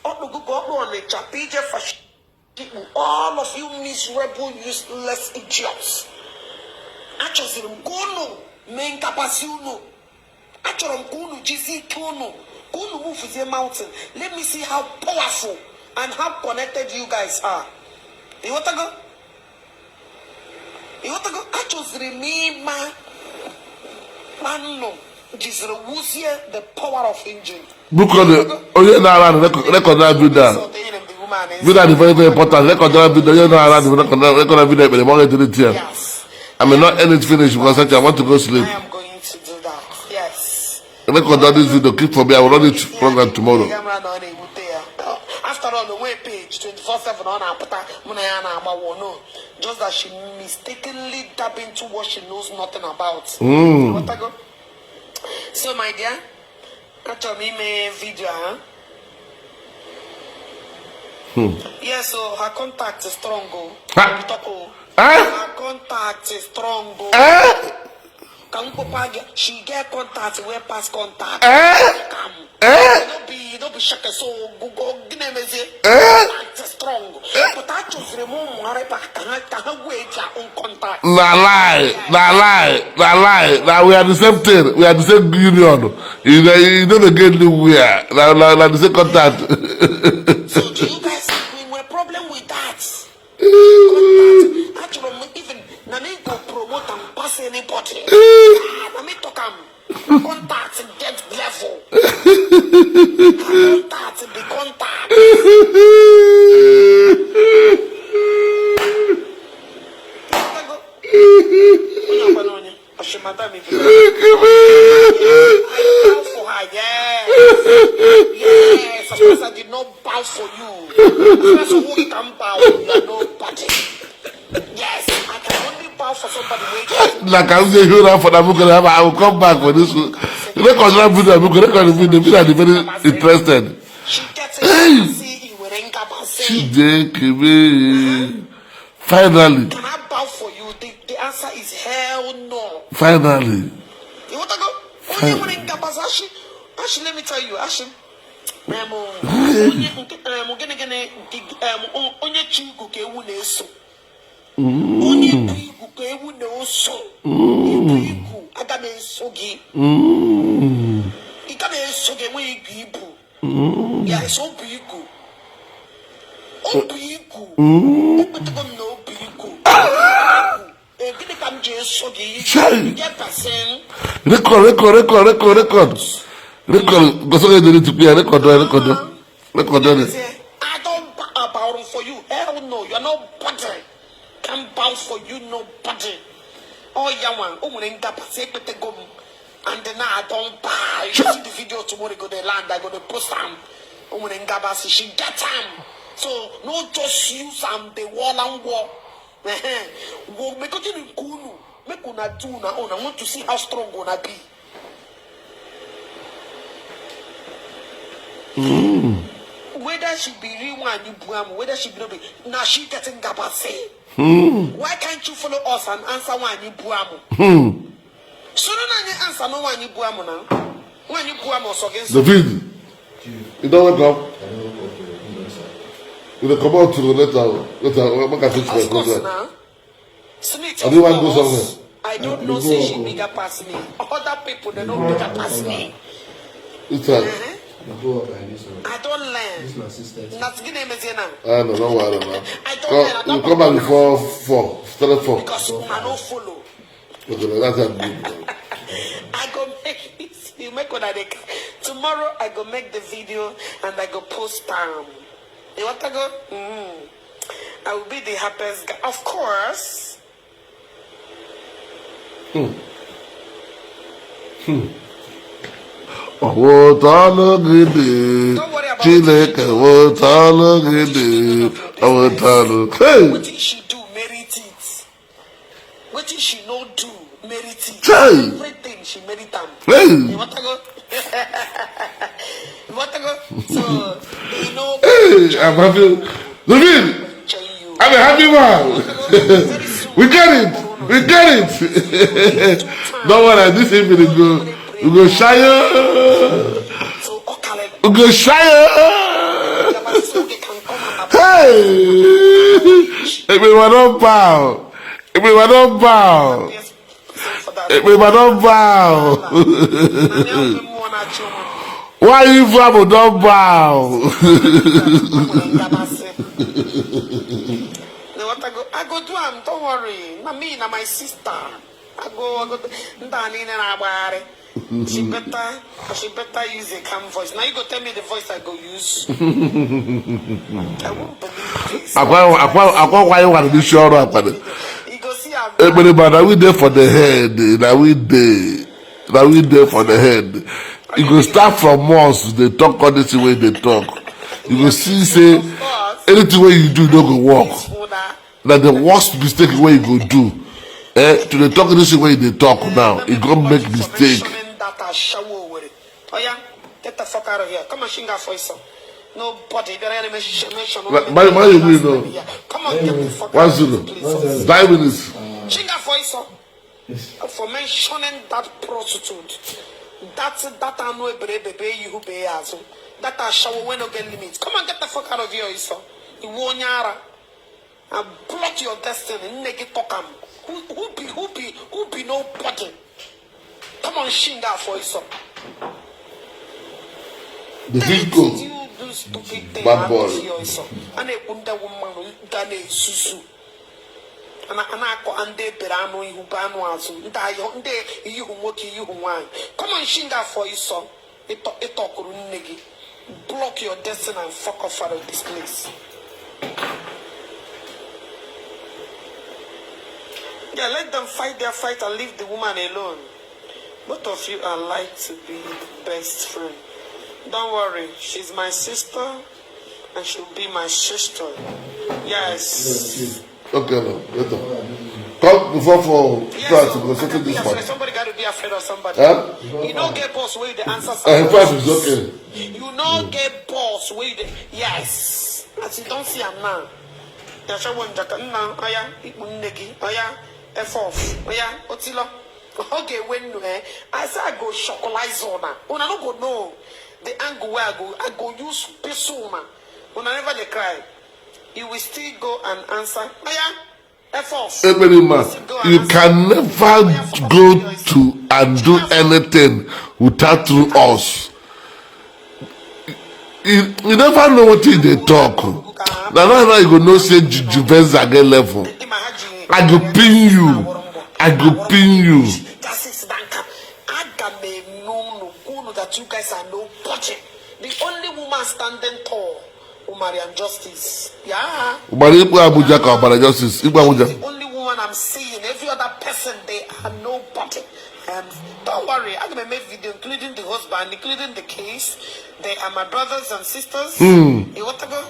Ọkpụ Google, ọkpụ Ọnịcha, PJ Fashion. All of you miserable, useless idiots. Achọziri m ka unu mee nkapasị unu. Achọrọ m ka unu jisie ike unu, ka unu mufuzie mountain. Let me see how powerful and how connected you guys are. Ịghọtago? Ịghọtago? Achọziri m ịma kpannụ jiziri wuzie the power of engine. Biko, onye na-ara record video a, video dị very very important. Record video, onye na-ara record video ekpere ma ọ ga-ediri ya. Yes. I may not end it finish because I want to go sleep. I am going to do that. Yes. Record this video, keep for me. I will run it program tomorrow. Camera na ọ na-ewute ya. After all, onwe page 24/7 ọ na-apụta mụ na ya na-agbawo no. Just that she mistakenly tap into what she knows nothing about. Ghọtago? So my dear, achọrọ m ime video ahụ. Yes, so her contact is strong. Oh. Ha. Talk, oh. Eh? Her contact is strong. Oh. Eh? Ka m kpọkwa gị, she get contact wey pass contact. Eh? Kam. Eh? No be shake so go gịnị emezie? Eh? Contact is strong. But achọziri m ụmụ arịba ka ha wee their own contact. Na lie, na lie, na lie. Na we are the same thing. We are the same union. You know the get nowhere. Na the same contact. So do you guys think we nwere problem with that? Contact. Achọrọ m even na me go promote am pass anybody. Ah, na me talk am. Contact get level. Contact be contact. Onye ọkwa na onye? Ọsị madam ife. I bow for her, yes. Yes, of course I did not bow for you. Of course, who can bow? You are nobody. Yes, I can only bow for somebody waiting. Like I'm saying, here for the book, I will come back for this. Record that video, record the video. Video are very interested. She gets it. See, you were in Gabase. Chineke me. Finally, Can I bow for you? The answer is hell no. finally. You want to go? Onye nwere nkapasị, Ashi, Ashi, let me tell you, Ashi. Onye nke gịnị gịnị onye chi igu ka ewu na-eso. Onye bụ igu ka ewu na-eso. Ibu igu aga m eso gị. Ị ga na-eso gị enweghị igu ibu. Yes, ọ bụ igu. Ọ bụ igu. Ekwetego m na ọ bụ igu. Gịnị ka m ji eso gị? Chai. Get person. Record, record, record, record, record. Record. Gosi onye dịrị tupu ya record, record. Record. I don't bow for you. Hell no, you're nobody. Can bow for you, nobody. Oh, yeah, one. Oh, when ekpetego m. And then I don't bow. You see the video tomorrow, go to land, I go to post am. Oh, when ngabasi, she get am. So, no just use am the wall and wall. Wo make you kunu. Make una do una own. I want to see how strong una be. Whether she be real one, you buam, whether she be no be, now she getting gabase. Why can't you follow us and answer one you buam? So no na answer no one you buam now. One you buam also against. David, you don't wake up. I don't wake up to the You dey come out to later. Later, make I finish my Of course program. now. Smith, I of don't want to go course. somewhere. I don't You know go say she go. bigger pass me. Other people they don't bigger pass me. It's time. Uh-huh. You go up like this one. I don learn. This na 6:30. Na gịnị emezie na? Ah, no, no worry now. I don't learn. I Come, you don't come back before 4, 3, 4. Because una no follow. Okay, no, that's a good. I go make it. You make una dey. Tomorrow I go make the video and I go post am. You want to go? I will be the happiest guy. Of course. Ọwụtalụ gị dị. Don't worry about Chineke wụtalụ gị dị. Ọwụtalụ. Hey! Wetin she do merit it. Wetin she no do merit it. Chai! Everything she merit am. Hey! You want to go? You want to go? So you know. Hey! I'm happy. David! Join you. I'm a happy man. We get it. We get it. Don't worry, this evening we go shire. So okay. We go shire. Hey! Everyone don't bow. Everyone don't bow. Everyone don't bow. Why you from don't bow? I go do am, don't worry. Na me, na my sister. I go. Ndị a niile na-agbagharị. She better use a calm voice. Now you go tell me the voice I go use. I won't believe this. Akwa akwa akwa kwa you want n'isi ọrụ akwa. You go see am. Ekpere ma na we dey for the head, na we dey for the head. You go start from once dey talk all this thing wey you dey talk. You go see say anything wey you do no go work. Una. Na the worst mistake wey you go do. Eh, to dey talk this thing wey you dey talk now, you go make mistake. Mentioning that ashawo Owerri. Oya, get the fuck out of here. Come on, Shinga for some. Nobody. Better mention. Ma you mean no? Come on, get the fuck One out of zero. this place. 9 minutes. Shinga for iso. For mentioning that prostitute. That anụ ebere ebebe ihu be azụ. That ashawo wey no get limit. Come on, get the fuck out of here, Iso. Iwu onye ara. And block your destiny. Nne gị talk am. Who be nobody? Come on, Shinga for Iso. The Vinco. You do stupid thing. Bad boy. Out here, Iso. A na-ekwu ndị wụ mmadụ ndị a na-esusu. A na-akọ ndị ebere anụ ihu bụ anụ azụ ndị ndị ihu nwoke ihu nwaanyị. Come on, Shinga for Iso. Ịtọkụrụ nne gị. Block your destiny and fuck off out of this place. Yeah, let them fight their fight and leave the woman alone. Both of you are like to be best friend. Don't worry, she's my sister and she'll be my sister. Yes. Okay, no, later. Come before 4. Yes, Try to so go I settle can be this afraid. one. Somebody got to be afraid of somebody. Huh? You don't get boss where you the answer. 5 is okay. You no get boss where you the yes. As you don't see am now. Yasha njaka nna oya ikpu nne gị oya F off oya otilo. Okay, when eh, I say I go chocolize una. Una no go know the angle where I go use pistol una. Una never dey cry. You will still go and answer. Oya F off. Ekperima, Still go and you answer. can never go to and do anything without through us. You never know wetin you dey talk. Na now you go know say Juvenza get level. I go pin you. I go pin you. Justice Danka. Aga m eme unu gwa unu that you guys are nobody. The only woman standing tall, Mariam Justice. Yeah. Ụgbara ikpe Abuja ka ọgbara justice ikpe Abuja. The only woman I'm seeing. Every other person, they are nobody. Don't worry, I'm gonna make video including the husband, including the case. They are my brothers and sisters. You want to go?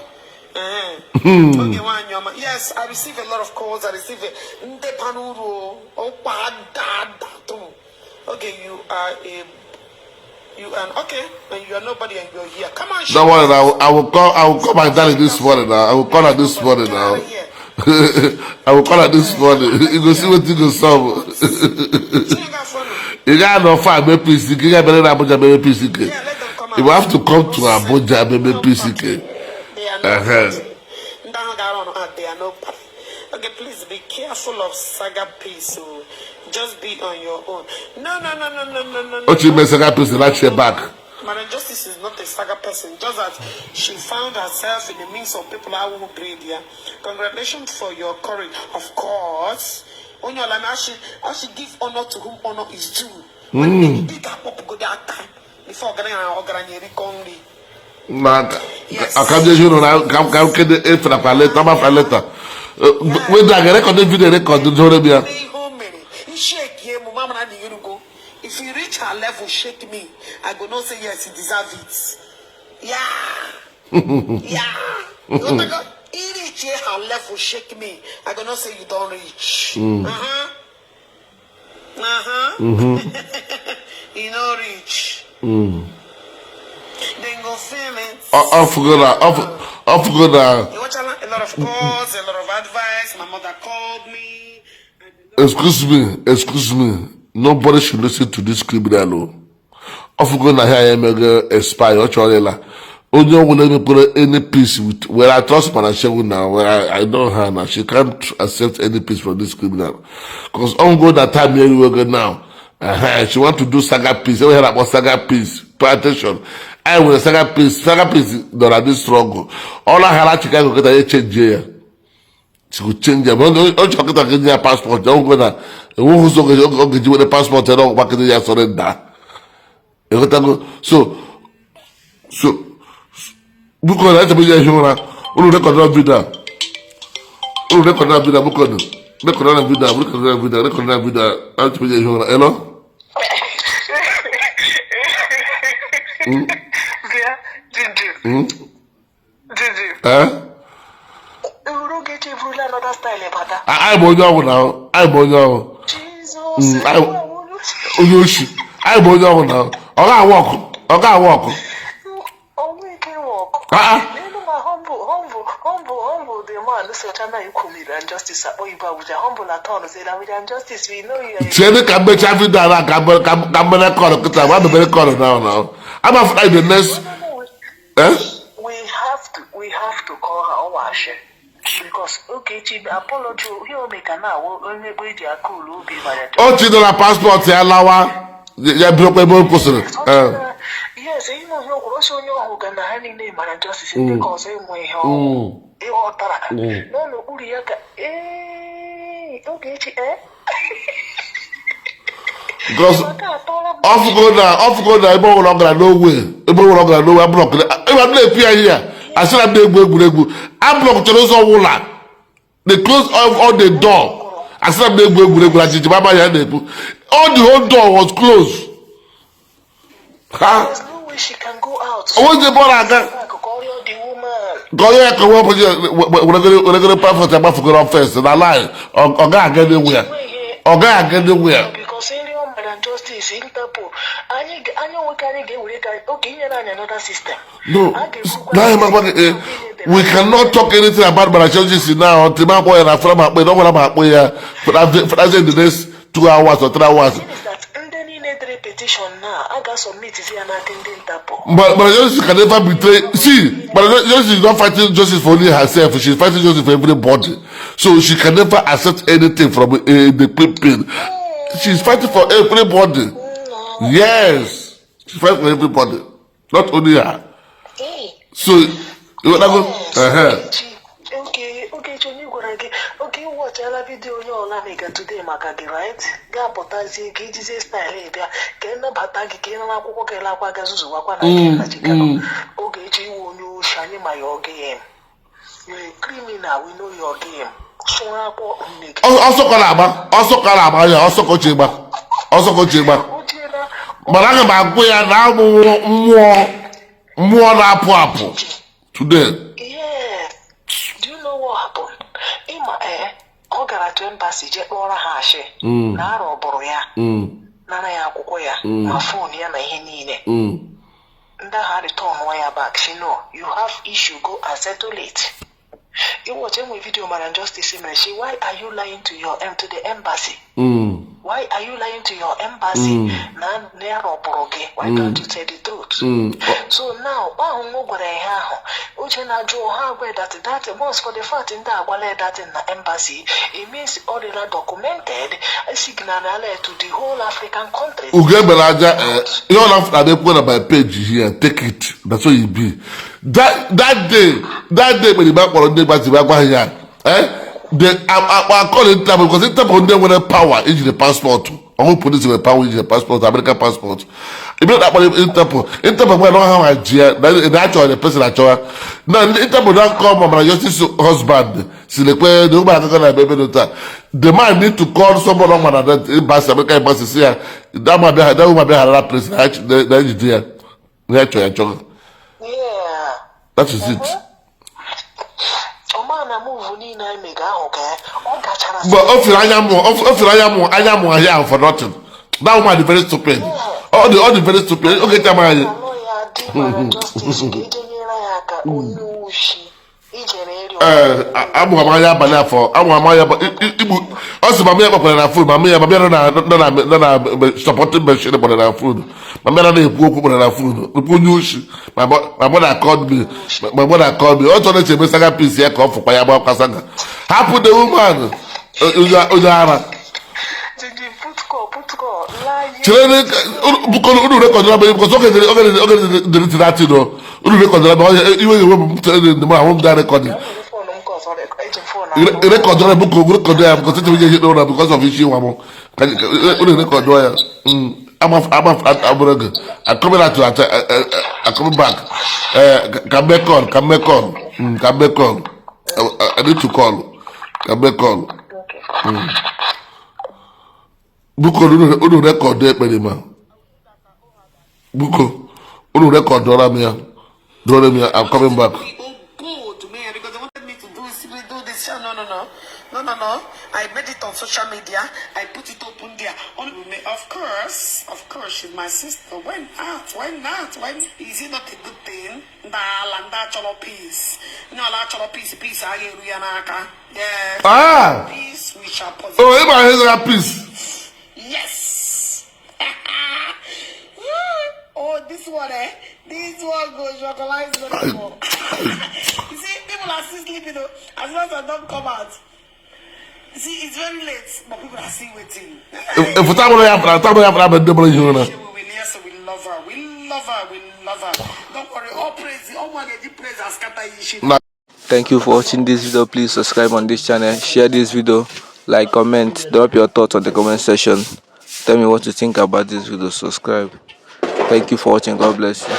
Okay, one, yoma. Yes, I receive a lot of calls. I receive a Nde panuru, okpa, da, da, tu. Okay, you are a you and okay, and you are nobody and you're here. Come on, Don't worry now. I will call my daddy this morning now. I will call her this morning Get out now. of here. I will call her this morning. You go see what you go solve. You got no fire, make PCK. You got better Abuja, make PCK. Yeah, let them come You out. have to come to Abuja, make PCK. They are nobody. Ndị ahụ gara ọnụ ha, they are nobody. Okay, please be careful of Saga Peace. So just be on your own. No, no, no, no, no, no, no. Ochi me Saga Peace, that share back. Madam Justice is not a saga person, just that she found herself in the midst of people who grade yeah. Congratulations for your courage. Of course. Onye ọla na she give honor to whom honor is due. Ị ga-akpọpụgodo aka before ọgaranya na ọgaranya erikọ nri. Na aka ndị ezinụlọ na ka kedu efere later, ma later. Wait, I record video, record zoro m ya. Ihe o mere, shake m, mama na irugo. If you reach her level, shake me. I go know say yes, you deserve it. Yeah. You want to go? You reach her level, shake me. I go know say you don't reach. You no reach. Then go feel it. Ọfụgo na You watch a lot of calls, a lot of advice. My mother called me. Excuse me, excuse me, nobody should listen to this criminal o. Ọfụgo na ya emego expire, ọ chọrọ ịla. Onye ọbụla emepere any peace with, well, I trust Madam Segun now. Well, I know her now. She can't accept any peace from this criminal because on go that time here we go now. She want to do saga peace. Enweghị na-akpọ saga peace. Pay attention, anyị nwere saga peace. Saga peace nọ na this struggle. Ọ laghara Chicago kịta, ya change ya. She could change ya. Ọ chọrọ kịta ka enye ya passport. Ọ gwụ na enweghị ụzọ ọ ga-eji were passport ya na ọgwụkwa kịta ya surrender. Ịghọtago? So biko na echebe ya ehi ụra. Unu record video a, unu record video a, biko record video a, record video, record video a. Echebe ya ehi ụra. Hello? Bịa, Juju. Juju. Eh? Uru Ogechi eburula another style bata. Anyị bụ onye ọgwụ na anyị bụ onye ọgwụ. Jesus. Onye oshi. Anyị bụ onye ọgwụ na ọ ga-awa ọkụ, ọ ga-awa ọkụ. Ọnwa ike work. Ah, ah. N'elu ma humble, humble, humble, humble, the man socha na ikwumiri and justice akpọ ibu Abuja. Humble atọ say na with and justice we know you are. Tiene ka mmecha video a na ka mmere call kịta ma mebere call now. Ama after the next No, no, no. Eh? We have to call her ọwashi because Ogechi apology ihe o meka na awụ onye ekpe eji aka ụlọ obi mara. O chidara passport ya lawa, ya bidokwa ebe o kwụsịrị. Eh. Yes, ihe ọzọ o kwuru, ọsọ onye ọhụụ ga na ha niile mara justice ndị ka ọzọ enwe ihe ọhụụ ịghọtara nọ n'okpuru ya ka ee Ogechi ee. Because maka atọrọ m. ọfụgo na ebe ọbụla ọ gara n'owe, ebe ọbụla ọ gara n'owe, a block ebe a na-ekwu ya ihe a, asị na m na-egwu egwuregwu. A block chara ụzọ ọbụla. They close off all the door. Asị na m na-egwu egwuregwu na jijima ama ya na-ekwu. All the whole door was closed ha. There's no way she can go out. Onwezi ebe ọ na-aga. Ka ọ rịọ the woman. Ka onye ya ka wepụ weregoro passport agbafugoro first na line. Ọ gaghị aga n'ewu ya, ọ gaghị aga n'ewu ya. Because ịrịọ Madam Justice, Interpol, anyị onwe ka anyị ga-ewere ka oge inyere anyị another system. No, A ga-eburukwa now I'm about, we cannot talk anything about Madam Justice now until my boy and after my boy, don't want my boy for in the next 2 hours or 3 hours. Thing is that ndị niile dere petition na a ga-submit ya n'aka ndị Interpol. But Justice can never betray. See, but Justice is not fighting justice for only herself. She's fighting justice for everybody. So she can never accept anything from the pin. She's fighting for everybody. Yes, she's fighting for everybody, not only her. Hey. So, you wanna go? Yes, Ogechi, oge Ogechi, onye gwara gị oge ịwọchala video onye ọla mega today maka gị, right? Ga-apụtazie ka ijizie style bịa ka ị nabata gị, ka ị nara akwụkwọ gị lakwa ga zuzugwakwa na nke na Chicago. Ogechi, iwu onye oshi, anyị ma your game. You're a criminal, we know your game. Sụrụ akwọ nne gị. Ọsọ ka na-agba, ọsọ ka na-agba ya, ọsọ ka o ji gba, ọsọ ka o ji gba. O jiela. Mana aga m agwụ ya na amụ mmụọ, mmụọ na-apụ apụ today. Yes. Do you know what happened? Ịma ee, ọ gara to embassy jee kpọrọ ha ashị na arọ bụrụ ya, nara ya akwụkwọ ya ma phone ya na ihe niile. Ndị agha return ya back. She no, you have issue, go and settle it. You watch enwe video Madam Justice mere. She, why are you lying to your to the embassy? Why are you lying to your embassy na ya rọpụrụ gị? Why don't you tell the truth? So now, ahụ nwa gwara ihe ahụ, uche na-ajụ ha agwa that that once for the fact ndị agwala ya that na embassy, it means ọ dịla documented, signal to the whole African countries. Ugegbe aja ihe ọ na-afụ na ekwu na my page here, take it, that's what you be. That day, that day mgbe igbe kpọrọ ndị gbazi gwa ha ya, the akọ Interpol, because Interpol ndị nwere power ijide passport. Ọhụ police nwere power ijide passport, American passport. Ebe na akpọrọ Interpol, Interpol nwere ha nwa ji ya na achọrọ the person achọwa na ndị Interpol na call ma justice husband si lekwe na ụgbọ akụkọ na ebe ebe taa. The man need to call someone on na that embassy, American embassy, si ya that man bịa, that woman bịa ghara place na ejide ya na ya chọrọ ya chọrọ. That is it. Ọma na move niile anyị mega ahụ ka ọ gachara. But o firi anya mụ, o firi anya mụ, anya mụ ahịa ahụ for nothing. That woman dị very stupid. Ọ dị very stupid. Oge chama anyị. Alụ ya dị mara justice ka eje nyere ya aka, onye ushi ijere ịrịọ. Ee, amụrụ m anya abalị afọ, amụrụ m anya igbu. Ọ sị mama ya kpọkwara na phone, mama ya nọ na supporting machine kpọrọ na phone, mama ya na-ekwu okwu kpọrọ na phone, ekwu onye oshi. My mother called me, my mother called me. Ọ chọrọ eche eme saga peace ya ka ọ fụkwa ya gbakwa saga. Hapụ the woman, onye ara. Jiji put call, put call láyé. Chere bukọrọ unu record na because oge dịrị that no unu record na iwe iwe m ahụ m da recording. Phone m ka ọzọ eji m phone ahụ. Record ya buko, record ya because eche m ihe n'ụlọ because of isi nwa m. Unu record ya. Ama ama abụrụ gị. I'm coming out to I'm coming back. Ka m mee call, ka m mee call. Ka m mee call. I need to call. Ka m mee call. Buko unu record ekpere ma. Buko unu record ọra m ya. Dọrọ m ya. I'm coming back. Oh, good man, because they wanted me to do this, do this. No, no, no, no, no, no. I made it on social media. I put it open there. On, of course, she's my sister. Why not? Why not? Why is it not a good thing? Ndala, nda chọrọ peace. Ndala chọrọ peace, peace. I eru ya n'aka. Yeah. Ah! Peace we shall possess. Oh, ịma ihe zara peace. Yes. Oh, this one, eh? This one goes chocolate. You see, people are still sleeping though. As long as I don't come out. You see, it's very late, but people are still waiting. Ịfụta mụrụ ya fara, ta mụrụ ya fara bụ ndị mụrụ ihe ụra. We will, yes, we love her. We love her. We love her. Don't worry. All praise, all man, praise and scatter issue. Na Thank you for watching this video. Please subscribe on this channel, share this video, like, comment, drop your thoughts on the comment section. Tell me what you think about this video. Subscribe. Thank you for watching. God bless you.